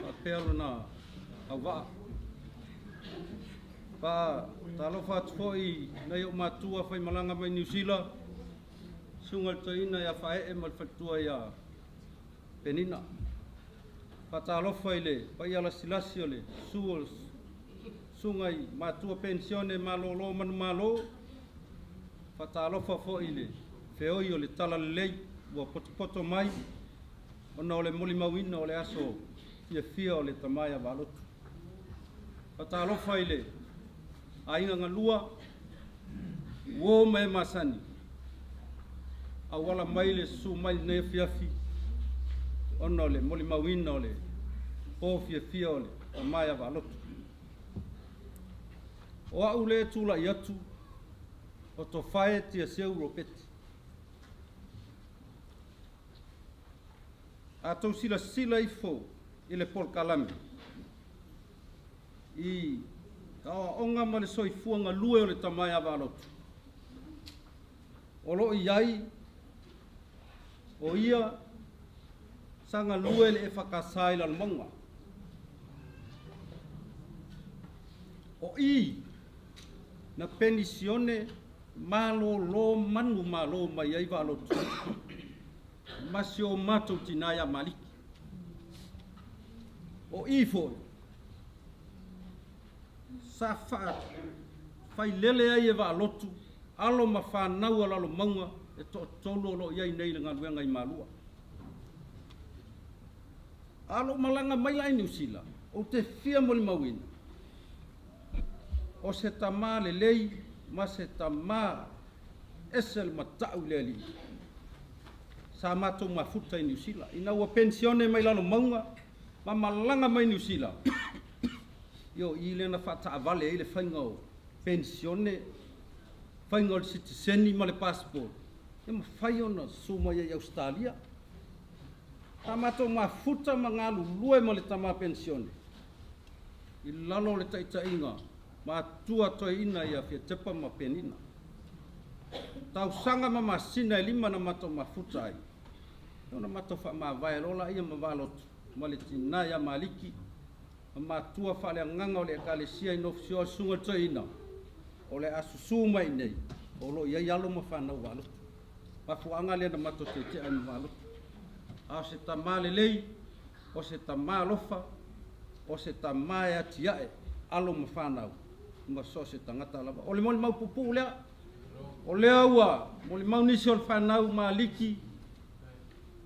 faapea lona auvaa. Faatalofa atu foi i nai ou matua faimalaga mai Niu Sila, susuga le toeaina ia Faaee ma le faletua ia Penina. Faatalofa i le paia lasilasi o le susu o susuga i matua penisione malolo manumalo. Faatalofa foi i le feoi o le talalelei ua potopoto mai ona o le molimauina o le aso fiafia o le tama ia Vaalotu. Faatalofa i le aiga galua, uo ma e masani, auala mai le susu mai i lenei afiafi ona o le molimauina o le po fiafia o le tama ia Vaalotu. O au lea e tulai atu, o Tofae Tiaseu Ropeti. A outou silasila ifo i le polokalame i aoaoga ma le soifua galue o le tama ia Vaalotu, o lo o i ai o ia sa galue i le EFKS i Lalomauga. O i na penisione malolo manumalo mai ai Vaalotu ma si o matou tina ia Maliki. O i foi sa faafailele ai e Vaalotu alo ma fanau a Lalomauga e toatolu o lo o i ai nei i le galuega i Malua. A o lou malaga mai la i Niu Sila, ou te fia molimauina, o se tama lelei ma se tama ese le matau i le Alii sa matou mafuta i Niu Sila. Ina ua penisione mai Lalomauga ma malaga mai Niu Sila, ia o i lea na faataavale ai le faiga o penisione, faiga o le sitiseni ma le passport, e mafai ona susu mai ai i Ausetalia. Sa matou mafuta ma galulue ma le tama penisione i lalo o le taitaiga matua toeaina ia Fiatepa ma Penina. Tausaga ma masina e 5 na matou mafuta ai, ona matou faamavae loa lea ma Vaalotu ma le tina ia Maliki ma matua faaleagaga o le Ekalesia i Nuafisiwa, le susuga i le toeaina, o le a susu mai i inei, o lo o i ai alo ma fanau a Vaalotu. Mafuaaga lea na matou tetea ai ma Vaalotu. A o se tama lelei, o se tama alofa, o se tama e atiae alo ma fanau ma so o se tagata lava. O le molimau puupuu lea, o lea ua molimau nisi o le fanau Maliki,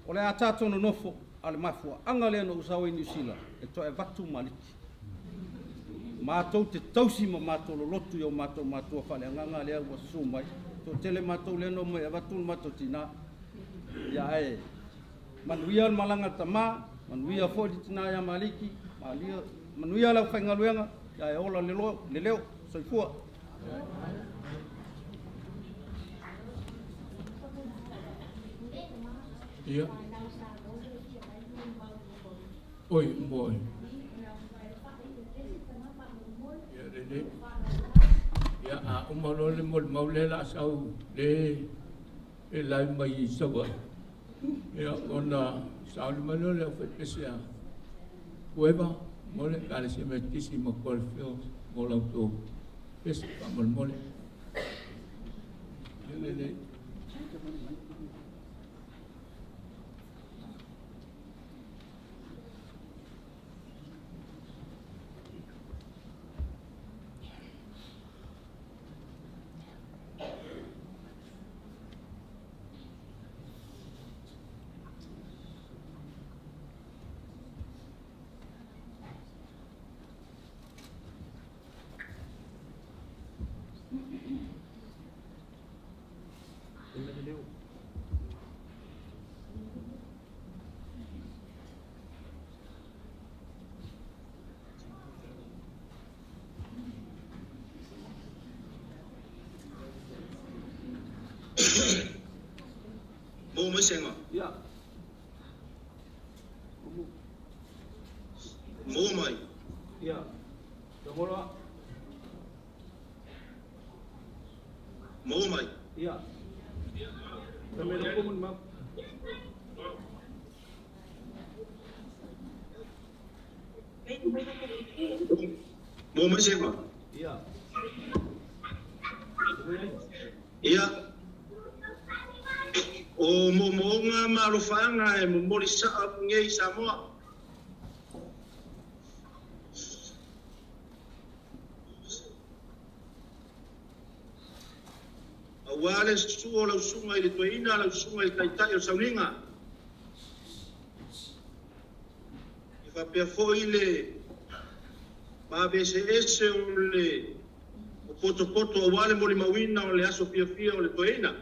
o le a tatou nonofo, a o le mafuaaga lea na ou sau ai i Niu Sila, e toe avatu Maliki. Matou te tausi ma matou lolotu i o matou matua faaleagaga lea ua susu mai. Toatele matou lea na omai e avatu le matou tina. Ia ae manuia le malaga a le tama, manuia foi le tina ia Maliki, manuia le aufaigaluega, ia ae ola le leo. Soifua. Ia. Oi, mo. Ia, lelei. Ia, a uma loa le molimau lea la sau le e lai mai i Savaii. Ia, ona sauni mai lea o le aufaipese a Kueva mo le Ekalesia Metotisi ma Caulfield mo la outou pese faamolemole. Ia, lelei. Maua mai se igoa? Ia. Maua mai. Ia. Tagoloa. Maua mai. Ia. Mo mai se Ia. O mo moonga ma alofaga e momoli sa'a atu Samoa. Auā le susu o lausuga i le toeaina lausuga i le taita'i o le sauniga. E faapea fo'i le maveseese o le o potopoto auā le molimauina o le aso fiafia o le toeaina.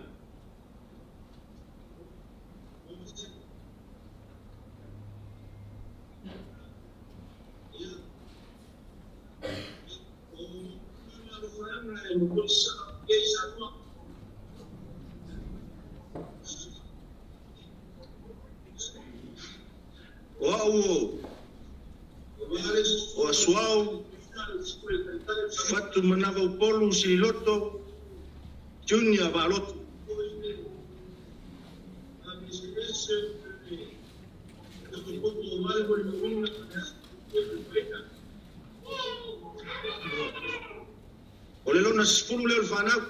O au o asuau fatu manava upolu sililoto junior valotu. O le lona 10 lea o le fanau.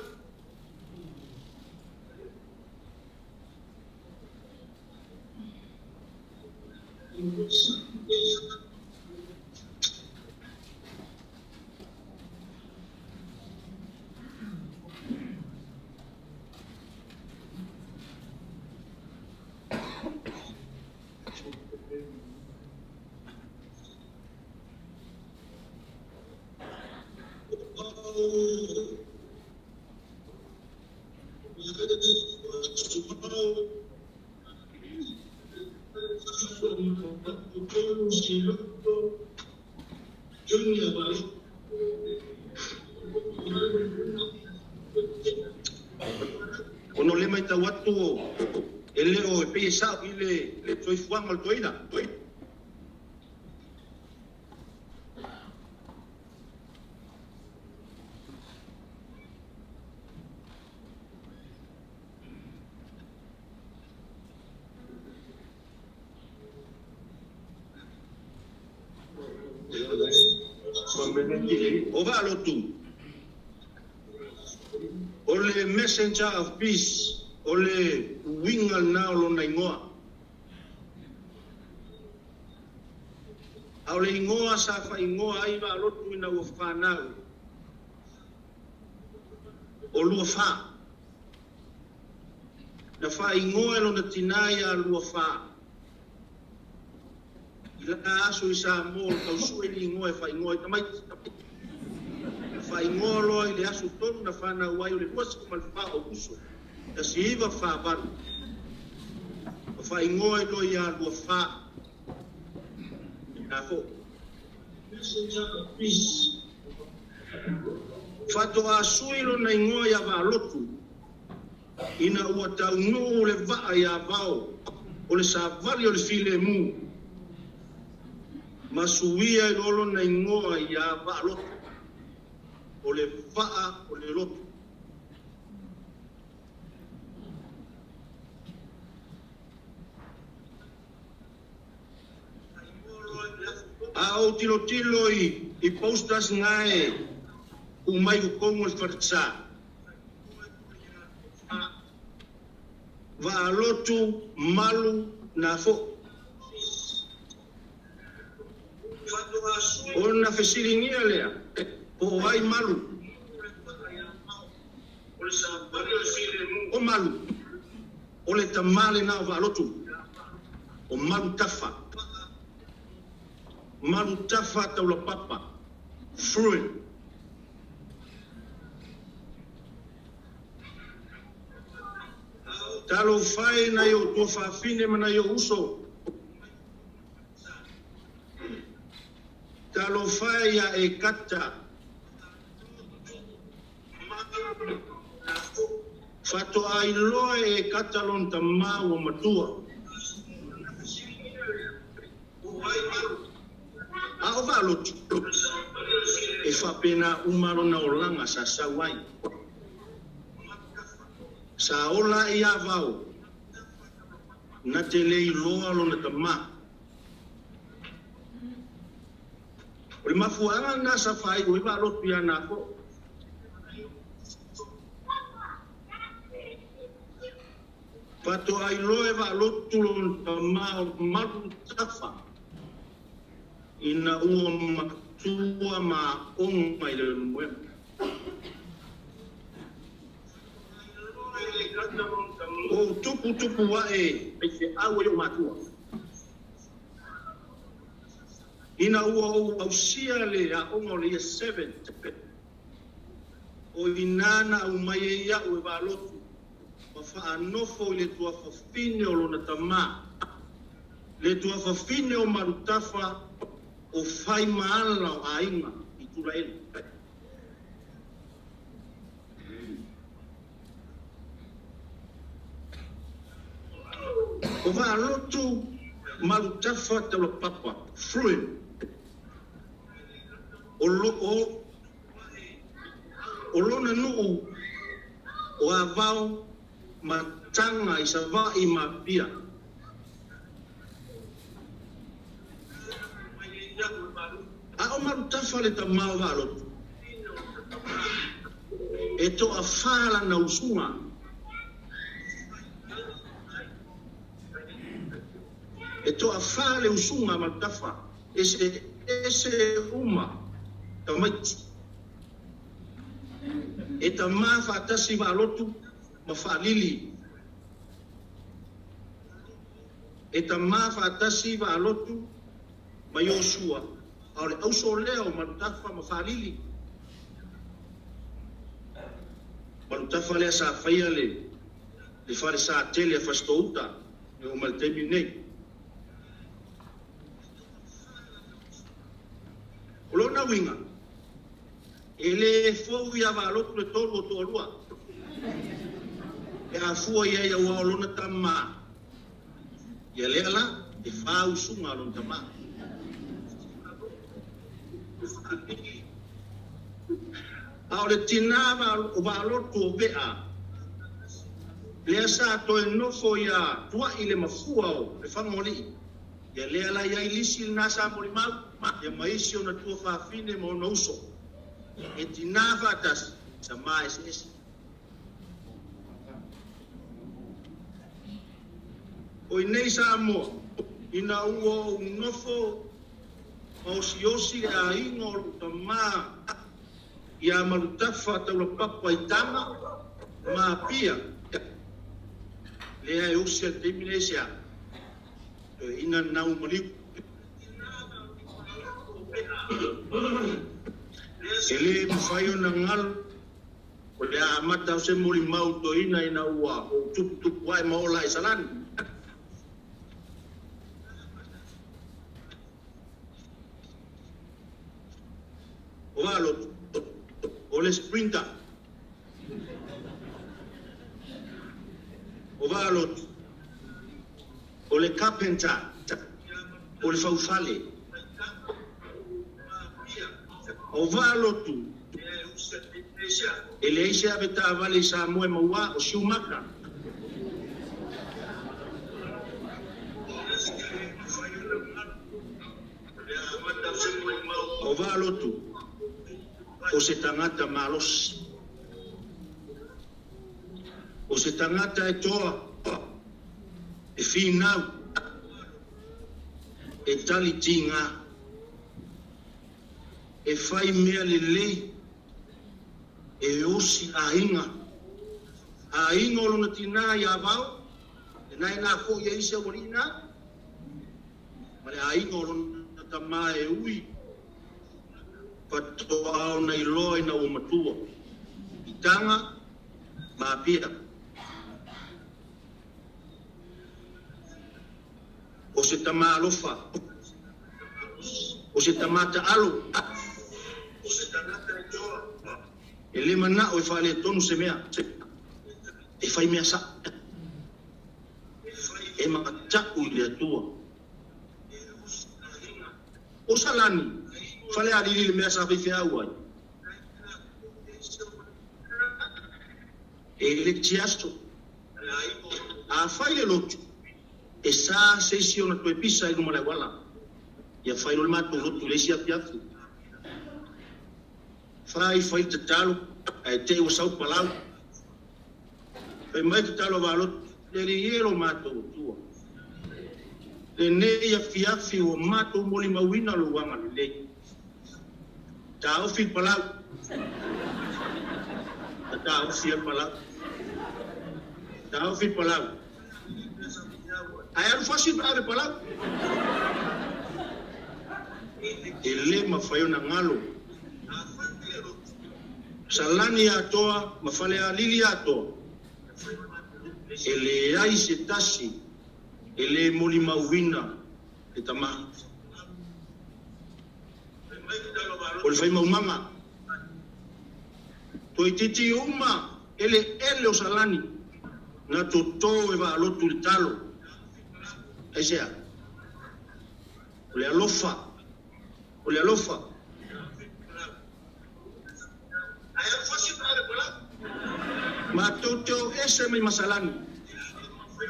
Ono le mai tau atu e le o e pei e sao i le soifuaga o le toeaina. O valotu. O le messenger of peace, o le uiga lena o lona igoa. A o le igoa sa faaigoa ai valotu ina ua fanau. O lua fa. Na faaigoa e lona tinā ia lua fa. I la aso i Samoa o le tausue le igoa e faaigoa i tamaiti. Na faaigoa loa i le aso tonu na fanau ai o le 24 o Uso. 1948. Na faaigoa i loa ia lua fa. Na fo. Faatoa sui lona igoa ia Valotu. Ina ua taunuu le vaa ia vao o le savali o le filemu. Ma suia i lona igoa ia Valotu. O le vaa o le lotu. A o tilotilo i posters ngae umai ukongo le faratsa. Valotu malu na fo. Ona fesiligia lea po o ai malu. O malu. O le tamale na o valotu. O malu tafa. Malu tafa taula papa. Fruit. Talo fai na i o tua whawhine mana i o uso. Talo fai ia e kata. Whatoa ai loa e kata lon ta maua matua. A o valotu. E whapena umalo na olanga sa sauai. Sa ola i a vao. Na te le iloa lona tamā. O le mafuaaga lena sa faaiu ai Vaalotu ia Nafo'o. Faatoa iloa e Vaalotu lona tamā o Malutafa ina ua matua ma aoga i Leulumoega. Ua ou tuputupu ae faifeau ai ou matua. Ina ua ou ausia le aoga o le Year 7, o i ina na aumai ai au e Vaalotu ma faanofo i le tuafafine o lona tamā, le tuafafine o Malutafa o Faimaala o aiga i Tulaele. O Vaalotu Malutafa Taulapapa Fruin o lo o o lona nuu o Avao ma Taga i Savaii ma Apia. A o Malutafa le tamā o Vaalotu, e toafā lana usuga. E toafā le usuga a Malutafa, eseese uma tamaiti. E tamā faatasi Vaalotu ma Faalili. E tamā faatasi Vaalotu ma Iosua, a o le auso lea o Malutafa ma Faalili. Malutafa lea sa faia le le falesa tele a Fasitoo-uta e oo mai le taimi lenei. O lona uiga, e le fou ia Vaalotu le tolu o toalua pe a fua i ai aua o lona tamā. Ia lea la, e fā usuga a lona tamā. A o le tinā o Vaalotu o Vea, lea sa toe nofo iā Tuai le mafua o Lefagaoalii, ia lea la i ai lisi lena sa molimau, ia ma isi ona tuafafine ma ona uso, e tinā faatasi, tamā eseese. O i nei Samoa, ina ua ou nofo ma osiosi le aiga o lou tamā iā Malutafa Taulapapa i Taga ma Apia, lea e osi a le taimi nei se a, toeaina lena ua maliu. E le mafai ona galo O le a amata au se molimau toeaina ina ua ou tuputupu ae ma ola i Salani. O Vaalotu, o le sprinter. O Vaalotu, o le carpenter, o le faufale. O Vaalotu, E leai se avetaavale i Samoa e mauā, o Siumaka. O Vaalotu, o se tagata malosi. O se tagata e toa, e finau, e tali tigā. E fai mea lelei, e osi aiga. Aiga o lona tinā iā Vao, lena e lafo'i ai isi aualii na, ma le aiga o lona tamā e ui faatoa ona iloa ina ua matua, i Taga ma Apia. O se tamā alofa. O se tamā taalo. E le manao e faaletonu se mea. E fai mea sa'o. E mata'u i le Atua. O Salani, Falealili le mea sa faifeau ai. E le tiaso. A fai le lotu. E sa se isi ona toe pisa i luma o le auala. Ia fai loa le matou lotu i le isi afiafi. Fai fai le tatalo ae te i ua sau palau. Fai mai le tatalo a Valotu, Le Alii e lo matou Atua, lenei afiafi ua matou molimauina lou agalelei. Taofi le palau. Na taofi ai le palau. Taofi le palau. Ae alu fasi pe ave palau. E le mafai ona galo. Salani atoa ma Falealili atoa, e leai se tasi e le molimauina le tama. O le faimaumaga, toeitiiti uma eleele o Salani na toto e Vaalotu i le talo. Aisea? O le alofa. O le alofa. Matou te o ese mai ma Salani.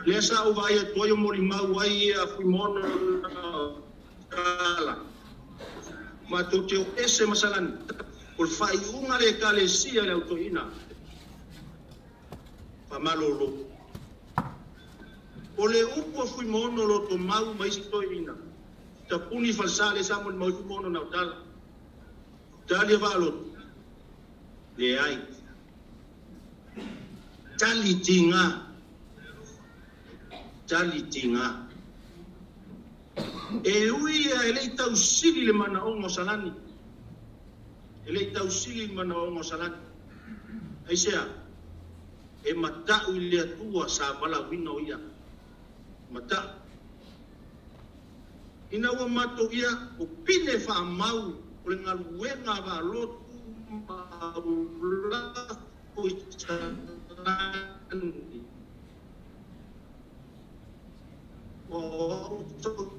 Lea sa ou vaai atu ai o molimau ai ia Fuimaono Tala. Matou te o ese ma Salani. O le faaiuga a le Ekalesia i le Au Toeaina. Faamalolo. O le upu a Fuimaono Lotomau ma isi toeaiina, tapuni falesa lea sa molimau ai Fuimaono Naotala. Tali a Vaalotu, Leai. Tali tiga. Tali tiga. E ui ia e le i tausili le manaoga o Salani. E le i tausili le manaoga o Salani. Aisea? E mata'u i le Atua sa valaauina o ia. Mata'u. Ina ua matou ia, o pine faamau o le galuega a Vaalotu ma Aulafo i Salani. O au fanau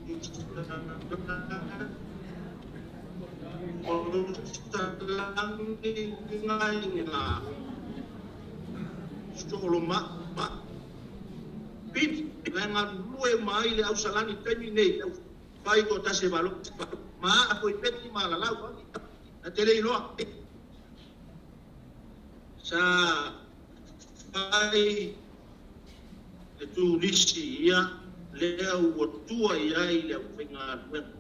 i Salani, o Salani gaiga, Soloma'a, Pini, la e galulue uma ai le au Salani i le taimi lenei, fai toatasi e Vaalotu, ma aa foi Peti ma Lalau, na te le iloa. Sa fai le turisi ia lea ua tua i ai le aufaigaluega.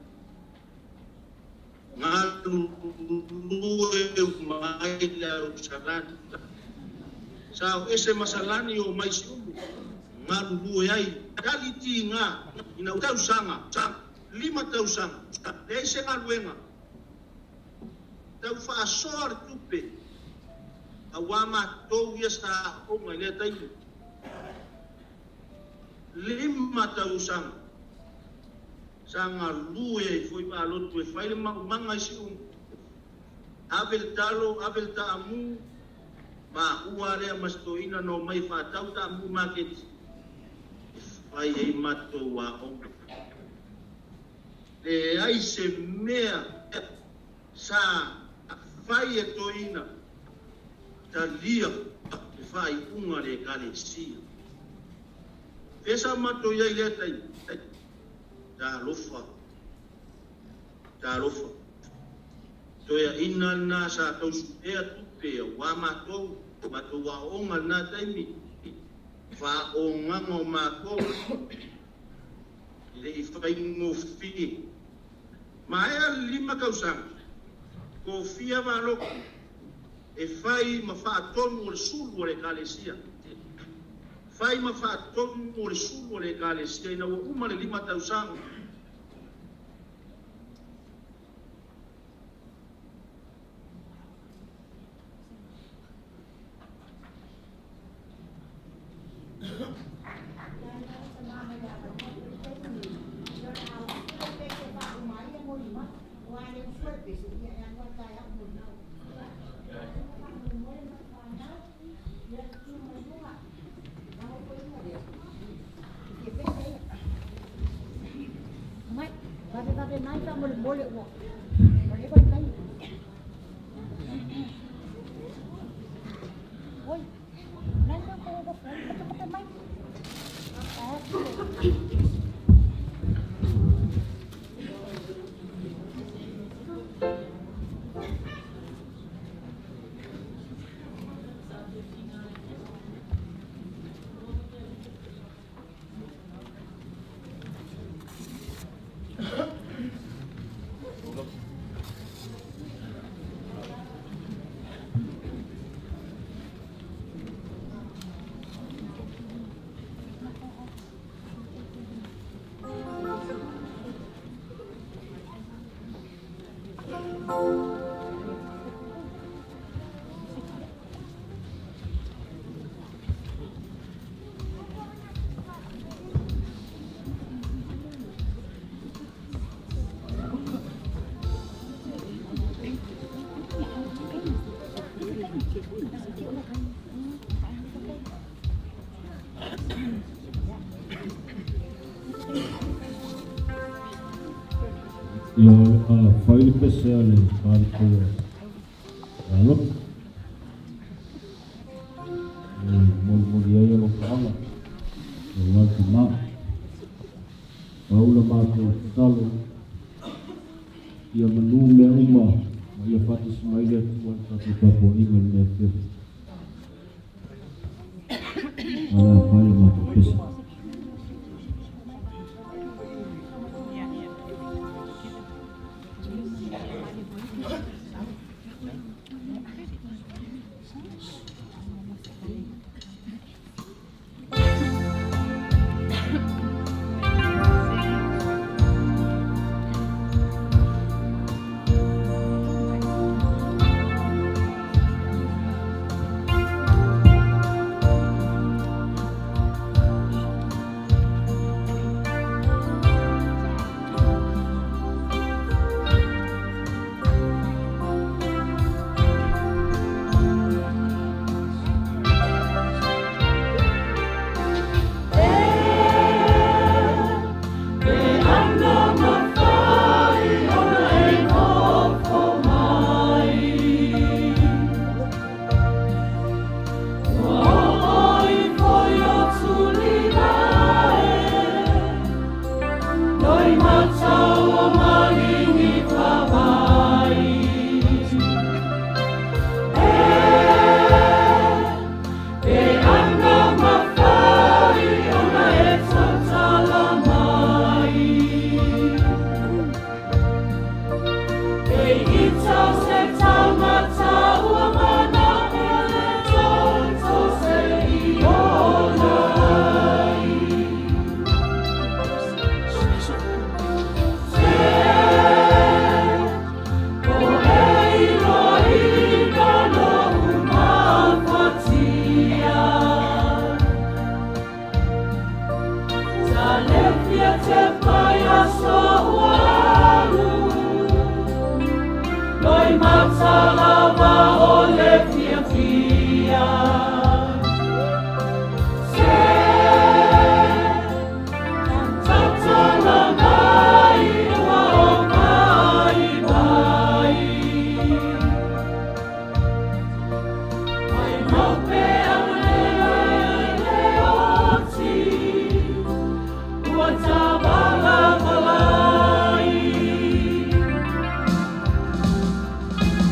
Galulue uma ai le au Salani. Sa o ese ma Salani o mai Siumu, galulue ai. Tali tiga ina ua tausaga, 5 tausaga, leai se galuega. Tau faasoa le tupe auā matou ia sa aoga i lea taimi. 5 tausaga sa galue ai foi Vaalotu e fai le maumaga i Siumu. Ave le talo, ave le taamu, maua lea ma si toeaina na omai e faatau taamu i maketi e fai ai matou aoga. Leai se mea sa fai e toeaina talia le faaiuga a le Ekalesia. Fea sa matou i ai i lea taimi? Talofa, talofa. Toeaina lena sa tausuea tupe aua matou, matou aoaoga i lena taimi, faaogaga o matou. E le i faigofie. Maea le 5 tausaga, tofia Valoku e fai ma faatonu o le sulu a le Ekalesia. Fai ma faatonu o le sulu a le Ekalesia ina ua uma le 5 tausaga. Ia, o le a fai le pese a le Palikea Alofi e molimoli ai alofaaga aua le tama. Pau la matou tatalo, ia manu mea uma ma ia faatasi mai le Atua i le tatou tapuaiga i lenei afiafi. O le a fai le matou pese.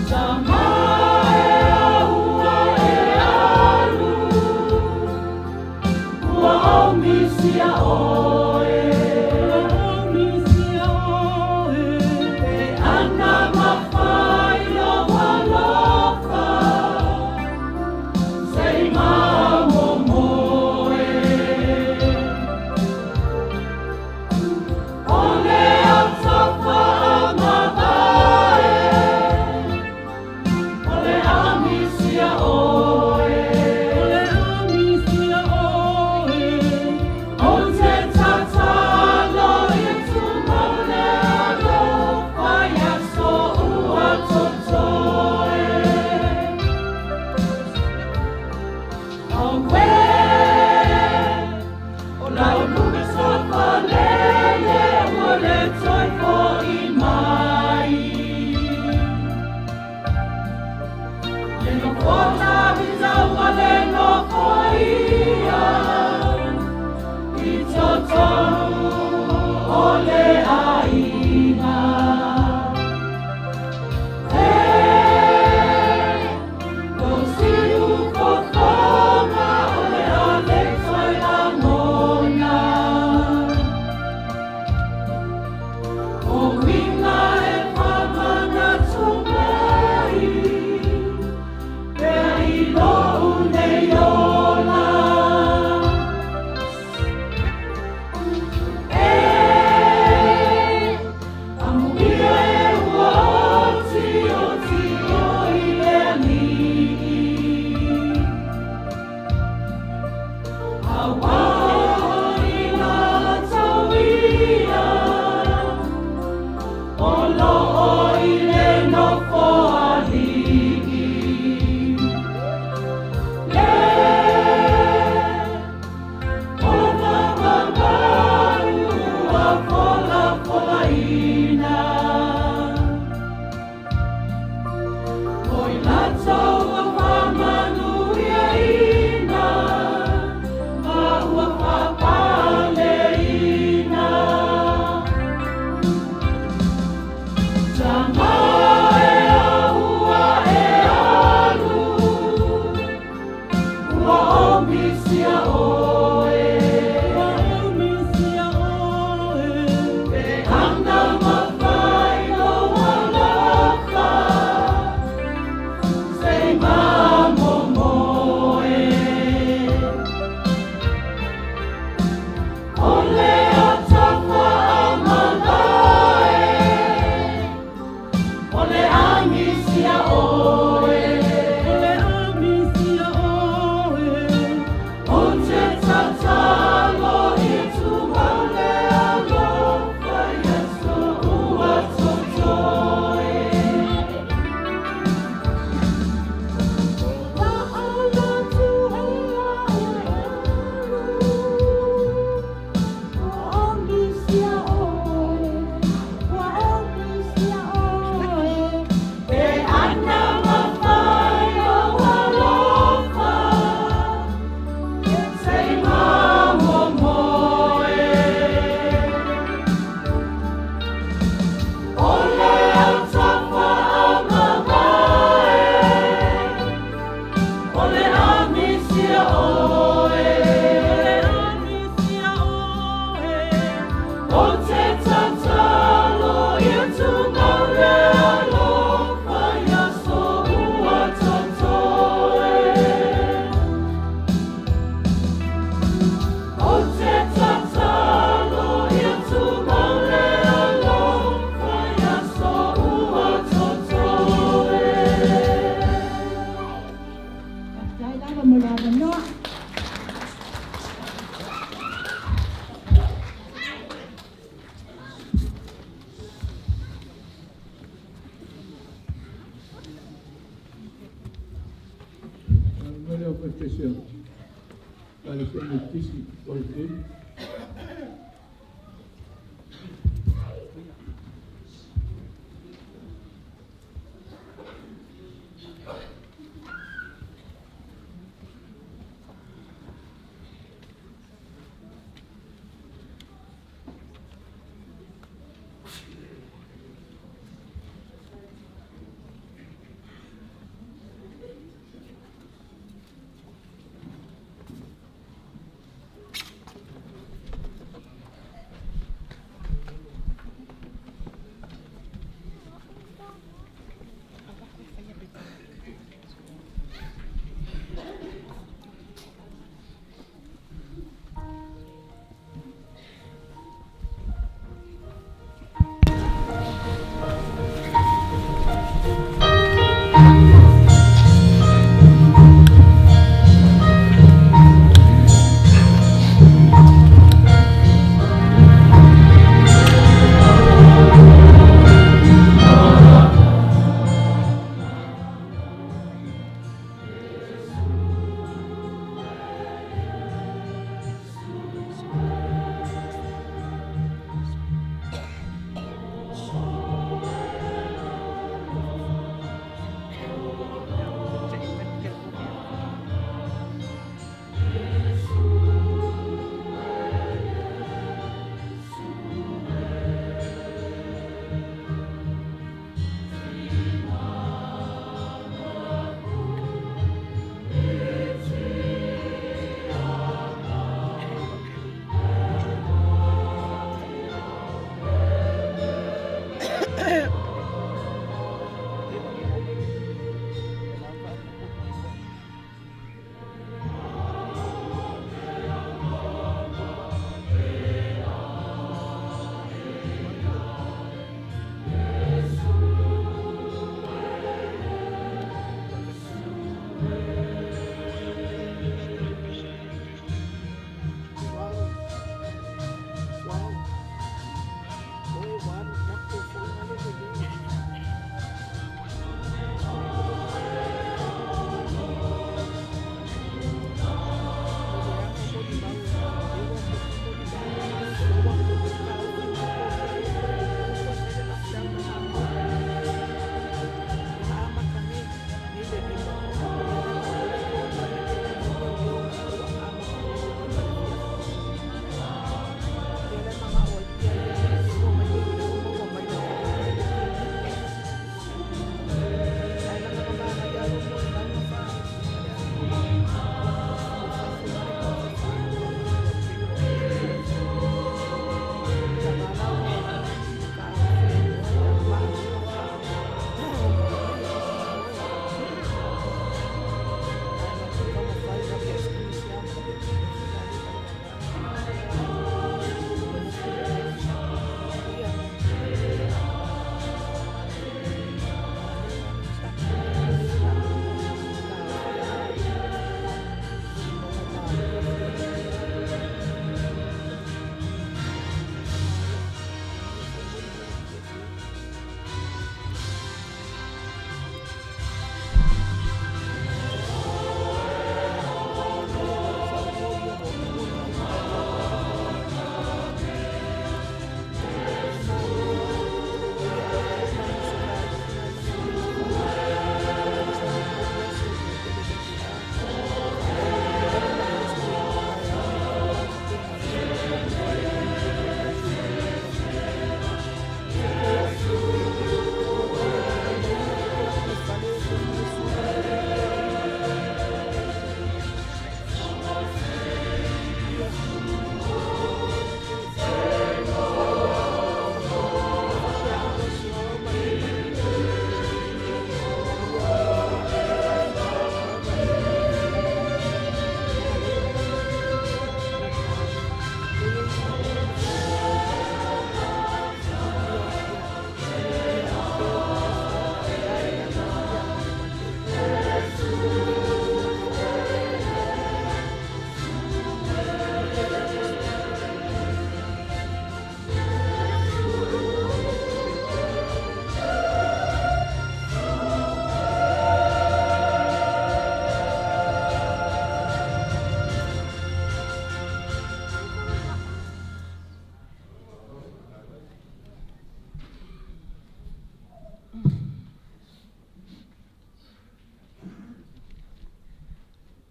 Tama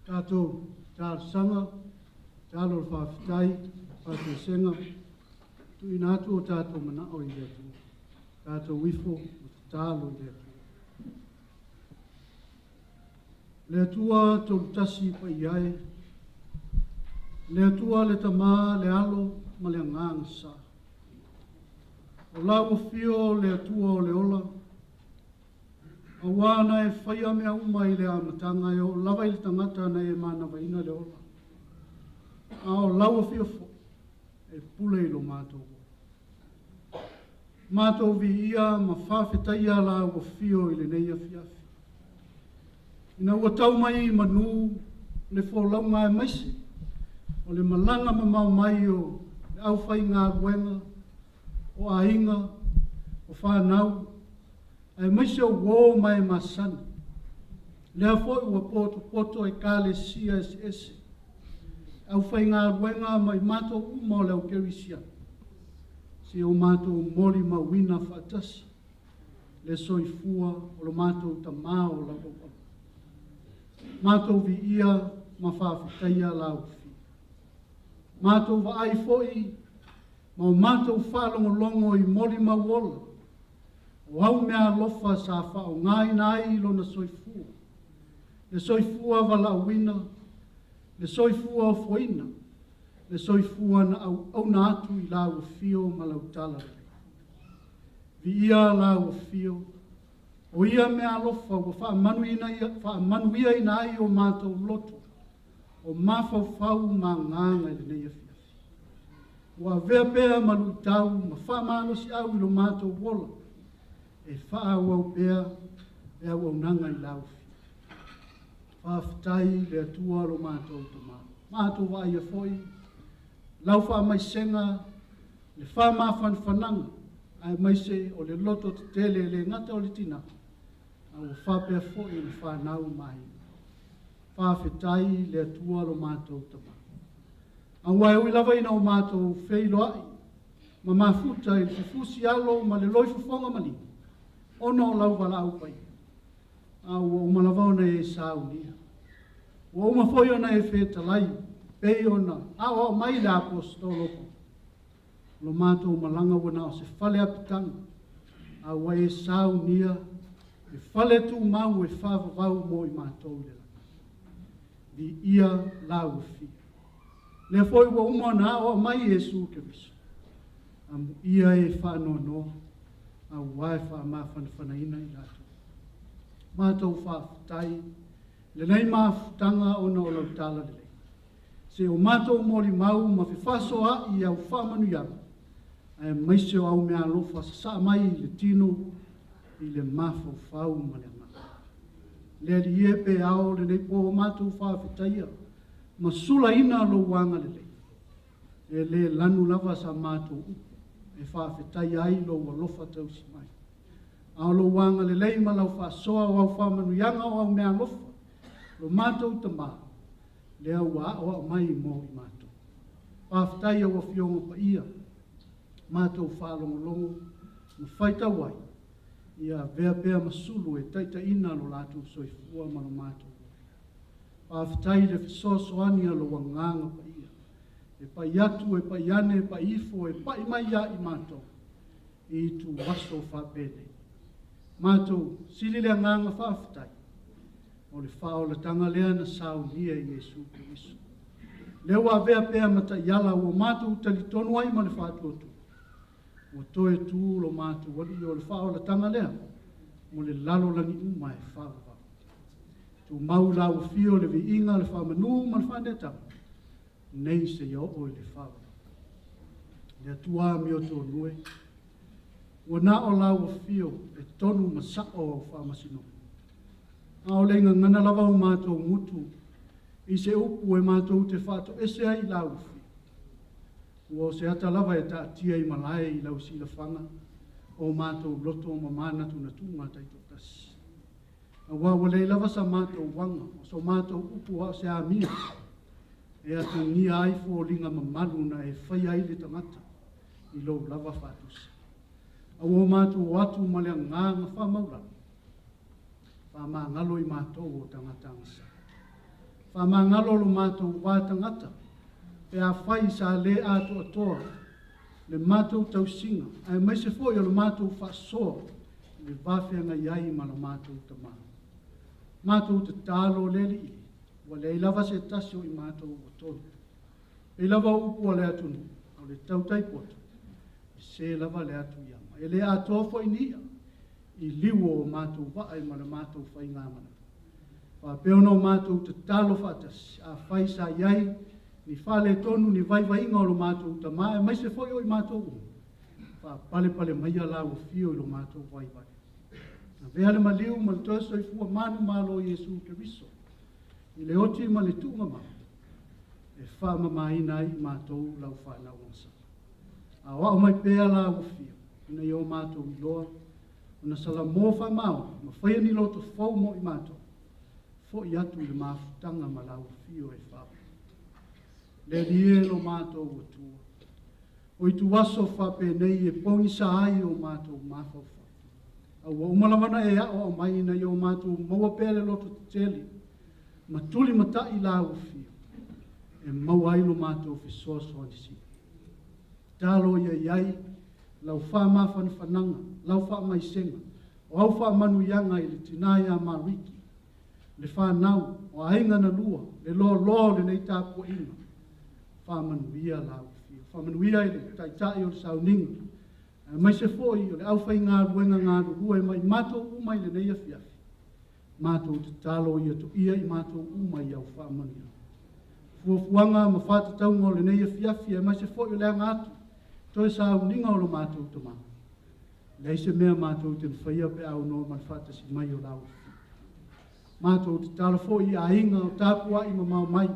Tatou talosaga, tatalo o le faafetai, faatoesega, tuuina atu o tatou manao i le Atua. Tatou ifo ma tatalo i le Atua. Le Atua tolutasi paia e, le Atua le Tama, le Alo ma le Agaga Sa. O lau afio le Atua o le ola, auā na e faia mea uma i le amataga e oo lava i le tagata na e manavaina le ola. A o lau afio foi, e pule i lo matou ola. Matou viia ma faafetaia lau afio i lenei afiafi. Ina ua tau mai i manu le folauga aemaise o le malaga mamao mai o le aufaigaluega, o aiga, o fanau, aemaise o uō ma e masani. Lea foi ua potopoto ekalesia eseese, aufaigaluega ma i matou uma o le au kerisiano, se o matou molimauina faatasi le soifua o lo matou Tamā o lau auauna. Matou viia ma faafetaia lau afio. Matou vaai foi ma o matou faalogologo i molimau ola, o au meaalofa sa faaaogaina ai lona soifua, le soifua valaauina, le soifua ofoina, le soifua na auauna atu i lau afio ma lau talalelei. Viia lau afio, o ia meaalofa ua faamanuiaina ai o matou loto, o mafaufau ma agaga i lenei afiafi. Ua avea pea ma luitau ma faamalosiau i lo matou ola, e faaauau pea le auaunaga i lau afio. Faafetai le Atua lo matou Tamā. Matou vaaia foi lau faamaisega, le faamafanafanaga, aemaise o le loto tetele e le gata o le tinā, a ua faapea foi ona fanau ma aiga. Faafetai le Atua lo matou Tamā. Aua e ui lava ina o matou feiloai ma mafuta i le fefusi alo ma le loifofoga maliu, ona o lau valaau paia, a ua uma lava ona e saunia. Ua uma foi ona e fetalai, pei ona aoao mai le aposetolo o Paulo. O lo matou malaga ua na o se fale apitaga, a ua e saunia le fale tumau e faavavau mo i matou i le lagi. Viia lau afio. Lea foi ua uma ona aoao mai Iesu Keriso. Amuia e faanoanoa, auā e faamafanafanaina i latou. Matou faafetai lenei mafutaga ona o lau talalelei. Se o matou molimau ma fefaasoaai i au faamanuiaga, aemaise o au meaalofa sasaa mai i le tino, i le mafaufau ma le agaga. Le Alii e pe ao lenei pō matou faafetaia ma sulaina lou agalelei. E le lanu lava sa matou upu e faafetaia ai lou alofa tausi mai. A o lou agalelei ma lau faasoa o au faamanuiaga o au meaalofa, lo matou Tamā, lea ua aoao mai mo i matou. Faafetai au Afioga Paia, matou faalogologo ma faitau ai, ia avea pea ma sulu e taitaiina lo latou soifua ma lo matou ola. Faafetai i le fesoasoani a lou Agaga Paia, e pai atu, e pai ane, e pai ifo, e pai mai ia i matou, i ituaso faapenei. Matou sili le agaga faafetai, o le faaolataga lea na saunia i Iesu Keriso. Lea ua avea pea ma taiala ua matou talitonu ai ma le faatuatua, ua toe tu lo matou Alii o le faaolataga lea mo le lalolagi uma e faavavau. Tumau i lau afio le viiga, le faamanu ma le faaneetaga, nei seia oo i le faavavau. Le Atua amiotonu e, ua na o lau afio e tonu ma sa'o au faamasinoga. A o le gagana lava o matou gutu i se upu e matou te faatoese ai i lau afio. Ua o se ata lava e taatia i malae i lau silafaga o matou loto ma manatunatuga taitoatasi. Auā ua leai lava sa matou aga, o so matou upu a o se amio, e atagia ai foliga mamalu na e faia ai le tagata i lou lava faatusa. A ua matou o atu ma le agaga faamaulalo, faamagalo i matou o tagata agasala. Faamagalo lo matou va tagata pe afai sa le atoatoa le matou tausiga aemaise foi o le matou faasoa i le va feagai ai ma lo matou tamā. Matou tatalo le Alii, ua leai lava se tasi o i matou ua tonu. Pei lava o upu a le atunuu, o le tautai poto, e sē lava le atu i ama. E le atoa foi ni i'a i liu o o matou vaa ma le matou faigamalaga. Faapea ona o matou tatalo faatasi, afai sa i ai ni faaletonu ni vaivaiga o lo matou tamā aemaise foi o i matou uma, faapalepale maia lau afio i lo matou vaivai. Avea le maliu ma le toe soifua manumalo o Iesu Keriso i le oti ma le tuugamau e faamamaina ai i matou lau fanau agasala. Aoao mai pea lau afio ina ia o matou iloa ona salamo faamaoni ma faia ni loto fou mo i matou, fo'i atu i le mafutaga ma lau afio e faaola. Le Alii e lo matou Atua, o ituaso faapenei e pogisa ai o matou mafaufau. A ua uma lava ona e aoao mai ina ia o matou maua pea le loto tetele ma tulimata'i lau afio e maua ai lo matou fesoasoani sili. Tatalo ia i ai lau faamafanafanaga, lau faamaisega, o au faamanuiaga i le tinā ia Mariki, le fanau, o aiga na lua, le loaloa o lenei tapuaiga, faamanuia lau afio. Faamanuia i le taitai o le sauniga, aemaise foi o le aufaigaluega galulue ma i matou uma i lenei afiafi, matou tatalo ia toia i matou uma i au faamanuiaga. Fuafuaga ma faatatauga o lenei afiafi aemaise foi o le aga atu toe sauniga o lo matou tamā. Leai se mea matou te mafaia pe a aunoa ma le faatasi mai o lau afio. Matou tatalo foi i aiga o tapuai mamao mai,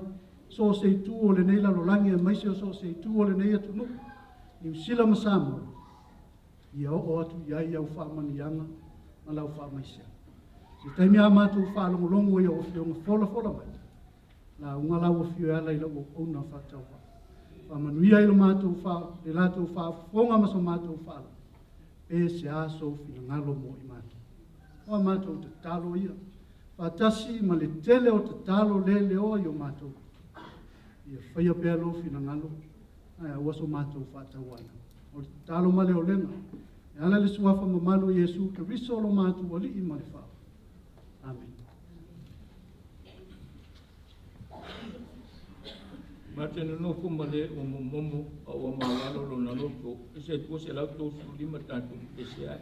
so o se itu o lenei lalolagi aemaise o so o se itu o lenei atunuu, Niu Sila ma Samoa, ia oo atu i ai au faamanuiaga ma lau faamaisega. Se taimi a matou faalogologo i au afioga folafola mai, lauga lau afio e ala i lau auauna faatauvaa. Faamanuia i lo matou fa, le latou faafofoga ma so matou faalogo, pe se a sou finagalo mo i matou. O a matou tatalo ia, faatasi ma le tele o tatalo le leoa i o matou. Ia faia pea lou finagalo, ae aua so matou faatauana. O le tatalo ma le olega, e ala i le suafa mamalu o Iesu Keriso lo matou Alii ma le Faaola. Amene. Ma te nonofo ma le ua momomo a ua maualo lona loto i se 235 tatou pese ai.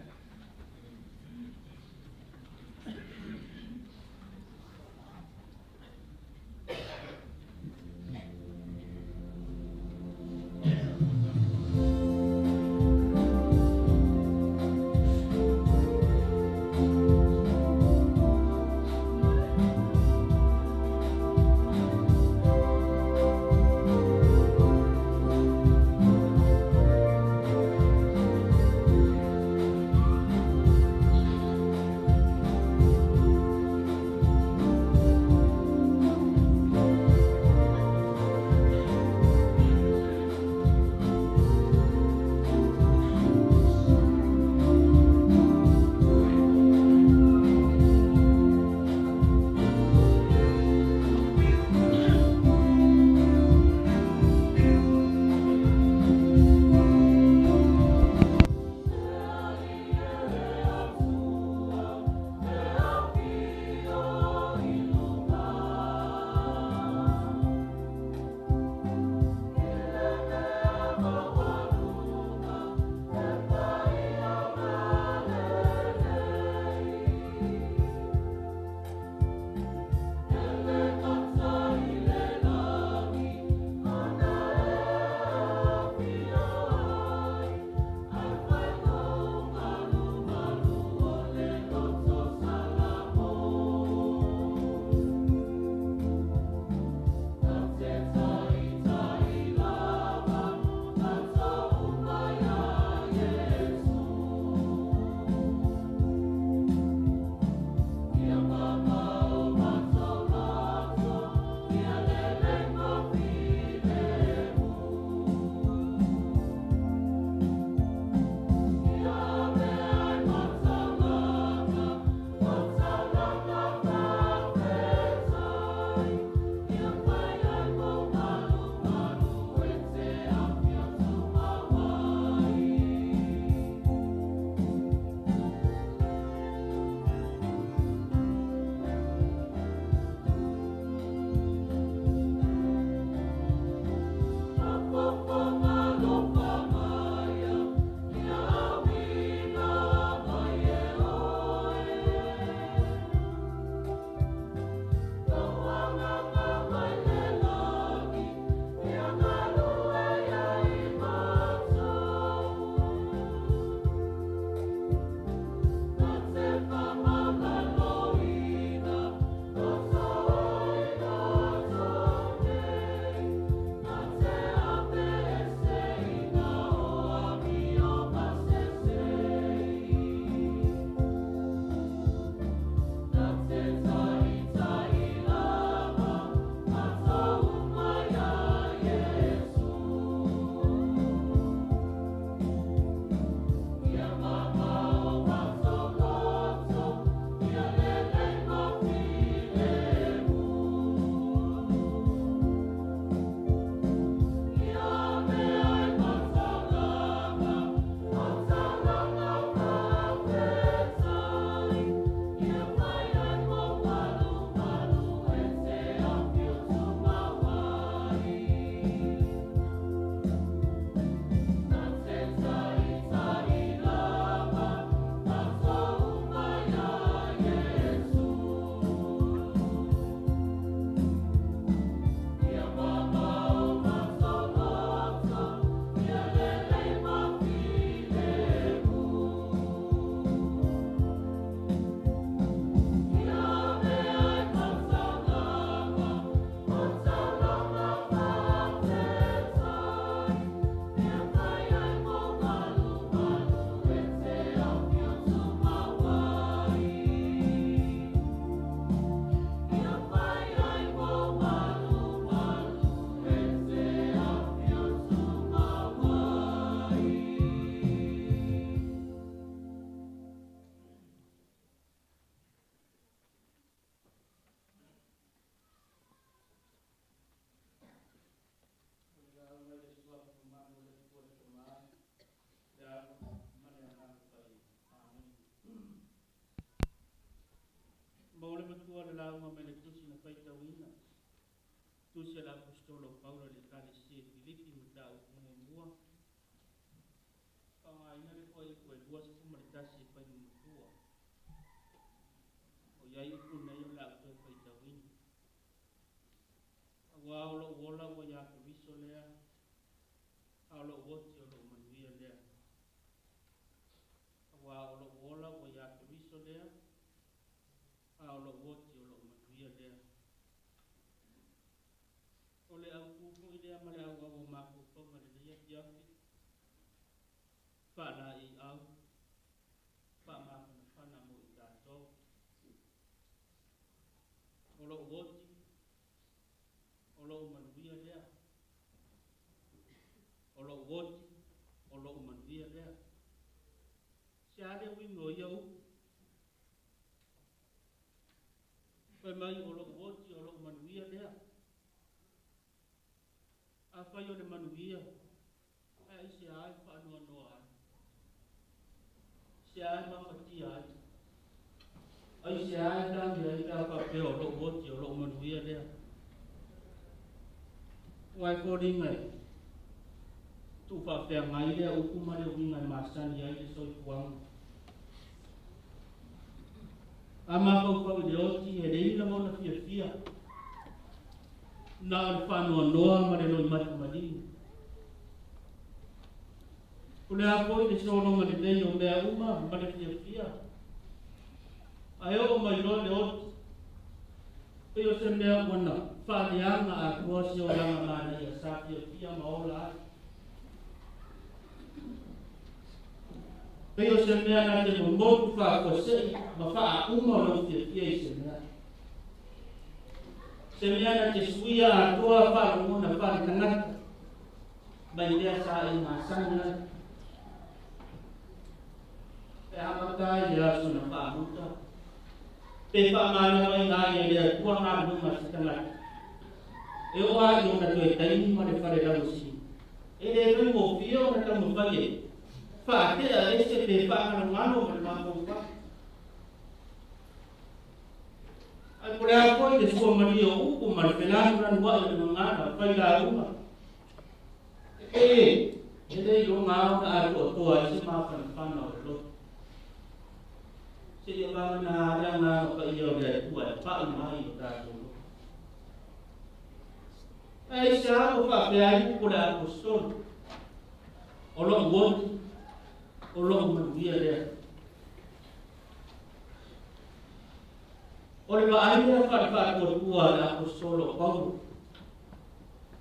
matua le lauga mai le tusi na faitauina. Tusi a le Aposetolo o Paulo i le Ekalesia i Filipi mataupu muamua. Faaaogaina le fuaiupu e 21 e fai ma matua. O i ai upu nei o le a ou toe faitauina. Auā o lou ola ua iā Keriso lea, a o lou oti o lou manuia lea. Auā o lou ola ua iā Keriso lea, a o lou oti o lou manuia lea. O le autū foi lea ma le auau o mafaufauga i lenei afiafi, faalaeiau, faamafanafana mo i tatou. O lou oti, o lou manuia lea. O lou oti, o lou manuia lea. Se a le uiga o ia upu? Fai mai o lou oti, o lou manuia lea. Afai o le manuia, ae aisea e faanoanoa ai? Aisea e mafatia ai? Aisea e tagi ai pe a faapea o lou oti, o lou manuia lea? Aua e foliga e tuufaafeagai lea upu ma le uiga e masani ai le soifuaga. A mafaufau i le oti, e leai lagona fiafia, na o le faanoanoa ma le loimata maliu. O le a foi le sologa lelei o mea uma ma le fiafia, ae oo mai loa le oti, pei o se mea ua na faaleaga atoa se olaga manaia sa fiafia ma ola ai. Pei o se mea na te momotu faafuasei ma faauma o lou fiafia i se mea. Se mea na te suia atoa faalogona faaletagata mai mea sa e masani ai. E amata ai le aso na faamuta, pe faamalamaina ai e le Atua galuega a se tagata, e oo lava i ona toe taimi ma le fale lauesina. E le faigofie ona taumafai e faatea ese pe faagalogalo ma le mafaufau. Ae po o le a foi le suamalie o upu ma le felanulanuai o le gagana o failauga, e e le iloga lava ona atoatoa ai se mafanafana o le loto. Seia vagana le Agaga Paia o le Atua e pai mai i o tatou loto. Ae aisea ua faapea ai upu o le Aposetolo, O lou oti, o lou manuia lea. O le vaai lea faale-faatuatua a le Aposetolo o Paulo.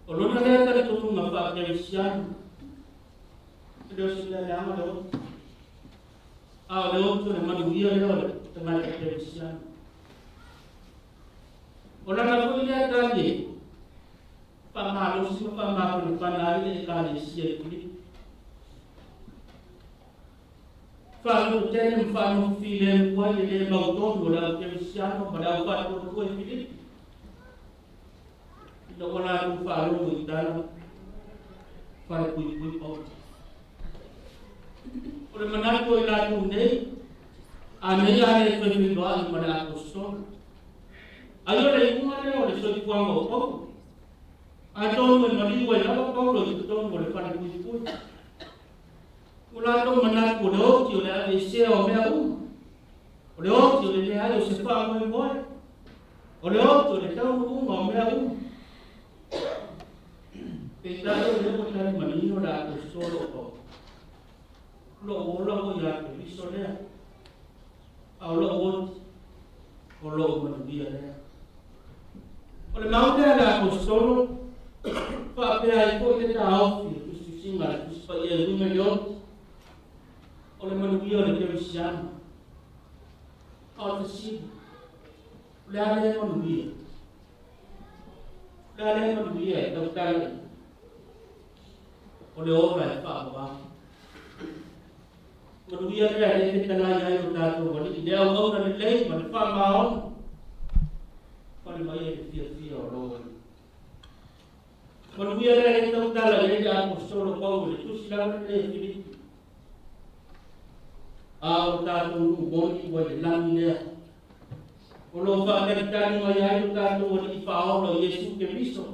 O lona lea talitonuga faa-Kerisiano, e le o se mea leaga le oti, a o le oti o le manuia lea o le tagata Kerisiano. O lana foi lea tali e faamalosi ma faamafanafana ai le Ekalesia i Filipi. Faalototele ma faanofo filemu ai le le mautonu o le au kerisiano ma le au faatuatua i Filipi, ina ua latou faalogo i tala falepuipui Paulo. O le manatu o i latou nei, a nei a le toe feiloai ma le Aposetolo. Ai o le iuga lea o le soifuaga o Paulo. Atonu e maliu ai lava Paulo i totonu o le falepuipui. Ua latou manatu o le oti o le aveesea o mea uma, o le oti o le leai o se faamoemoe, o le oti o le taunuuga o mea uma. Peitai o lea ua tali manino le Aposetolo o Paulo, Lou ola ua iā Keriso lea, a o lou oti, o lou manuia lea. O le mau lea a le Aposetolo, faapea ai foi le taofi o tusitusiga a le Tusi Paia e uiga i le oti, o le manuia o le Kerisiano. A o le fesili, o le a lea manuia? O le a lea manuia e tautala i ai? O le ola e faavavau. Manuia lea e fetalai ai lo tatou Alii, le auauna lelei ma le faamaoni, fale mai ai le fiafia o lou Alii. Manuia lea e tautala i ai le Aposetolo Paulo i le tusi lava lenei a Filipi. A o tatou nuu moni ua i le lagi lea, O loo faatalitali mai ai lo tatou Alii Faaola o Iesu Keriso,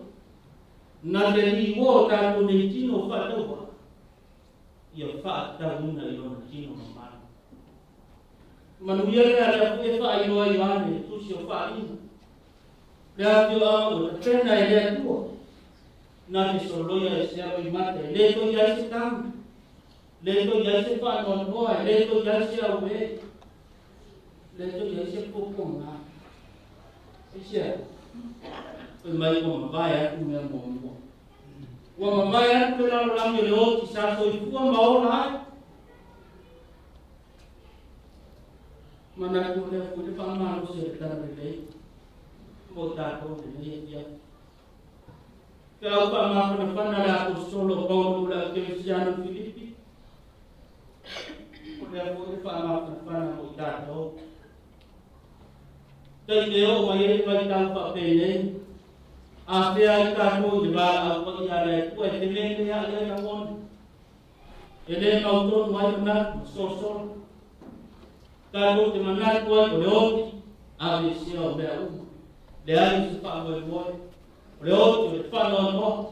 na te liuoa o tatou nei tino faatauvaa, ia faatatauina i lona tino mamalu. Manuia lea lea foi e faailoa ai Ioane le tusi o Faaaliga, le afioaga ua tapena e le Atua, na te soloia e se alo i mata, e le toe i ai se tagi, le toe i ai se faanoanoa, e le toe i ai se auē, le toe i ai se puapuaga. Aisea? Fai mai ua mavae atu mea muamua. Ua mavae atu le lalolagi o le oti sa soifua ma ola ai. Manatu o lea foi le faamalosi o le talalelei mo tatou i lenei afiafi. Feau faamafanafana le Aposetolo o Paulo i le aukerisiano i Filipi, o lea foi le faamafanafana mo i tatou. Taimi e oo mai ai le vaitau faapenei, afea ai tatou i le valaau paia a le Atua e fememeai ai lagona, e le mautonu ai manatu ma solosolo. Tatou te manatu ai o le oti, aveesea o mea uma, leai se faamoemoe, o le oti o le faanoanoa.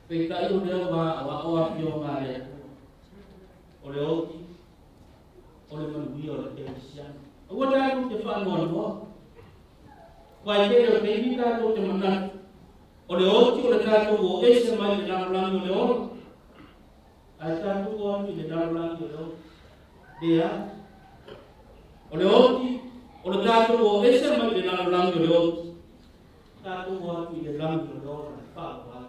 Peitai o lea ua aoao afioga a le Atua, o le oti o le manuia o le kerisiano. Aua tatou te faanoanoa, aua e tele o taimi tatou te manatu o le oti o le tatou o ese mai le lalolagi o le ola, ae tatou o atu i le lalolagi o le oti. Leai. O le oti o le tatou o ese mai le lalolagi o le oti, tatou o atu i le lagi o le ola e faavavau.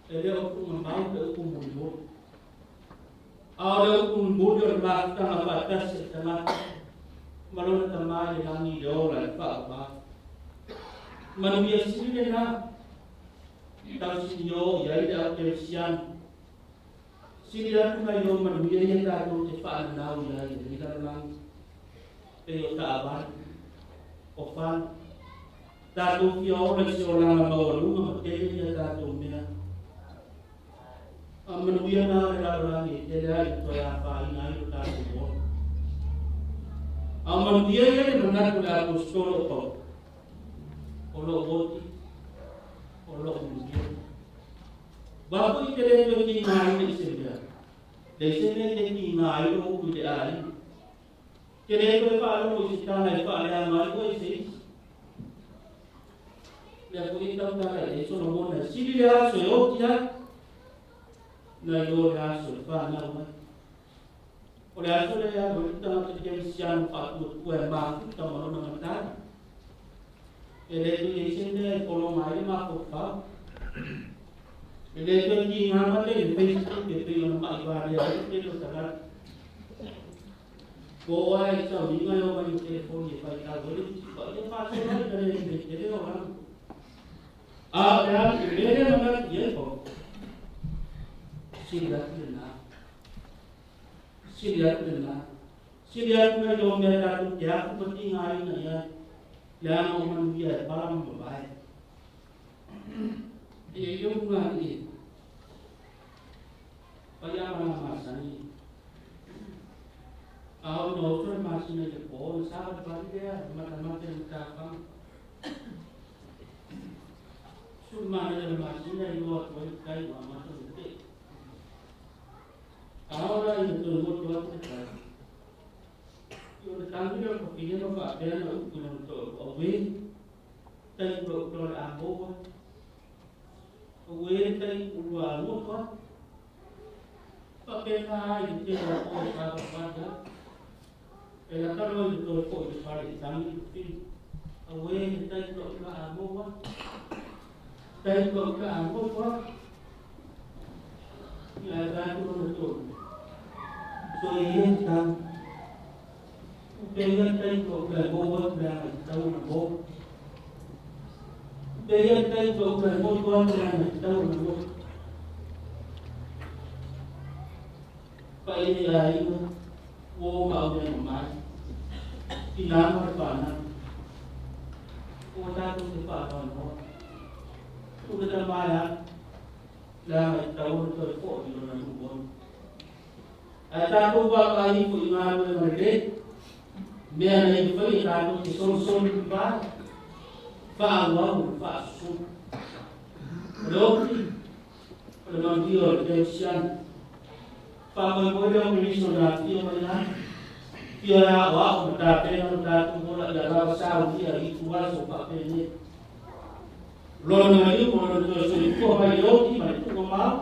E le o tuugamau le upu mulimuli. A o le upu mulimuli o le mafutaga faatasi a le tagata ma lona Tama i le lagi i le ola e faavavau. Manuia sili lena, tausinio i ai le au kerisiano. Sili atu nai lo manuia ia tatou te faananau i ai i lenei lalolagi, pei o taavale, o fale, tatou fia ola i se olaga maualuga ma tele ia tatou mea. A manuia na o le lalolagi e tele ai na toe afaina ai lo tatou ola. A o manuia ia le manatu o le Aposetolo o Paulo, o lou oti, o lou manuia. Aua foi e te le toe tigaina i se mea, leai se mea e te tiga ai lou upu i le aiga. Te le toe faalogo i se tala e faaleaga ai oe i se isi. Lea foi e tautala i ai Solomona, e sili le aso e oti ai, nai lo le aso e fanau ai. O le aso lea e alu ai le tagata kerisiano faatuatua e mafuta ma lona matai. E le toe i ai se mea e pologa ai le mafaufau. E le toe tiga mata i le Facebook e pei ona ma'i valea ai le tele o tagata. Ua oo lava i sauniga e omai i le telefoni e faitau ai le Tusi Paia faasolo ai ina le lelei tele olaga. A o le a le mea lea manatu i ai Paul? Sili atu lena. Sili atu lena. Sili atu nai lo mea tatou te afu ma tigaina i ai, leaga o manuia e pala ma mavae. E i ai uga i e paia ma masani. A o ina oso le masina i le pō, ona savalivali lea e matamata i matafaga. Sulu manaia le masina e iloa atu ai le tai ua amata ona te'i. A oo la ina toe motu atu le tai, ia o le tagi lea o le fafine ma faapea ona upu i lona toalua, Auē, tai ulaula o le a maua, auē le tai ua motu atu. Faapena ai le tele o pō e savalivali ai. E lata loa i le toe fo'i i le fale e tagi le fafine, Auē le tai ulaula a maua atu, tai ulaula a motu atu. Ia ae vae atu lona toalua, soia ia le tagi. Upea ia le tai ulaula e mou atu leaga e tatau ona mou. Upea ia le tai ulaula e motu atu leaga e tatau ona motu. Paia i aiga, uō ma au mea mamae, tinā ma le fanau. Aua tatou te faanoanoa. Tuu le tama e alu, leaga e tatau ona toe fo'i i lona nuu ona. Ae tatou vaavaai ifo i galuega lelei. Mea na ia faia tatou te solisoli lima ai, faaauau le faasusulu. O le oti, o le manuia o le kerisiano. Faamoemoe lea o Keriso na afio mai ai, fia e aoao ma tapena lo tatou ola ia lava saunia i ituaso faapenei. Lona maliu ma lona toe soifua mai le oti ma le tuugamau,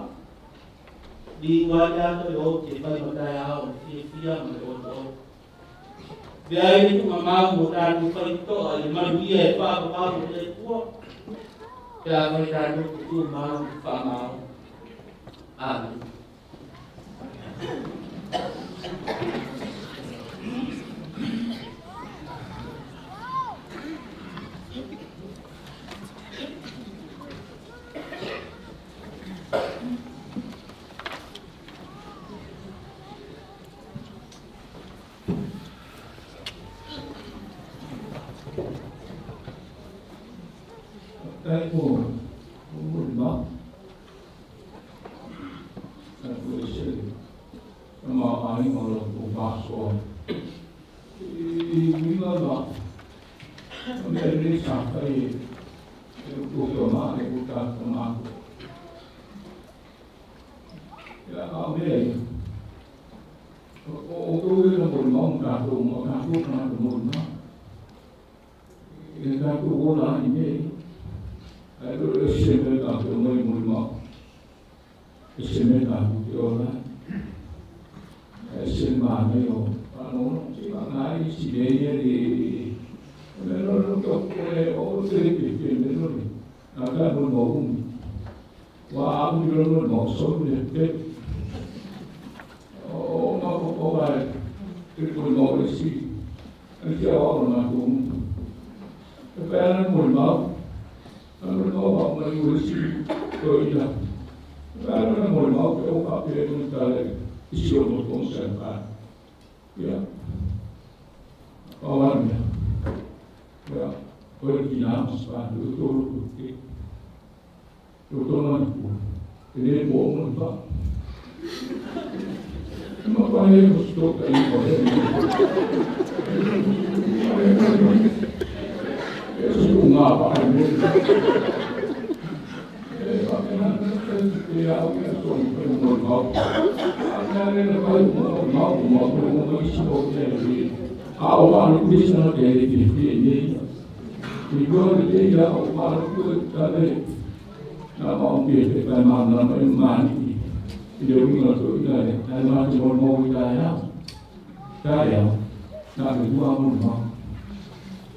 liu ai le ato e oti e fai ma taeao o le fiafia ma le otaota. Vea ai le tuugamau mo tatou faitotoa i le manuia e faavavau o le Atua, pe afai tatou te tumau i le faamaoni. Amene. Faafetai mo molimau. Tatou ese le tamaoaiga o la outou faasoa i uiga ma mea lelei sa fai e outou tama e o tatou tama. Ia, a o mea ia, o outou ia na molimau ma tatou, ma o tatou tagata molimau. E tatou ola ai i mea ia. Ae o le ese mea tatou mai molimau. Ese mea tatou te ola ai. Ae ese le manaia o faalogologo se vaaga ai isi mea ia le o le lo lo to o le o te le pe pe le lo le a ka mo mo umi. Wa a umi lo lo mo so le pe. O ma o o ai te ko mo le si. E te au au na ko. E pe ana mo mau. A mo mau au mai o si ko ina. E pe ana mo mau pe o ka pe no ta le isi o mo tong sa pa. Ia. O wa mea. Ia. O le kina mo sa lu to lu te. Lo to na ku. E le mo mo pa. Ma pa e mo sto ka i mo e. E su ngā pa e mo. E pa e na e au e so i mo mau. A na le na pa mo mau mo mo mo isi o te le. A o a lu ni sa te le ki fi ni. I go le ia o pa lu ta le. Na ma o pi te pa ma na ma ma ni. I le uiga to ina le. Ai ma te mo mo i ta ya. Ta ya. Na le ua mo ma.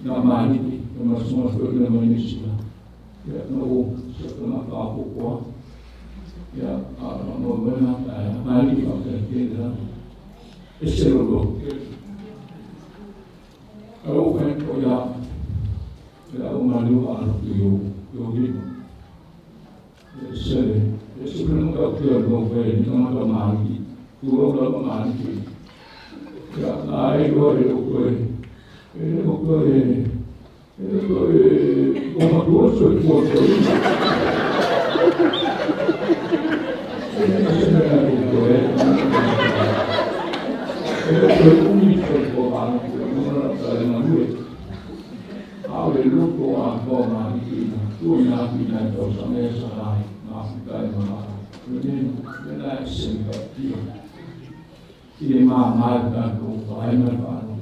Na ma ni e ma sunga to ina ma ni sila. Ia na o se ka ma ka ko ko. Ia a ma mo mo na ta ya. Ma ni ka te te la. E se lo lo. A o ka ko ya. Ia o ma lu a lo yo yo ni. E se le. E se ka mo ka te lo ve ni ka ma ma ni. Tu lo lo ma ni. Ia ai lo e lo ko e. E lo ko e. E lo ko e. O ma tu so ko so. E se me la ko e. E lo ko e umi so ko ma ni. Mo na ta le ma lu e. A o le lo ko a ko ma ni na. Tu na pi na to sa me sa ai. Ma fi ka e ma. Le le la e se ka ti. I le ma mai ka ko ai ma pa no.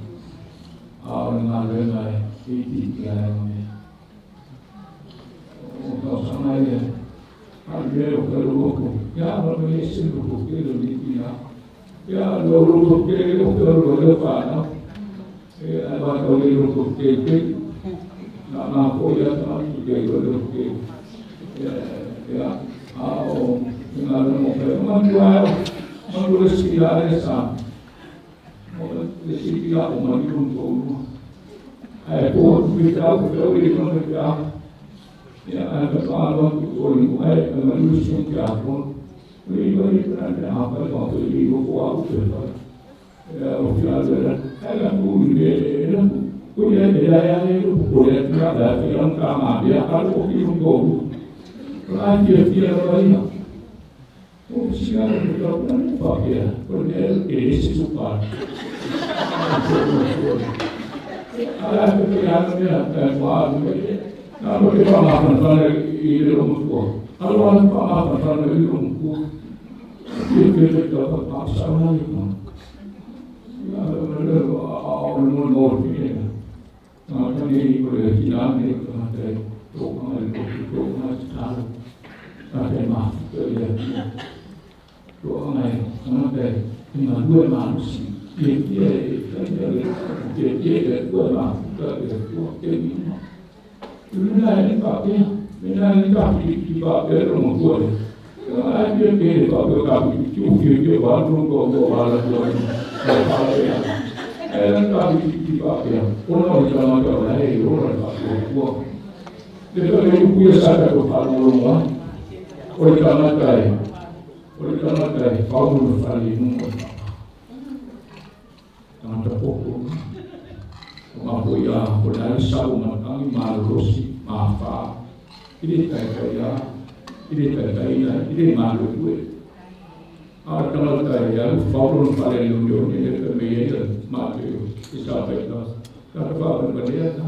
A o le ngā le ngai i ti ki ai ma me. O ka sa ngai le. A le o ka lo ko. Ya ma me se lo ko ke lo ni ti na. Ya lo lo ko ke o ka lo le pa na. E a ma ko le lo ko ke ke. Na na ko ya ta ki ke lo lo ke. Ya ya a o ngā le mo pe ma tu ai. Ma tu le si la le sa. O le si la o ma ni ko lu. Ai ko tu ta ko ko le ko le ka. Ya a ka pa lo tu ko ni ai ma lu si ka ko. Le lo ni ka na ha pa ko le ko ko a ku pa. Ya o fi a le la. Ai la ku le la. Ku le le ya ya le ko le ka la fi an ka ma ya ka ko ki ko. La ti fi la ya. O si a le ka ko pa ke. Ko le e se su pa. A la te pe a mea ta wa me. Na lo te pa ma fa i le lo mo. A lo an pa ma fa i lo mo. Ke ke te ta pa sa na ni. Ya le a o le mo no ni. Na ta ni ko le ti na ni ka te to ka le to to ka ta ta te ma te le. To ngai na te ni ma due ma si. Ke ke te le ke ke le due ma te le to ke ni ma. Mina ni pa pe, mina ni ka pi pi pa pe ro mo ko le. Ai pe pe pa pe ka pi tu ke ke ba ro ko ko ba la ko. Pa pe. E ka pi pi pa pe. O no ni ka ma ka la e ro la pa ko ko. Le to le ku ya sa ka ko pa ro mo. O le ka ma ka e. O le ka ma ka e pa mo fa le mo. Tangata popo. O ngā hoi a o le ai sau ma tangi ma rosi ma fa. I le tai tai a, i le tai tai a, i le ma lo ue. A tangata e alu whauro no whale le o ne le pe me ia ma te i sa pai ta. Ka te wha ma lea ta.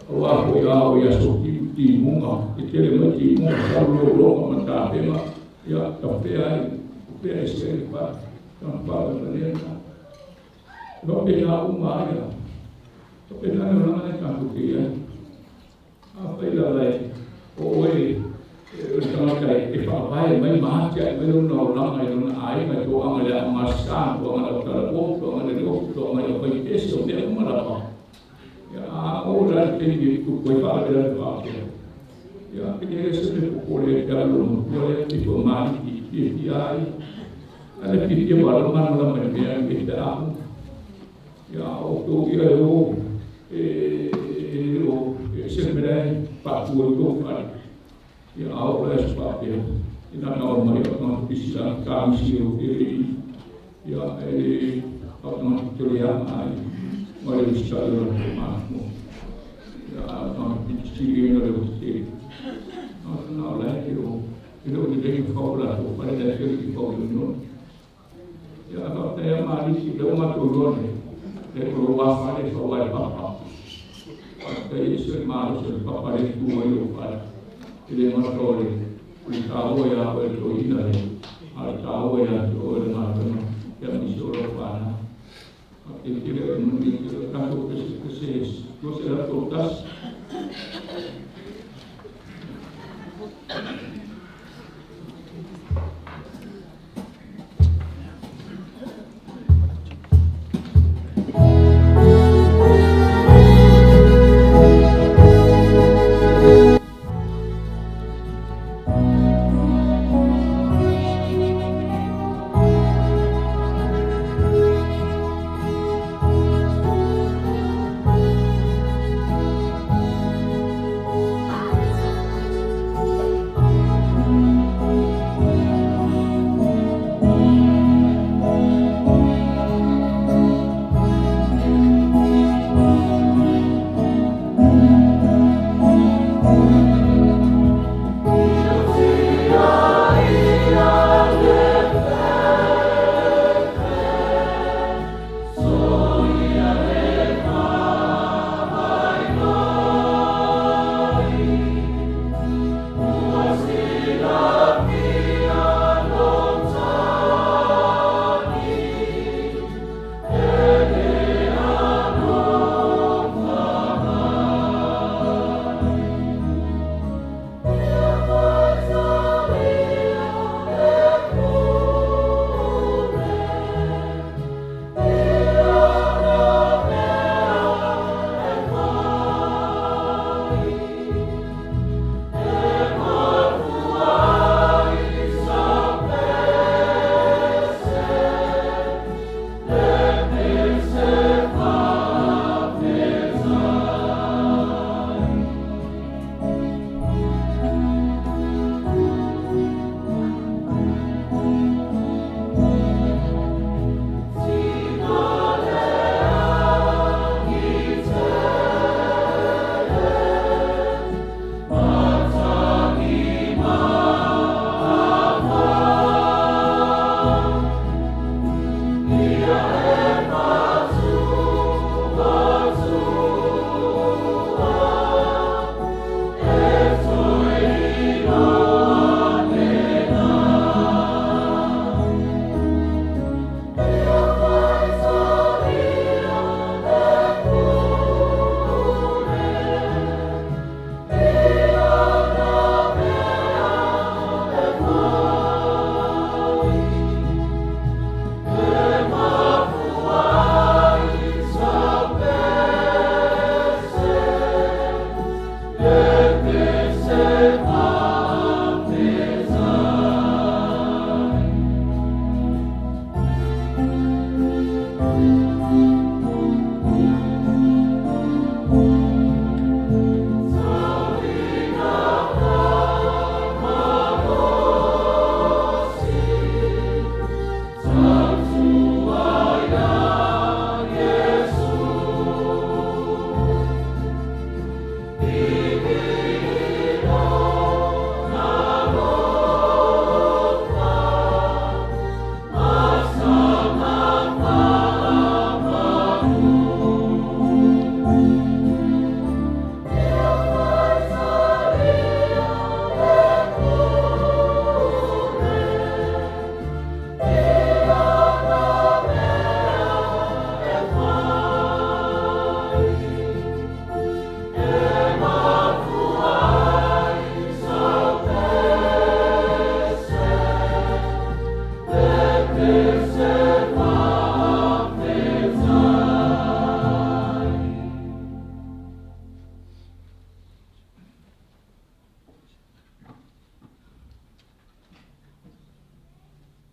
O a hoi a o ia so ki ti munga, i tele mai ti munga, sa lo lo ma ta pe ma. Ia ta pe ai, pe ai se le pa. Ta wha ma lea ta. Lo pe na uma ia. Pe na na na ka ku ki ia. A pe la le o e o tangata e wha mai ma te ai mai no la mai no ai mai to anga le anga sa to anga le tala o to anga le o to anga le pai te so me uma la pa. Ya o la te ni ku ko fa le la pa. Ya ke se le ko le ya lo mo ko le ti ko ma ti ti ti ai. Ale ti ti wa lo ma la me me ke te a. Ya o to ia o e o se me le pa tu o fa. Ia au le pa pe. Ina na o mai o na pisi la ka si o e ia e o na te le ai ma le sa le ma mo. Ia na pisi i na le o te. Na na le o i le o te le fa la o pa le le i fa o no. Ia ka te ma li si le o ma to ro ne. Le o wa fa le fa wa pa pa. Te i se ma se pa pa le tu o o pa. I le ma to le i ta o ia o to ina le. A ta o ia o le ma to ia mi so ro pa na. A te te le mo ni te ka to ke se se se se la to tas.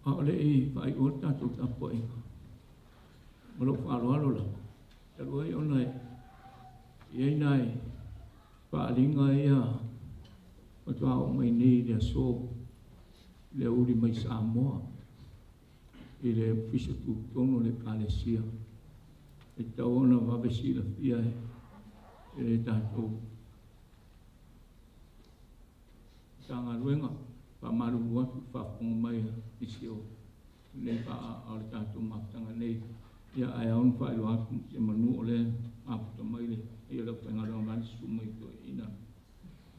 A o leʻi faaiua le tatou tapuaiga, ma lou faaaloalo lava, talu ai ona e i ai nai faaaliga ia faatoa oo mai nei i le aso i le aoauli mai Samoa i le Ofisa Tutotonu o le Ekalesia, e tatau ona vave silafia e le tatou Matagaluega. Faamalulu atu i le faafofoga mai a nisi o lenei o le tatou mafutaga nei, ia ae ao ona faailoa atu semeamanu o lea e mafuta mai le paia o le aufaigaluega vaeane susu mai toeaiina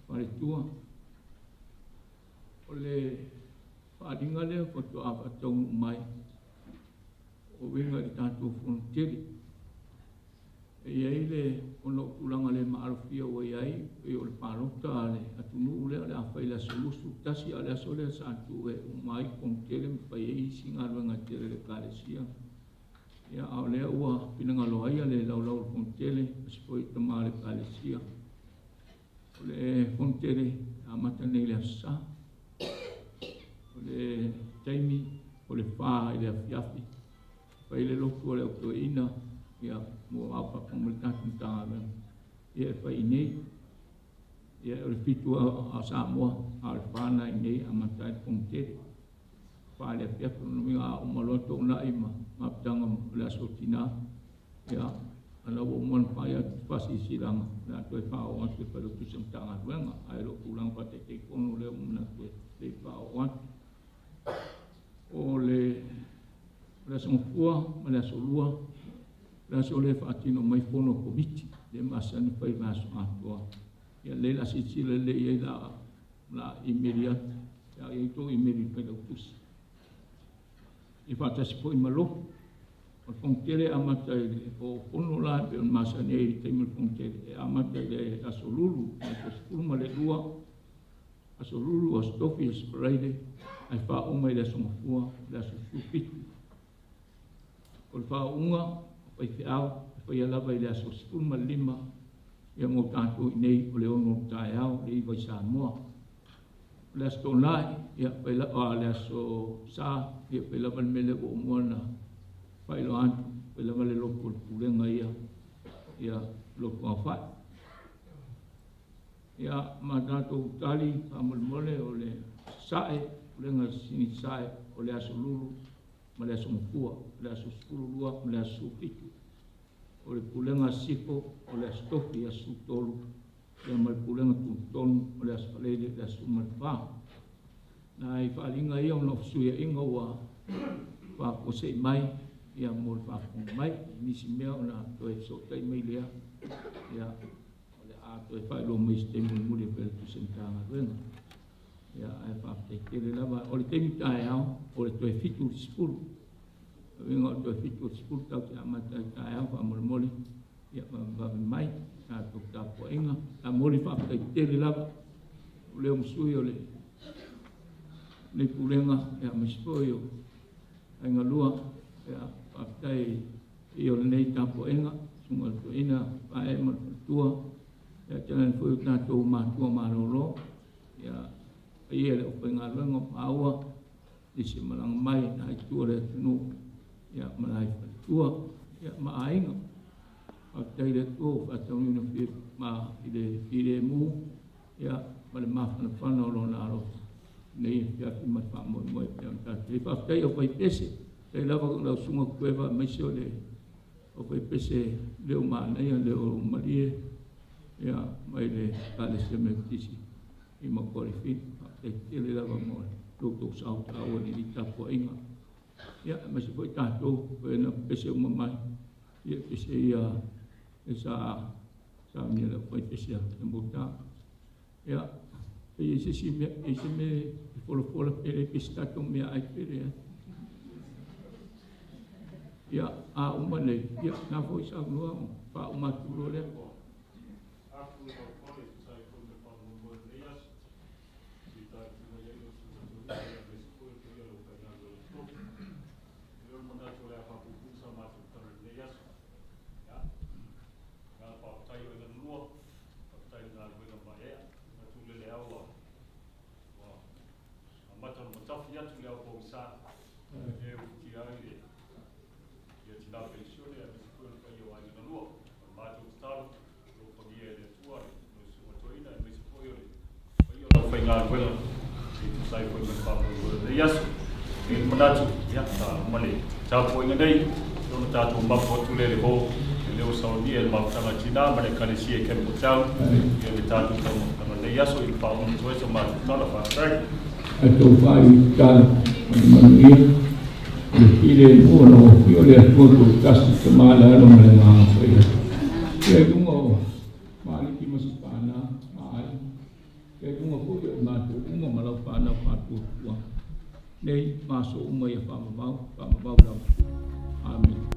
faletua. O le faaaliga lea faatoa faataunuu mai o uiga i le tatou fono tele. E i ai le, ona o tulaga le maalofia ua i ai, pei o le palota a le atunuu lea o le a fai i le aso 21, a o le aso lea sa tuu e uma ai fono tele ma fai ai isi galuega e tele a le Ekalesia. Ia, a o lea ua finagalo ai le laulau o le fono tele, aemaise foi o tama o le Ekalesia. O le fono tele e amata nei i le aso Sa. O le taimi o le 4 i le afiafi, fai le lotu a le au toeaina, ia, mo au faafofoga mai le tatou Matagaluega, ia e fai i inei. Ia, o le 7 a Samoa, a o le 4 na i inei e amata ai le fono tele. 4 i le afiafi, o lona uiga a uma loa toonai ma mafutaga o le aso Tinā, ia, a la ua uma ona fai atu faasilasilaga, o le a toe faaoo atu e Failautusi o Matagaluega, ae o lou tulaga faa-Taitaifono lea ua manatu e le i faaoo atu. O le aso Gafua ma le aso Lua, o le aso lea e faatino mai fono a Komiti, lea e masani fai i aso atoa. Ia lea o le a silasila lelei i ai la imeli atu, pe a i ai tou imeli i le Failautusi. Ia faatasi foi ma lotu. O le fono tele e amata i le, o fono la e pei ona masani ai i le taimi o le fono tele, e amata i le aso Lulu, aso 12, aso Lulu, aso Tofi, aso Faraile, ae faauma i le aso Gafua, le aso 17. O le faauuga o faifeau e faia lava i le aso 15, ia mo tatou i nei o le 6 o le taeao, le 9 i Samoa. O le aso Toonai, ia fai lava, le aso Sa, ia fai lava le mea lea ua uma ona faailoa atu, fai lava le lotu o le pulega ia, ia lotu aofai. Ia, ma tatou tali faamolemole o le Sasae, pulega sini Sasae, o le aso Lulu ma le aso Gafua, o le aso 12 ma le aso 17. O le pulega Sisifo, o le aso Tofi, aso 13, ia ma le pulega Tutotonu, o le aso Faraile, le aso 14. Nai faaaliga ia ona o fesuiaiga ua faafuasei mai, ia mo le faafofoga mai, i nisi mea ona toe fesootai mai lea, ia o le a toe faailoa mai se taimi mulimuli e Failautusi o le Matagaluega. Ia, ae faafetai tele lava. O le taimi taeao, o le toe 7 i le 10. O le uiga o le toe 7 i le 10 tatou te amata ai taeao faamolemole, ia vavevave mai tatou tapuaiga. A momoli faafetai tele lava o lea masui o le pulega, ia aemaise foi o aiga lua, ia faafetai i o lenei tapuaiga, susuga i le toeaina Pae ma le faletua, ia tainane foi o tatou matua malolo, ia paia i le aufaigaluega o maua, nisi malaga mai na itu o le atunuu, ia ma nai faletua, ia ma aiga. Faafetai i le Atua ua faataunuuina ma i le filemu, ia ma le mafanafana o lona alofa nei afiafi ma le faamoemoe pei ona tatou i ai. Faafetai i aufaipese, faafetai lava lau susuga Kueva aemaise o le aufaipese leo manaia, leo malie, ia mai le Ekalesia Metotisi i Makualifini. Faafetai tele lava mo lo outou sao taua i lenei tapuaiga. Ia, aemaise foi tatou, na pese uma mai, ia pese ia e sa saunia le aufaipese a Mota. Ia, e se si mea, e se mea e folafola pele pese tatou mea ai pele. Ia, a uma nei, ia, nā foi saunoa, faauma atu loa lea. Mata no matafi atu le au pogisa. tina penisione aemaise foi o le paia o aiga na lua. O le matou tatalo, alofagia e le Atua le susuga toeaina aemaise foi o le paia o le aufaigaluega e tusa ai foi ma le faamoemoe o lenei aso. E i ai le manatu, ia, sa uma le tapuaiga nei, ona tatou mapu atu lea i le hall e leo saunia e le mafutaga a tina ma le ekalesia i Campbelltown ia le tatou taumafataga i lenei aso i le faauma atu ai sa matou tala. Faafetai. Tatou faaiuitala ma le manuia o le filemu o lau Afio le Atua Toatasi, Tama le Alo ma le Agaga Paia. Ia i luga o Maliki ma Sipana ma Aiga, ia i luga foi o i matou uma ma lau fanau faatuatua nei ma aso uma ia faavavau, faavavau lava. Amene.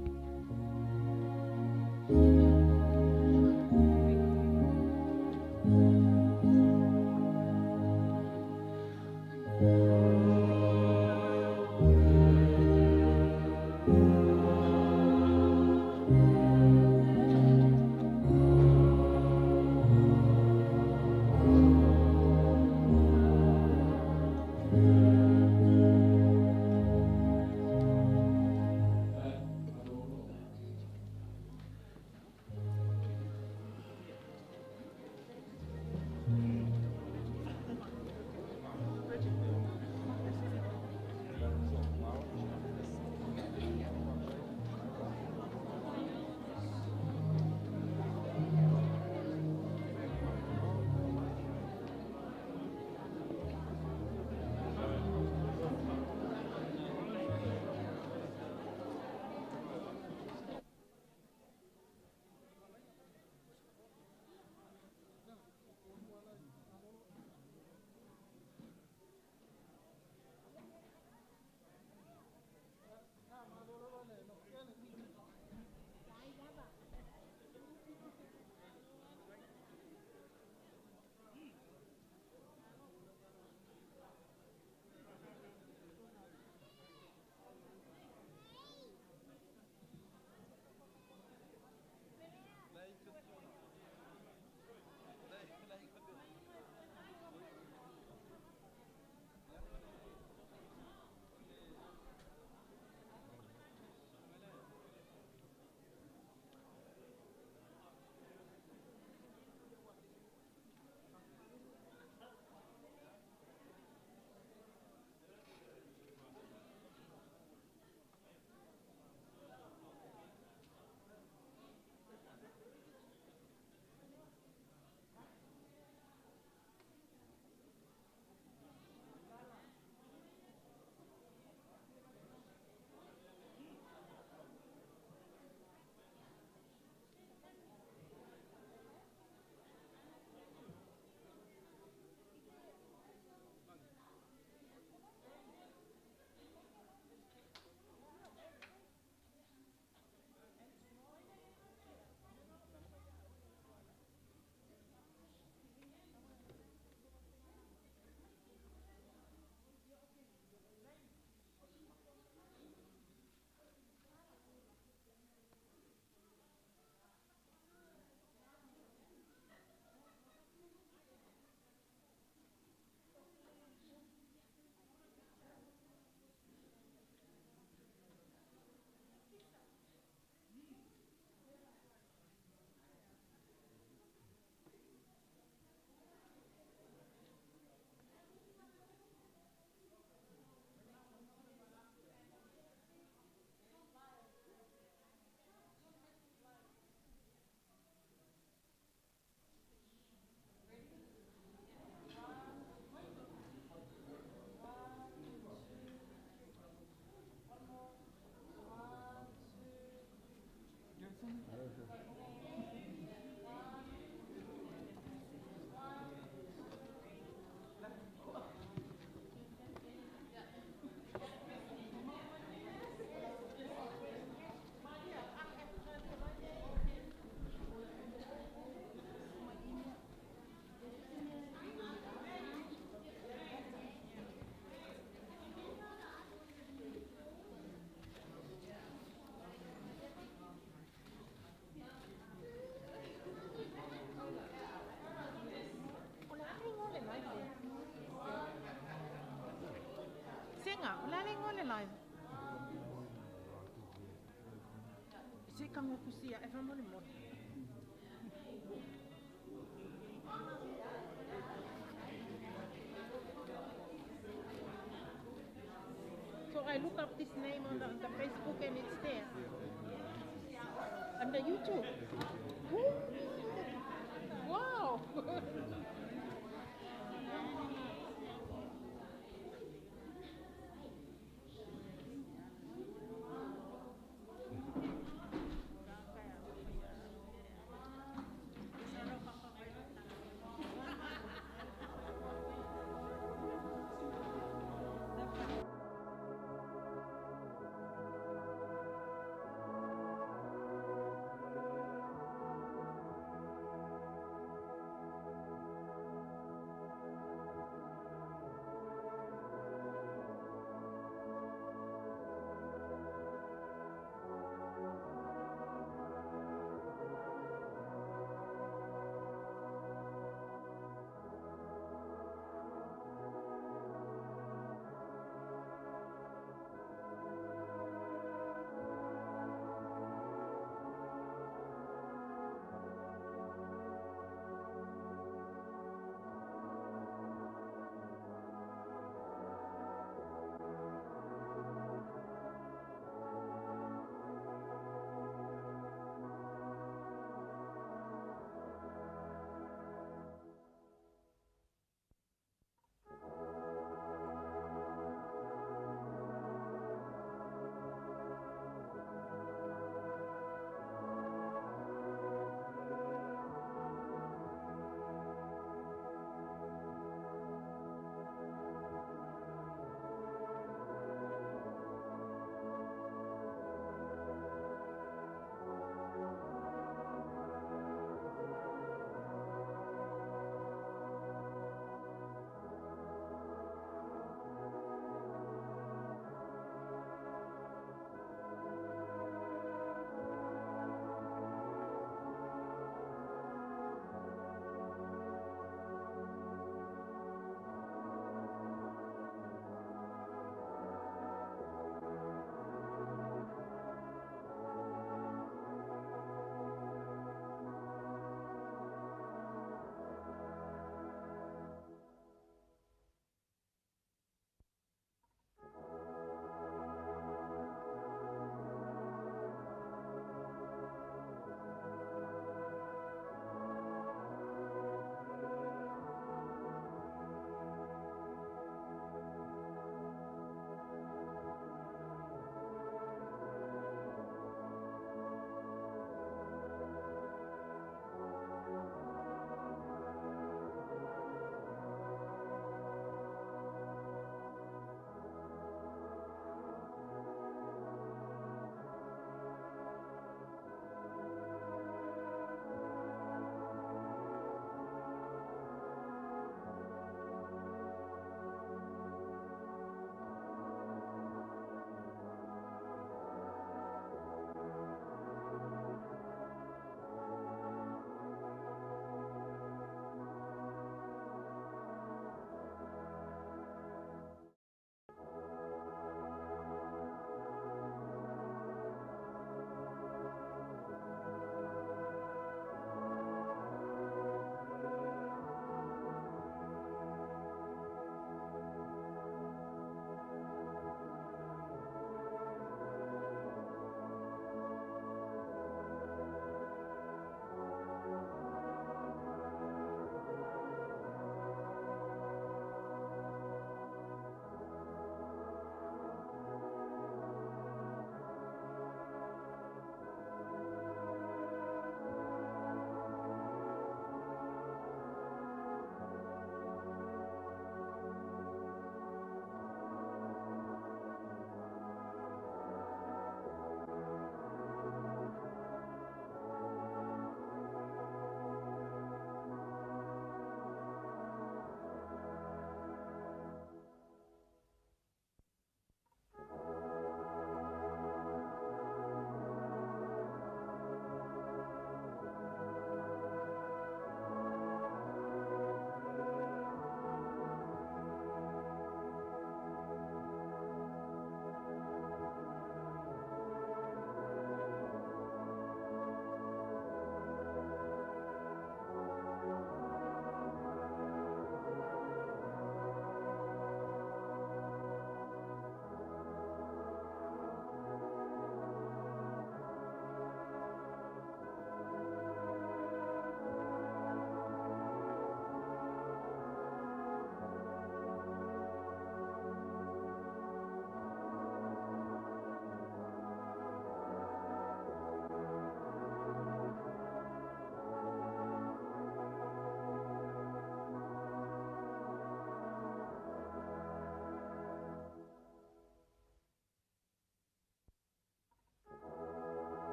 Sega, o le a le igoa o le live? tago kusi aʻe faamolemole. So I look up this name on the Facebook and it's there. On the YouTube. Ooh. Wow.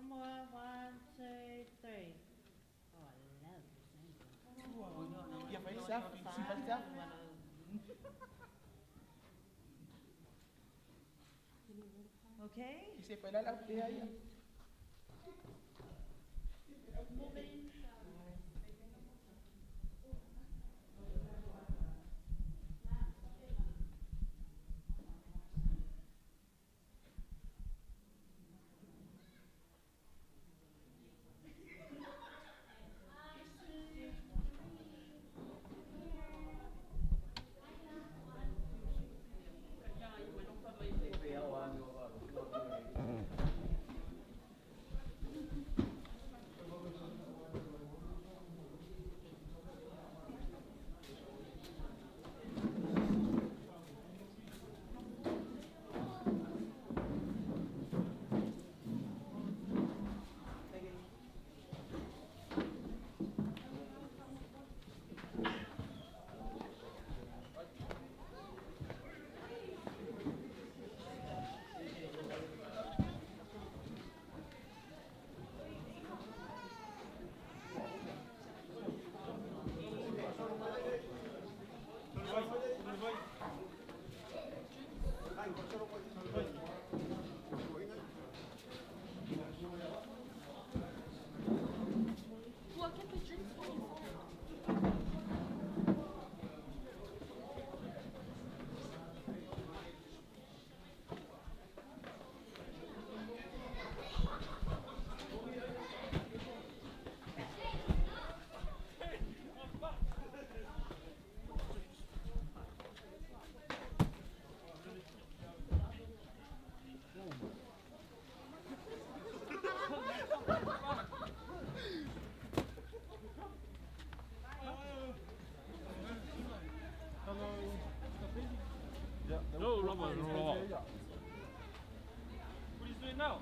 One more. 1, 2, 3. Oh, I love this angle. Ia fai selfie, si fai selfie. Okay. Se fai la lau pea ia. Well, get the drinks from inside. No, Robert, no, Robert. What are you doing now?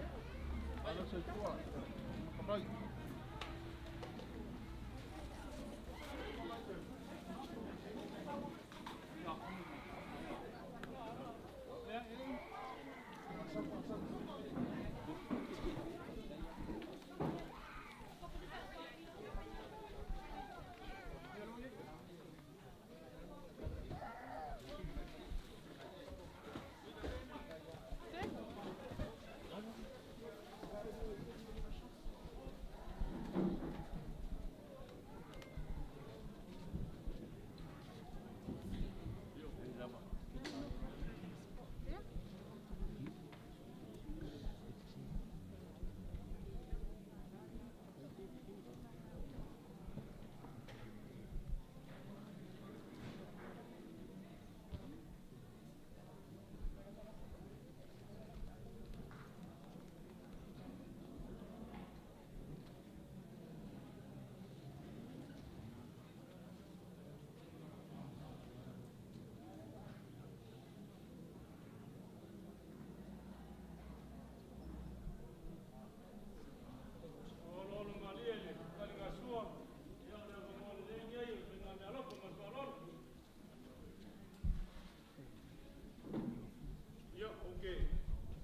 Ia, ok.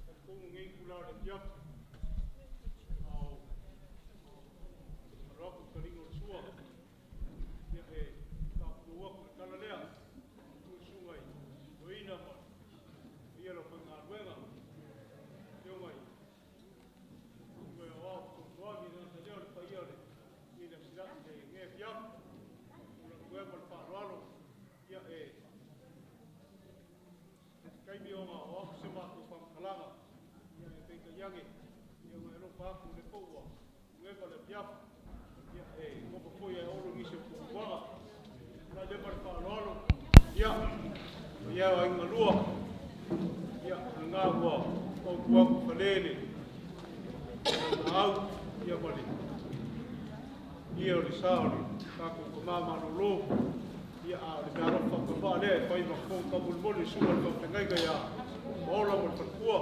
Talitonu lenei itula o le afiafi. A o alo atu le taliga o le sua. Ia, e faapulou atu le tala lea. Tu le susuga i toeaina ma le paia o le aufaigaluega. Afioga i Susuga i Aoao Fesoasoani le gata lea o le paia o lenei lenei afiafi. Tulai atu ai ma le faaaloalo. Ia, e taimi ona o atu se matou faamatalaga. Ia, e peitai ane, ia ona e alofa atu le foi ua leva le afiafi. Ia, e nofo foi ae olo nisi o fuafuaga. Tulai lea ma le faaaloalo. Ia, o ia o aiga lua. Ia, o lena ua fautua atu i fale le laau, ia ma le ia o le sa o le tatou tama malolo. Ia, a o le meaalofa faatauvaa lea e fai ma fofoga taumolimoli i susuga i le faafeagaiga ia Maola ma le faletua.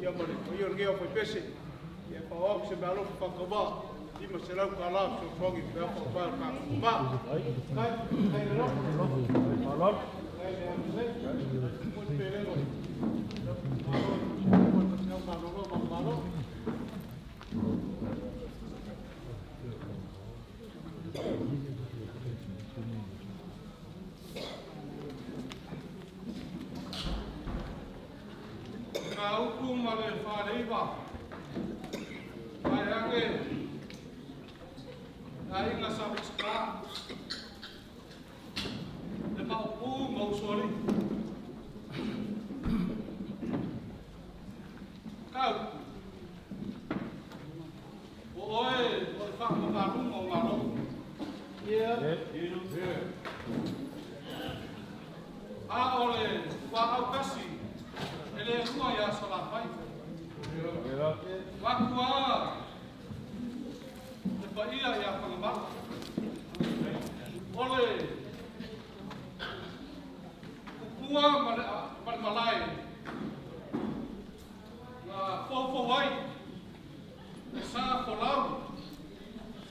Ia ma le paia o lenei aufaipese. Ia e faaoo atu se meaalofa faatauvaa $500 fesoasoani pe a faavae o le tatou tama. Kai, kai le alofa. Kai le alofa. Mo le pelega o le Malo, mo le Malo, malo, malo. ma le 49. Mai ake aiga sa Minisita le maopu ma usoalii. Kau, o oe o le faamamaluga o Malo. A o le fuaau kasi e le lua ia Salafai. Makua le paia ia Fagamalo. O le kupua ma le malae na foufou ai le sa folau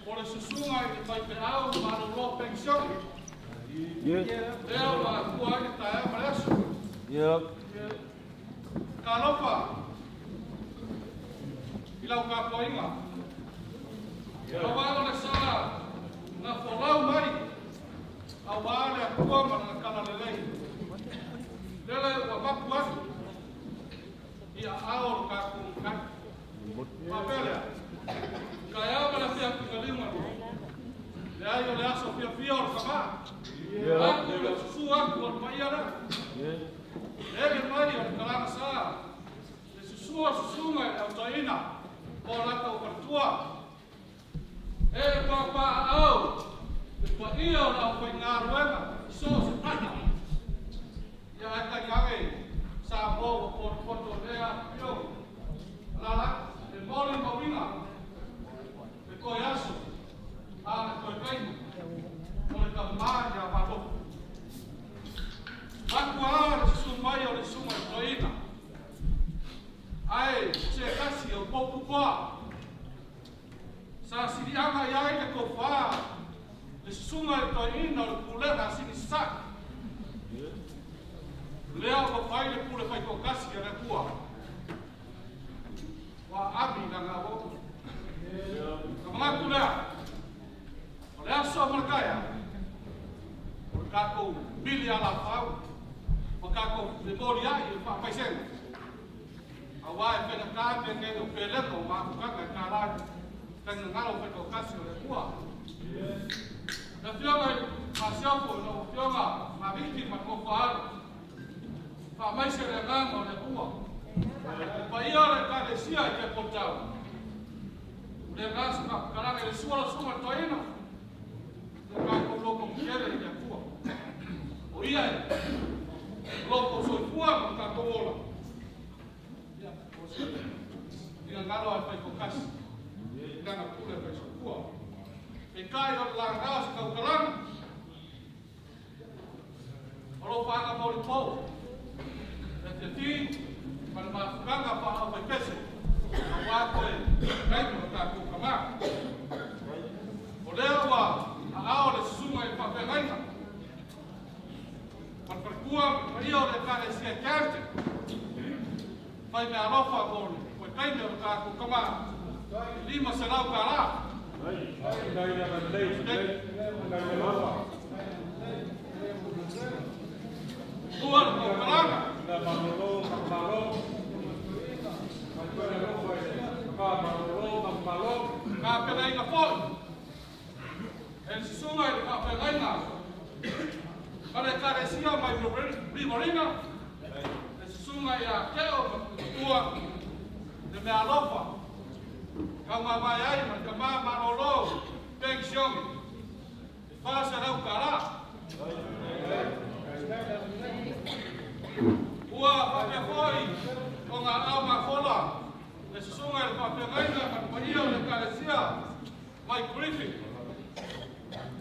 o le susuga i le faifeau malolo penisione. Lea ua afua ai le taeao ma le aso. Talofa i lau tapuaiga. Aua o le sa na folau mai auā le Atua ma lana talalelei. Lele ua mapu atu i aao o le tatou Matai. Faapea lea, taeao ma le afiafi na liugalua. Leai o le aso fiafia o le Kamā. Atu le susu atu o le paia lea. Lele mai o le kalana sa, le susu o susuga i le autaina o latou faletua. E papaaao le paia o le aufaigaluega i so o se taha. Ia ae tainane Samoa ua potopoto lea afifio. Alaala le molimauina le toe aso a le toe taimi o le Tama ia Malofi. Matua le susu mai o le susuga i le toeaina, ae o se tasi o pou pukoa sa siliaga i ai le tofa le susuga i le toeaina o le pulega a Sini Sasae. Lea ua fai le pule faitoatasi a le Atua ua aami i lana auauna. Ona manatu lea, o le aso ma le taeao, o le tatou mili alafau ma tatou femoliai i le faamaisega, auā e faigata mea nei o pelega o mafutaga e tala ai taigagalo faitoatasi o le Atua. Le Afioga i le Masiofo i lau Afioga Maviki ma le nofo a alo, faamaise le agaga o le Atua. Le paia o le Ekalesia i Cape Town, o le ga se faamatalaga i le sua o le susuga i le toeaina, le tatou loto tetele i le Atua. O ia e loto soifua ma le tatou ola. Ia, o se finagalo a le faitoatasi i lana pule faisoifua. Peitai o le laga o se tautalaga, o lou faaga molipo, le fiafi ma le mafutaga faaaufaipese, auā toe taimi o le tatou Kamā. O lea ua aao le susuga i le faafeagaiga ma le faletua ma le paia o le Ekalesia e Camden, fai meaalofa mo le toe taimi o le tatou Kamā, e $500. Tua le tautalaga. Tapenaina foi e le susuga i le faafeagaiga ma le Ekalesia mai Riverina, le susuga ia Teo ma Tua le meaalofa taumavae ai ma le Tama malolo penisione e $400. Ua faapea foi ona aao mafola le susuga i le faafeagaiga ma le paia o le Ekalesia mai Griffith,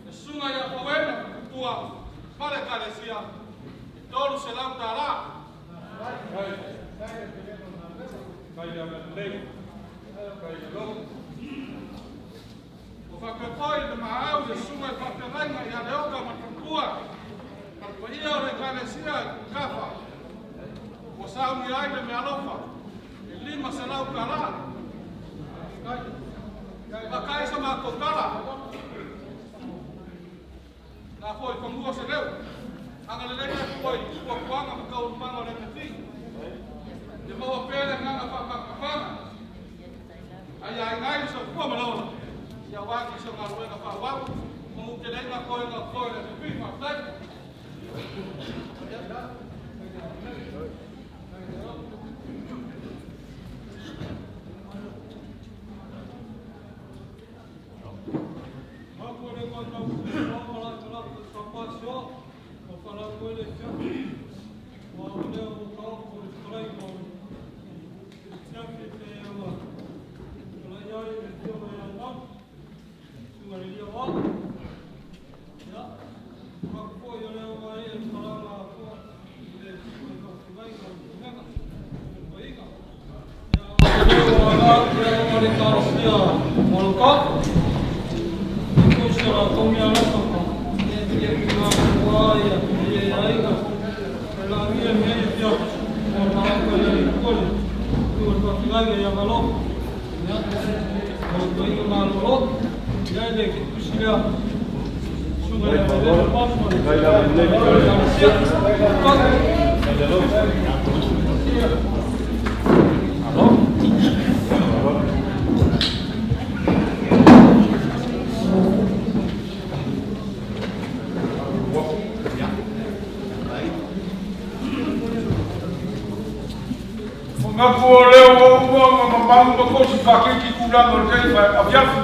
le susuga ia Pauena ma Tua ma le Ekalesia e $300. Ua faapea foi le maau i le susuga i le faafeagaiga ia Leoka ma le faletua ma le paia o le Ekalesia i Kafa, ua saunia ai le meaalofa e $500. Fakai sa matou tala, na foi fanua se leo, agalelei le Atua i fuafuaga ma taualumaga o le MFI. Ia maua pea le agaga faamagalo. ia Moloka. Ko se la tou mea lata ma ia ki ngā kua ia ia ia aiga. E la ia mea ia fia mo na ko ia i kole. Tu o whawhingaiga ia malo. Ia. O to inga malolo. Ia le ki tusi lea. Sunga ia le le mamu ma le. Magapu o leo o uma ma mamalu ma kosi whakiki kulaga o le tai afiafi.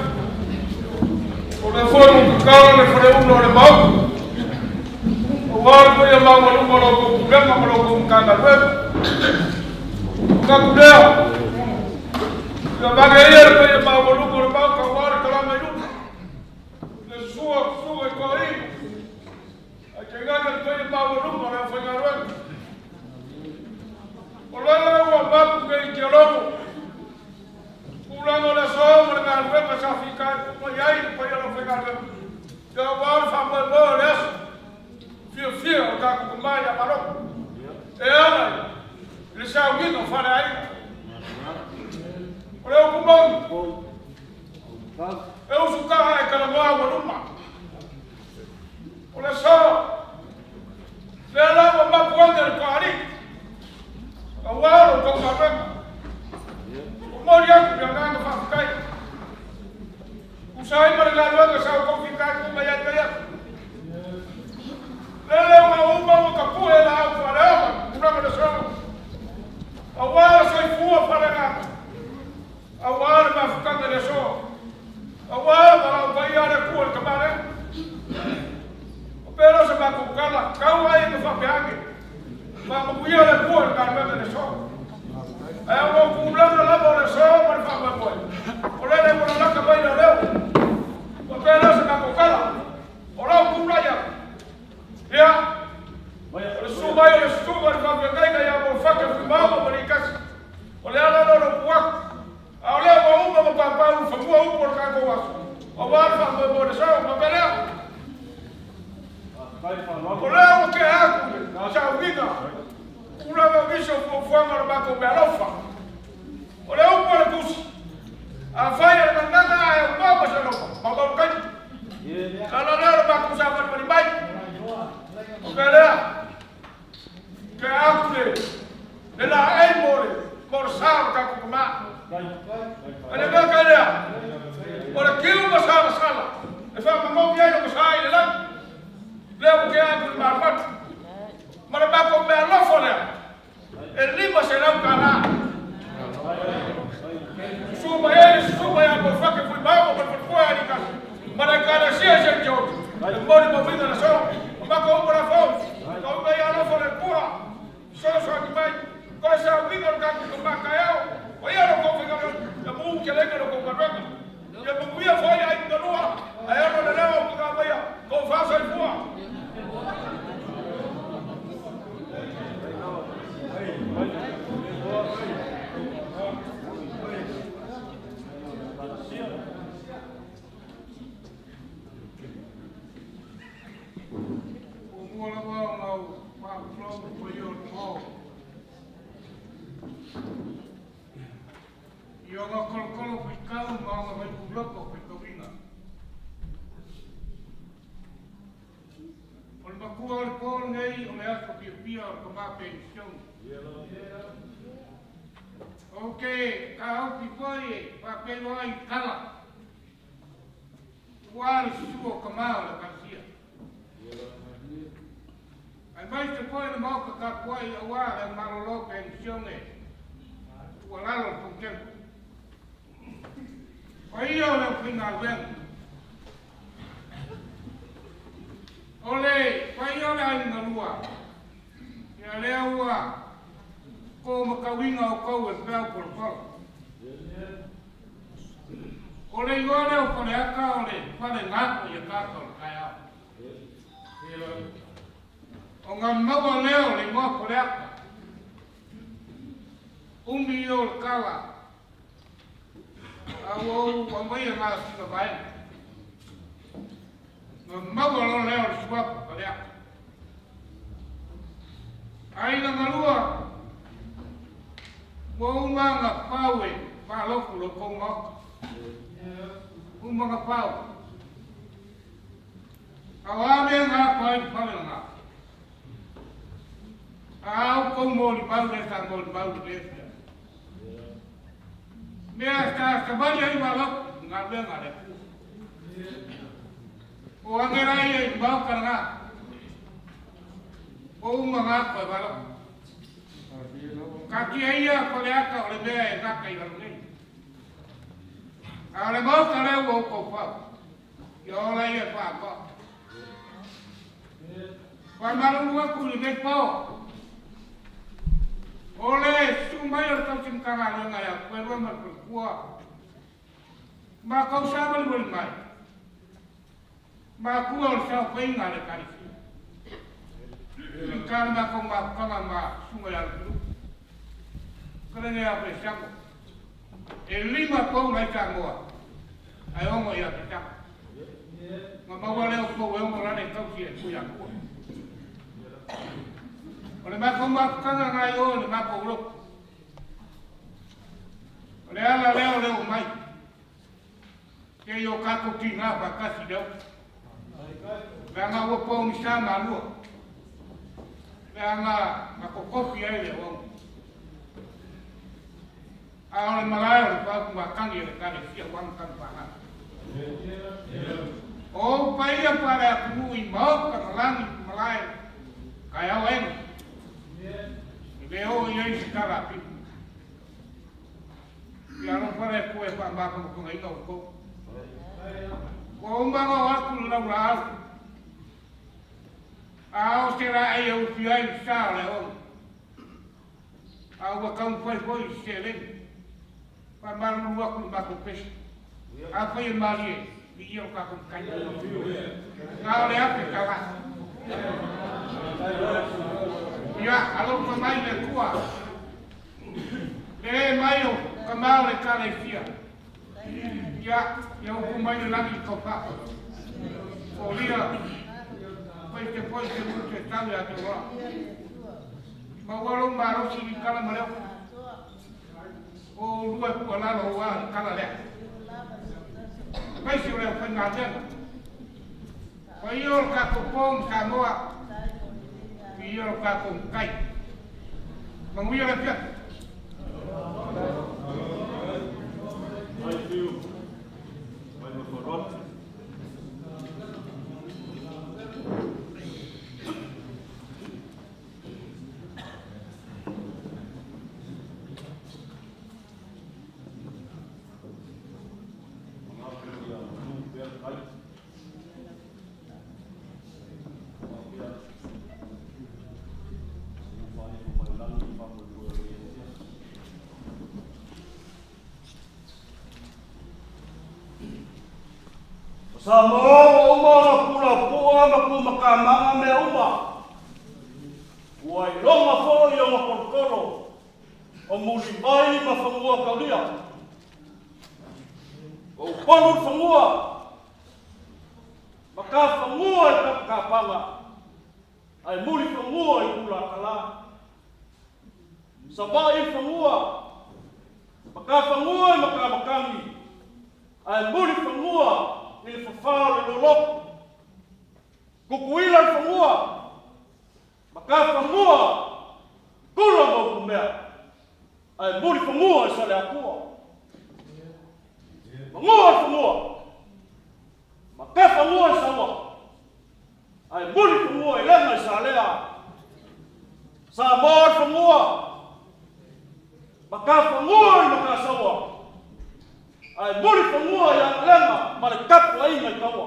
O le foi o kakala le faleula o le maotu. Auā le paia maualuga o la outou pulega ma la outou Matagaluega. Manatu lea, ia vave ia le paia maualuga o le Maota aua le talaga i luma, le susua o susuga i toeaiina, ae tainane le paia maualuga o le aufaigaluega. O lele ua mapu nei i tialogo, tulaga o le aso ma le galuega sa fitaituga i ai le paia o le aufaigaluega, ia aua le faamoemoe o le aso fiafia o le tatou tama ia Maloto e ala i le sauniga o faleaiga. O le upu moni, e usukaha e talanoa aualuma. O le aso, lea la ua mapu ane le toalii, aua lo outou galuega. Momoli atu le agaga faafetai. Tusa ai ma le galuega sa outou fitaituga ia te ia. Lele ua uma ua tapue laau faaleoga tulaga le aso. Aua le soifua faaleagaga, aua le mafutaga i le aso, aua le valaau paia a le Atua i le tama lea. O pea lea o se matou tala, tau ai ina faapea ane, faamanuia le Atua i le galuega i le aso. Ae o lou tulaga lava o le aso ma le faamoemoe, o lele ua lalata mai le leo. Ua pea lea o se matou tala, o lau tulai atu, ia, o le susu mai o le susuga i le faafeagaiga ia Moafake Fuimaono ma Likasi, o le ala lea o lou tu atu, a o lea ua uma ma papau i fanua upu o le tatou aso, aua le faamoemoe o le aso, ua pea lea. O lea ua tea atu le sauniga, tulaga o nisi o fuafuaga o le matou meaalofa. O le upu a le Tusi, Afai e le gagana ae aumau ma se alofa, maumau le taimi. O le ala lea o le matou savalivali mai. O mea lea, tea atu le, le laei mo le, mo le sa o le tatou tama. A le mea kai lea, o le kiu masalasala e faamamaumi ai lona sa i le lagi. Lea ua tea atu i le malomatu. Ma le matou meaalofa lea, e $500. Susu mai ai le susuga ia Moefake Fuimaono ma le faletua ia Alikasi ma le Ekalesia i Saint George e molimauina le aso. O matou uma lafo, tauga ia alofa le Atua, fesoasoani mai, toe sauniga o le tatou tama taeao, o ia lo tou faigaluega, ia mumu tele lo tou galuega. Ia manuia foi aiga galua, ae ono le leo o Tugamaia, tofa soifua. Muamua lava ona ou faatulou i le paia o le po. I ona tolotolo faitau ma ona vaituloto faitauina. O le matua o le po lenei o le aso fiafia o le tama penisione. Ou te taofi foi e faapeiloa ai i tala ua le susu o tama o le Ekalesia. Aemaise foi le Maota tapuai aua le au malolo penisione tuualalo le Fonotele. Paia o le aufaigaluega. O le paia o le aiga galua, ia lea ua to matauina outou e le peau polopolo. O le igoa lea o Faleata o le fale gato i ataata o le taeao. Ona maua lea o le igoa Faleata. Umi ia o le tala. A ua ou aumaia na sina vaega. Na maua loa lea o le suafa Faleata. Aiga na lua, ua uma ona fau e Faalofu lo tou maota. Uma ona fau. A o a mea na ato ai le fale lena? A outou molimau lea sa molimau i le fia. Mea sa savali ai Faalofu i galuega a le Atua. O agela ia i le maota lena. Ua uma ona ato e Faalofu. Taatia ia Faleata o le mea e gata i lalo nei. A o le maota lea ua outou fau, ia ola ia e faaatoa. Faamalulu atu i lenei po, o le susu mai o le tausi Matagaluega ia Puelua ma le Faletua, matou savalivali mai, matua o le saofaiga a le Ekalesia. Fita le matou mafutaga ma Susuga ia Lufilufi. Kalene ia Fesango. E 5 pou lai Samoa, ae 6 ia Fesango. Na maua lea o pou e 6 lana e tausi e Tui Atua. O le matou mafutaga na i o i le matou lotu. O le ala lea o le oo mai. Se i o tatou tiga faatasi i le autu. Leaga ua pogisa malua. Leaga na totofi ai le auauna. A o le malae o le faautugatagi a le Ekalesia ua agatanu faagaga. O ou paia faale-atunuu i maota ma lagi ma malae, taeao aena. E le oo i ai se tala a Pili. Ia alofa le Atua e faamafanafanaina outou. Ua uma ona o atu le laulaau, a o se laei e ufi ai le sa o le aoga. A ua taumafai foi i se seleni. Faamalulu atu i le matou pese. Afai e malie, viia lo tatou Matai. Na o le $1,000. Ia, alofa mai le Atua. Le mai o tama o le Ekalesia. Ia, ia upu mai le lagi i tofa. Folia, fai te foi te mu te tau ia te roa. Maua lou malosi i kala ma leo. O lua tuualalo aua le tala lea. Aemaise o le aufaigaluega. Paia o le tatou po ma Samoa, viia lo tatou Matai. Manuia le afiafi. Thank you. Mai ma faaaloalo. O Samoa ua uma ona pulapua ma kumakamaga mea uma. Ua iloga foi ona kolokolo o Mulivai ma Fanua Kaulia. Ua upolu le fanua ma ka fanua i Kapakapaga, ae muli fanua i Pulakala. Savaii le fanua ma ka fanua i Makamakagi, ae muli fanua i le fafā o le Loloku. Kukuila le fanua ma ka fanua i Kula ma Upumea, ae muli fanua i Saleatua. Mangua le fanua, ma ka fanua i Saua, ae muli fanua i Lega i Salea. Samoa le fanua, ma ka fanua i Makasaua, ae muli fanua i Agalega ma le tapuaiga i Taua.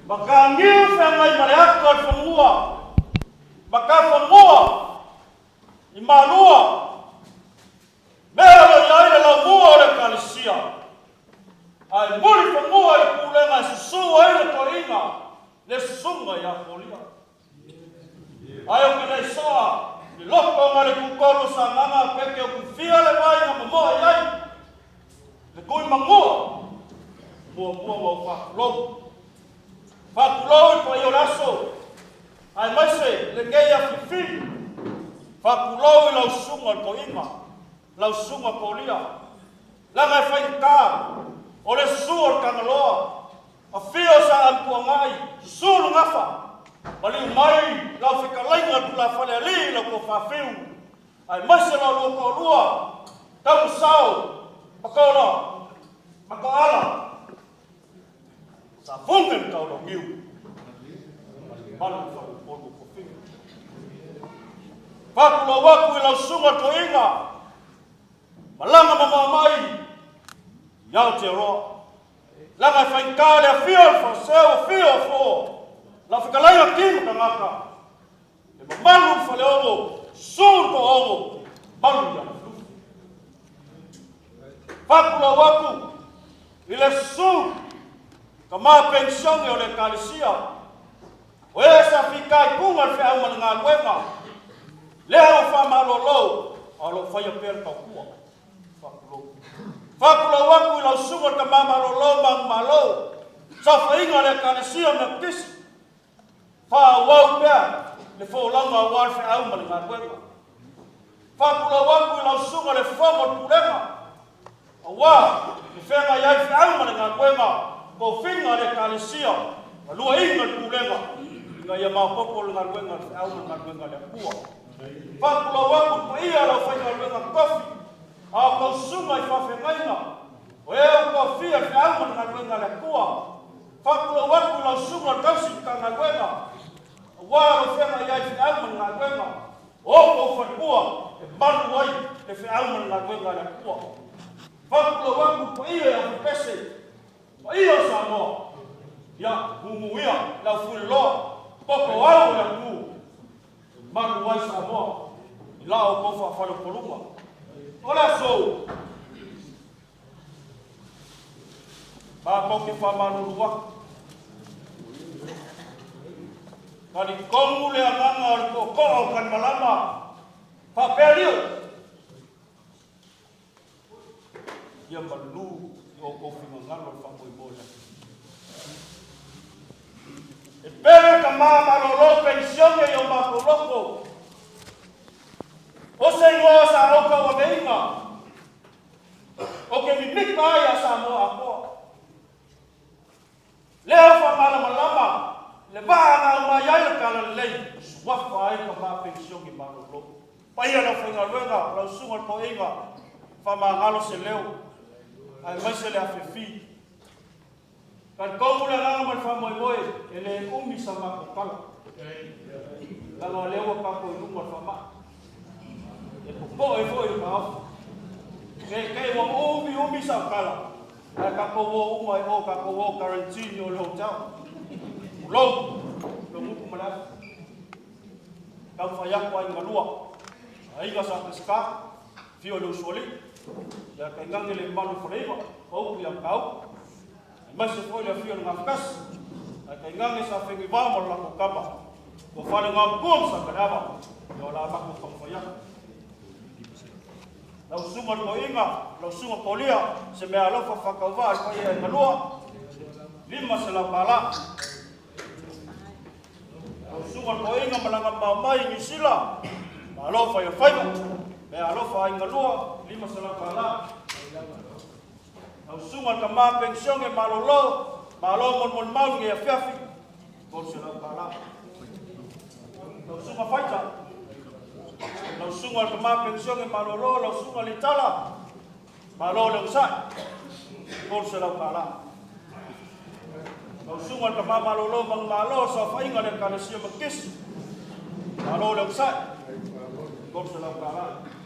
Ma ka niu feagai ma le ata o le fanua, ma ka fanua i Malua, mea o lo o i ai le laumua o le Ekalesia, ae muli fanua i le pulega e susū ai le toeaina le susuga ia Kolia. Ae o Kanaisa, le loto ma le kukolu o Sagaga peke o kufia le vai na momoe i ai. Le tuimagua, muamua ua ou faatulou. Faatulou i le paia o le aso, aemaise lenei afifi. Faatulou i lau susuga i le toeaina, lau susuga Kolia, leaga e faigata o le susu o le Tagaloa, afio Sa Amituanai, susu le Gafa, maliu mai lau fetalaiga Tulafalealii i lau tofa fiu, aemaise la oulua toalua, Taumasao ma Tola ma Toala, sa fuge le taulauniu ma le mamalu o faleupolu o Tofiga. Faatulou atu i lau susuga toeaina, malaga mamao mai i Aotearoa. Leaga e faigata le afio o le faaseu, afio o Fo, lau fetalaiga ki ma tagata, Le mamalu i le faleono, susu le toaono, malu ia Lufilufi. Fatulau atu i le susu tama penisione o le Ekalesia, o e sa fitaituga i le feau ma le galuega, lea ua faamalolo a o lo o faia pea le tautua. Fatulou. Fatulou atu i lau susuga le tama malolo manumalo, saofaiga a le Ekalesia Metotisi, Faaauau pea le folauga aua le feau ma le galuega. Faatulou atu i lau susuga le Fofoga o le Pulega, aua le feagai ai feau ma le galuega, tofiga a le Ekalesia ma luaina le Pulega ina ia maopoopo le galuega a le feau ma le galuega a le Atua. Faatulou atu i le paia o le aufaigaluega tofi a o tou susuga i faafeagaiga, o e ua tofia le feau ma le galuega a le Atua. Faatulou atu i lau susuga le tausi Matagaluega, aua lau feagai ai feau ma le galuega, o outou faletua e malu ai le feau ma le galuega a le Atua. Faatulou atu i le paia i Aufepese, paia o Samoa, ia mumu ia le aufueloloa, toto au o le atunuu e malu ai Samoa i la outou faafaleupoluga. O le aso. Matou te faamalulu atu. Talitonu le agaga o le tootoo o Kanimalama, faapea lio, ia malu i outou finagalo le faamoemoe lea. E pele tama malolo penisione i o matou loto, o se igoa sa ou tauaveina, Ou te mimita ai a Samoa atoa. Lea ua faamalamalama le vaa na aumai ai le Talalelei, suafa ai ka ma penisione malolo. Paia le aufaigaluega, lau susuga le toeaina, faamagalo se leo, aemaise le afefi. Talitonu le agaga ma le faamoemoe e le umi sa matou tala. Leaga o lea ua tatou i luma o le faamai. E popoe foi le taofi. Keikei ua umi umi sau tala, ae tatou o uma i o, tatou o quarantine o le hotel. Tulou, lou gutu ma le afi. Tau fai atu aiga lua, aiga sa Peseta, fio i le usoalii, ia tainane le mamalu i Faleiva, ma upu ia Mataupu. Aemaise foi le afio o le Gafatasi, ae tainane sa Fenivao ma le latou tama, ua falegaotua ma Sakaleava, ia o le a matou taumafai atu. Lau susuga le toeaina, lau susuga Kolia, se meaalofa faatauvaa i le paia e galua, $500. Lau susuga le toeaina malaga mamao mai i Niu Sila, malo fai o le faiva, meaalofa ai galua, $500. Lau susuga le tama penisione malolo, malo molimoli lenei afiafi, $300. Lau susuga Faita, lau susuga le tama penisione malolo, lau susuga Litala, malo le onosai, $300. Lau susuga le tama malolo manumalo, saofaiga le Ekalesia Metotisi, malo le onosai, $300.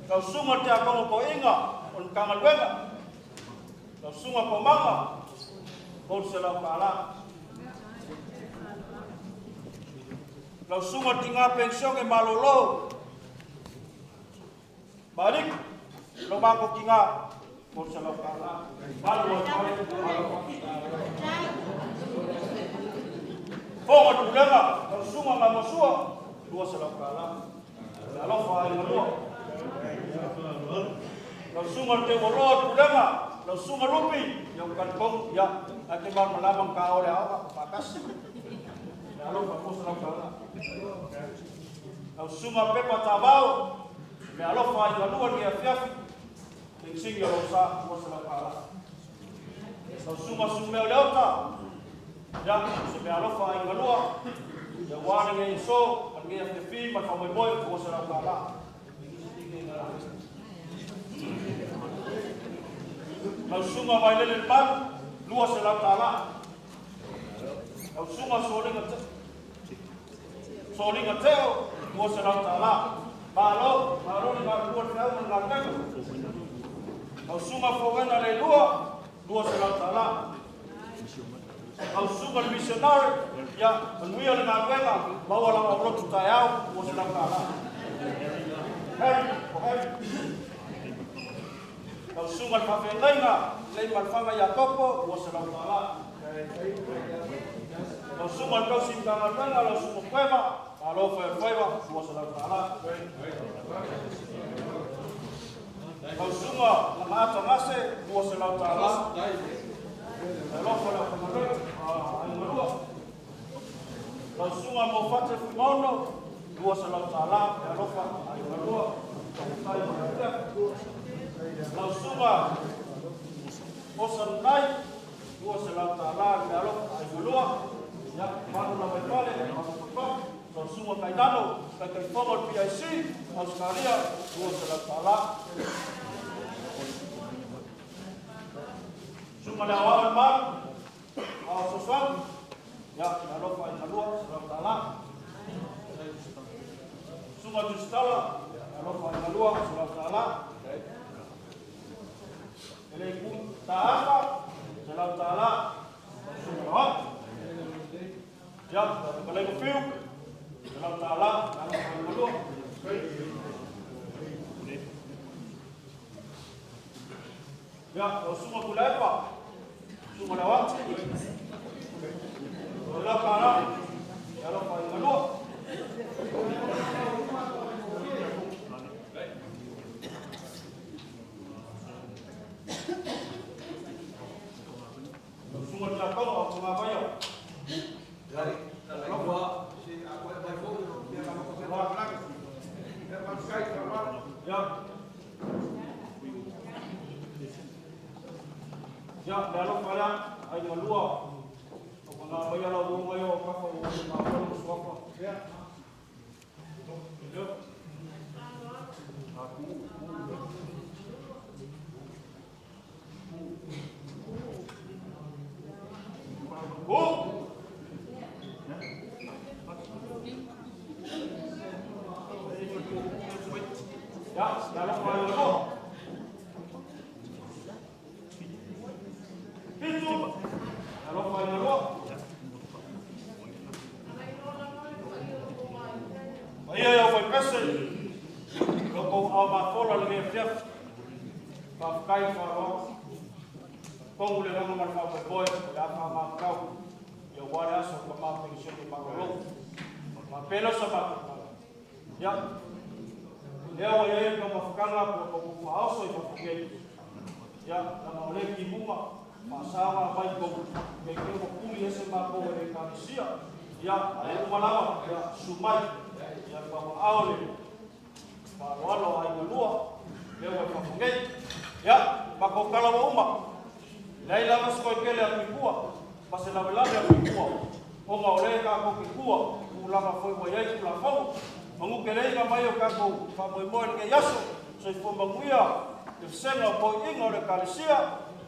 Lau susuga le Tiakono Toeaina o le Matagaluega, lau susuga Tomaga, $300. Lau susuga le Tina Penisione Malolo, Maliku, lo matou tina, $300. Malu ai fale, malo. Fofoga o le Pulega, lau susuga Gamuasua, $200. Alofa ai galua. Lau susuga i le Teualoa o le Pulega, lau susuga Lupi, ia ua talitonu, ia, ae te malamalama ma ta o le aoga, faatasi. Le alofa $200. Lau susuga Pepa Tavao, le alofa i galua lenei afiafi, penisini o lou sa, $200. Lau susuga Sumeo Leota, ia, se mea alofa i galua, ia ua lenei aso, ma lenei afiafi ma le faamoemoe, $200. Lau susuga Vailele le Malu, $200. Lau susuga Soliga Teo, $200. Malo, malo le galulue le feau ma le galuega. Lau susuga Fowena le Lua, $200. Lau susuga le missionary, ia, manuia le galuega, maua lau aulotu taeao, $200. Harry, o Harry. Lau susuga le faafeagaiga, lei Malefaga Iakopo, $200. Lau susuga le tausi Matagaluega, lau susuga Kueva, malo fai o le faiva, $200. Lau susuga Lagaata Gase, $200. Alofa le aufaigaluega, aiga lua. Lau susuga Mofate Fuimaono, $200. Le alofa, aiga lua. Faafetai mo le afiafi. Lau susuga Osanai, $200 le alofa, aiga lua. Ia, malu lava i fale, malu faifai. Lau susuga Kainano, Taitaifono o le PIC, Ausetalia, $200. Susuga le Aoao le Malu, Ao Sosoani, ia, le alofa aiga lua, $100. Susuga Tusitala, le alofa aiga lua, $100. E le ku taafa, $100. Susuga Loa. Ia, Kalaiva Fiu, $100, le alofa aiga lua. Ia, lau susuga Tuilaepa, susuga le Aoao. $100, le alofa aiga lua. Lau susuga le Tiakono, au Fogavaia. Ia. Ia, le alofa lea, aiga lua. O Fogavaia lau uo mai o kafa o le mafala ma suafa. Ia. Ia. Oh! Ia, le alofa aiga lua. Fitu, le alofa aiga lua. Paia i au faipese, lo kou ao mafola lenei afiafi. Faafetai le faaaloalo. Tonu le agaga ma le faamoemoe o le a faamamukau ia aua le aso o tama penisione malolo. Faapea lea o sa matou tala. Ia, lea ua i ai le taumafataga po o tou faaoso i fafo nei. Ia, leaga o lea timuga faasaga mai tou nei te ua tuli ese matou e le Ekalesia. Ia, ae uma lava, ia, susu mai, ia tauaao le faaaloalo a aiga lua, lea ua i fafo nei. Ia, matou tala ua uma. Leai lava se toe tele atu i tua, ma se lavelave atu i tua, ona o lea tatou te tua i tulaga foi ua i ai Tulafono. Manu teleiga mai o tatou faamoemoe i lenei aso, soifua manuia le vasega o toeaiina o le Ekalesia,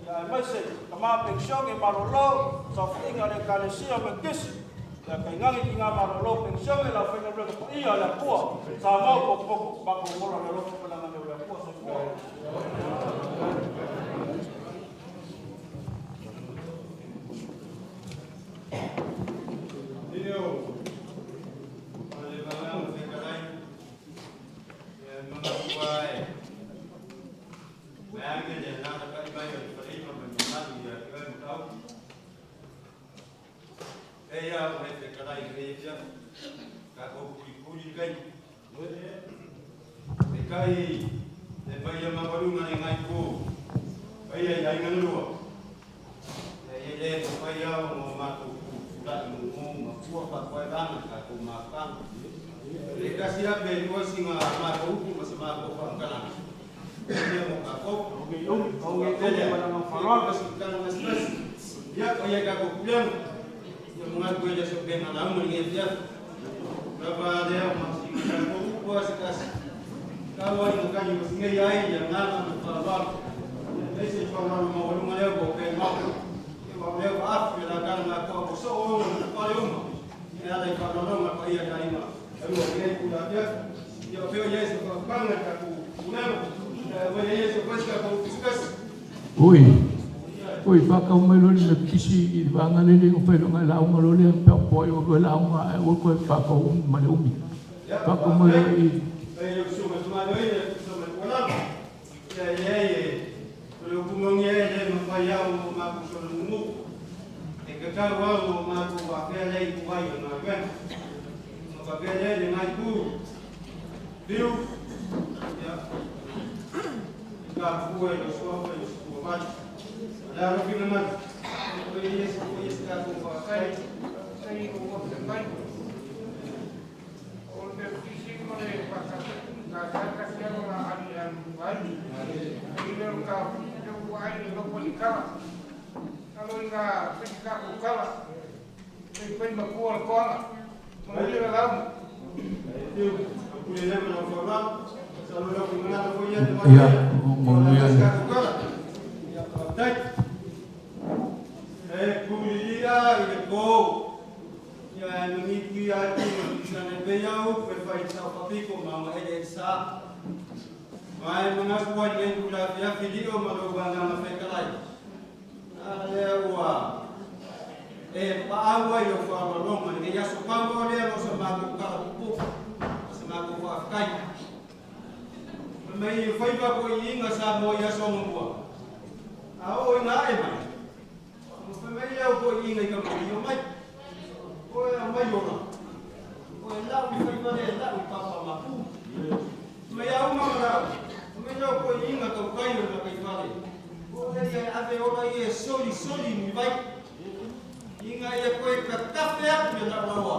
ia aemaise tama penisione malolo, saofaiga a le Ekalesia o Metotisi, ia tainane tina malolo penisione, le aufaigaluega paia a le Atua, Samoa ua potopoto, matou ola le alofa ma le agalelei o le Atua. Soifua. Le paia maualuga i lenei itu, paia i aiga na lua. E le mafai lava ona matou tutulai mumu ma fua faapaevaga i tatou mafutaga. E tasi lava pe lua sina matou upu ma se matou faamatalaga ia mo tatou. Faapea lea, ia se tala gasegase, ia paia i tatou pulega, ia manatu e le o se upega lauga i lenei afiafi. Lava lea o masina tatou upu lava se tasi. Tau ai ina tali masinei ai le agaga ma le faaaloalo. Aemaise le faaaloalo maualuga lea ua opea i maota. Ia aua o lea ua afu le latana na atoa ua soo ona ma pale uma e ala i faaaloaloga le paia i aiga alua o lenei itula afiafi. Ia o fea o i ai se faautaga i tatou pulega e aumai ai e se fai se tatou upu se tasi. Oi, oi, whakau mai loa le mepisi i le vaega lea le fai loa lauga loa lea pe po ai o loa lauga ae ua toe whakau umi ma le umi. Whakau mai loa i Ai le usuga tumaloina e tusa ma le tuualalo. Ia e leai e o le upu moni e le mafai au mo matou solomumu. E tatau au mo matou afea lea i tua i o galuega. Ma faapea lea i lenai itu. Liu, ia, i ka pua i lo suafa i lo sukua mai. O le alo finagalo, o ia se o ia se tatou faafetai. Faafetai i lou afio mai. O le mepisi ma le faatasi ala la ali alu ai. Ai le o ka le ua ai le lopo ni kala. Alo ina pesi ka ku kala. Le pai makua le koanga. Manuia le lauga. Ia, manuia le. E pulilia i le po, ia e maniti atu ma na pei au pe fai sa papiko ma ma ele sa. Ma e manatu ai nei kula fiafi lio ma lo wanga fekalai. A lea ua e paau ai o whaalolonga i nei aso pau o lea lo sa mātou kala pupu, sa mātou whaafetai. Mai i whaipa ko i inga sa mo i aso ngua. A o i ngā e mai. Mo mai au ko i inga i ka mai o mai. O e au mai ora. O e lau i whaipa le lau i papa mapu. Mai au mga rau. Mai au ko i inga tau kai o na kai whare. O e ia ave ora i e soli soli ni vai. Inga ia koe ka kafe atu i lau laua.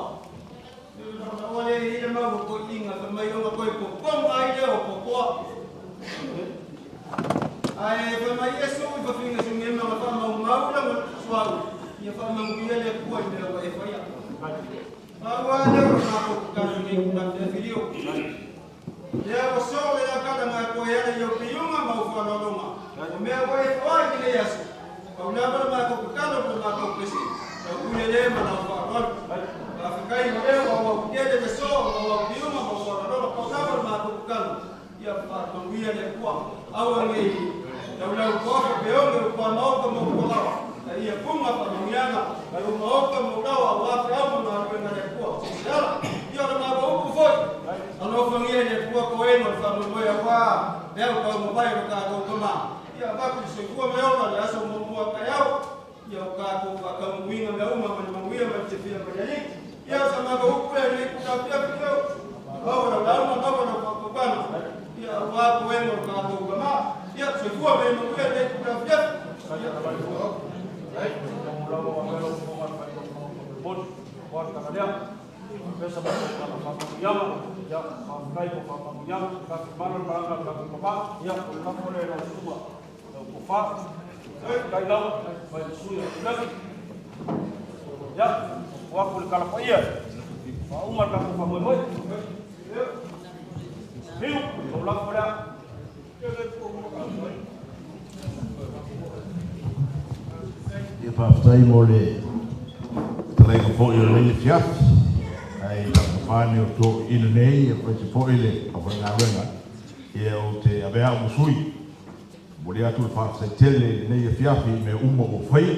Lau laua le i le mau ko inga ka mai onga koe po ponga ai leo po poa. Ai fa mai esu i fa finga singe ma fa mau mau la mo suau. Ia fa mau ia le kua i mea wa e faia. Aua le o na ko ka ni ku ka te filio. Lea o so le la kala nga ko e ala i o piunga mau fa lolonga. O mea wa e fa i le aso. Au lava le ma ko kalo ko ma ko pesi. Au kule le ma lau fa lol. A fa kai ma leo au au kele le so au au piunga mau fa lolonga. Au lava le ma ko kalo. Ia fa manuia le kua. Au ngi lau lau ko fa pe onge o pa mau ka mo ko lawa. Ia punga pa manuianga. Au ma o ka mo lawa wa fe au ma ko nga le kua. Sala. Ia le ma ko upu foi. Alo fangia le kua ko e no fa mo mo wa. Leo ka mo pai ro ka ko kama. Ia va ku se kua me ona le aso mo mo ka yau. Ia o ka ko ka ka muinga me uma ma manuia ma te fia ma ni. Ia sa ma ko upu le ku ka pia pia. Au ra lau ma ka na pa ko kana. Ia wa ko e no ka ko kama. Ia se kua me manuia le ku ka pia. Ia faafetai mo le talaiga foi o lenei afiafi, ae faatafane o toeaiina nei e aemaise foi le aufaigaluega, ia ou te avea au ma sui. Momoli atu le faafetai tele i lenei afiafi i mea uma ua faia,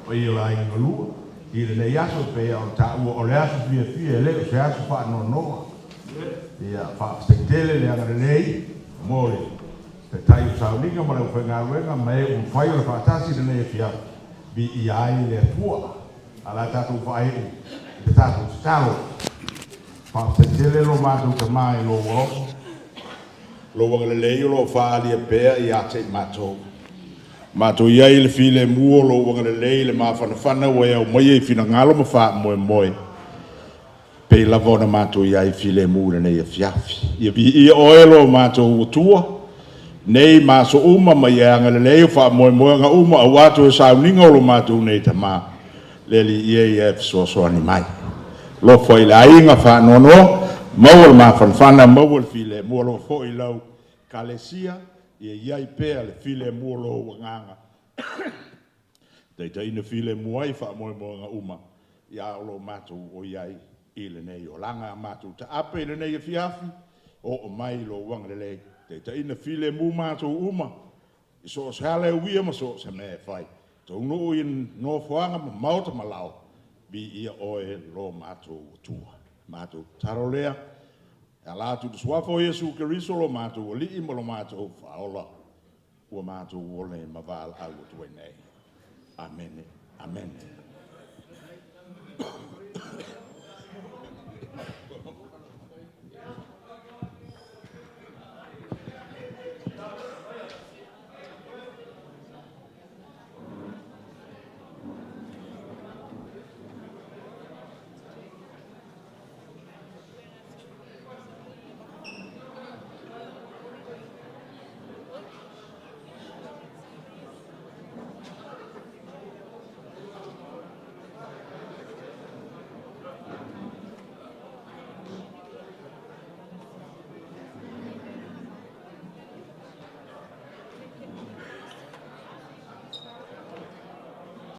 paia o le aiga galua, i lenei aso e pei ona taua o le aso fiafia e le o se aso faanoanoa. Ia faafetai tele le agalelei mo le taitai o sauniga ma le aufaigaluega ma e ua mafai ona faatasi i lenei afiafi, viia ai le Atua. A o le a tatou faaeu i le tatou tatalo. Faafetai tele lo matou Tama i lou alofa. Lou agalelei o lo o faaalia pea ia te i matou. Matou i ai i le filemu o lou agalelei i le mafanafana ua e aumaia i finagalo ma faamoemoe, pei lava ona matou i ai filemu i lenei afiafi. Ia viia oe lo matou Atua, nei ma aso uma, ma ia e agalelei o faamoemoega uma aua toe sauniga o lo matou nei Tama, le Alii e ia e fesoasoani mai. Alofa i le aiga faanoanoa, maua le mafanafana, maua le filemu. Alofa foi i lau Ekalesia, ia i ai pea le filemu o lou agaga, taitaiina filemu ai faamoemoega uma, ia o lo matou o i ai i lenei olaga. A matou taape i lenei afiafi, oo mai lou agalelei, taitaiina filemu matou uma, i so o se ala e uia ma so o se mea e fai. Taunuu i nofoaga ma maota ma laoa, viia oe lo matou Atua. Matou tatalo lea, e ala atu i le suafa o Iesu Keriso lo matou Alii ma lo matou Faaola, ua matou ola ma valaau atu ai nei. Amene, amene.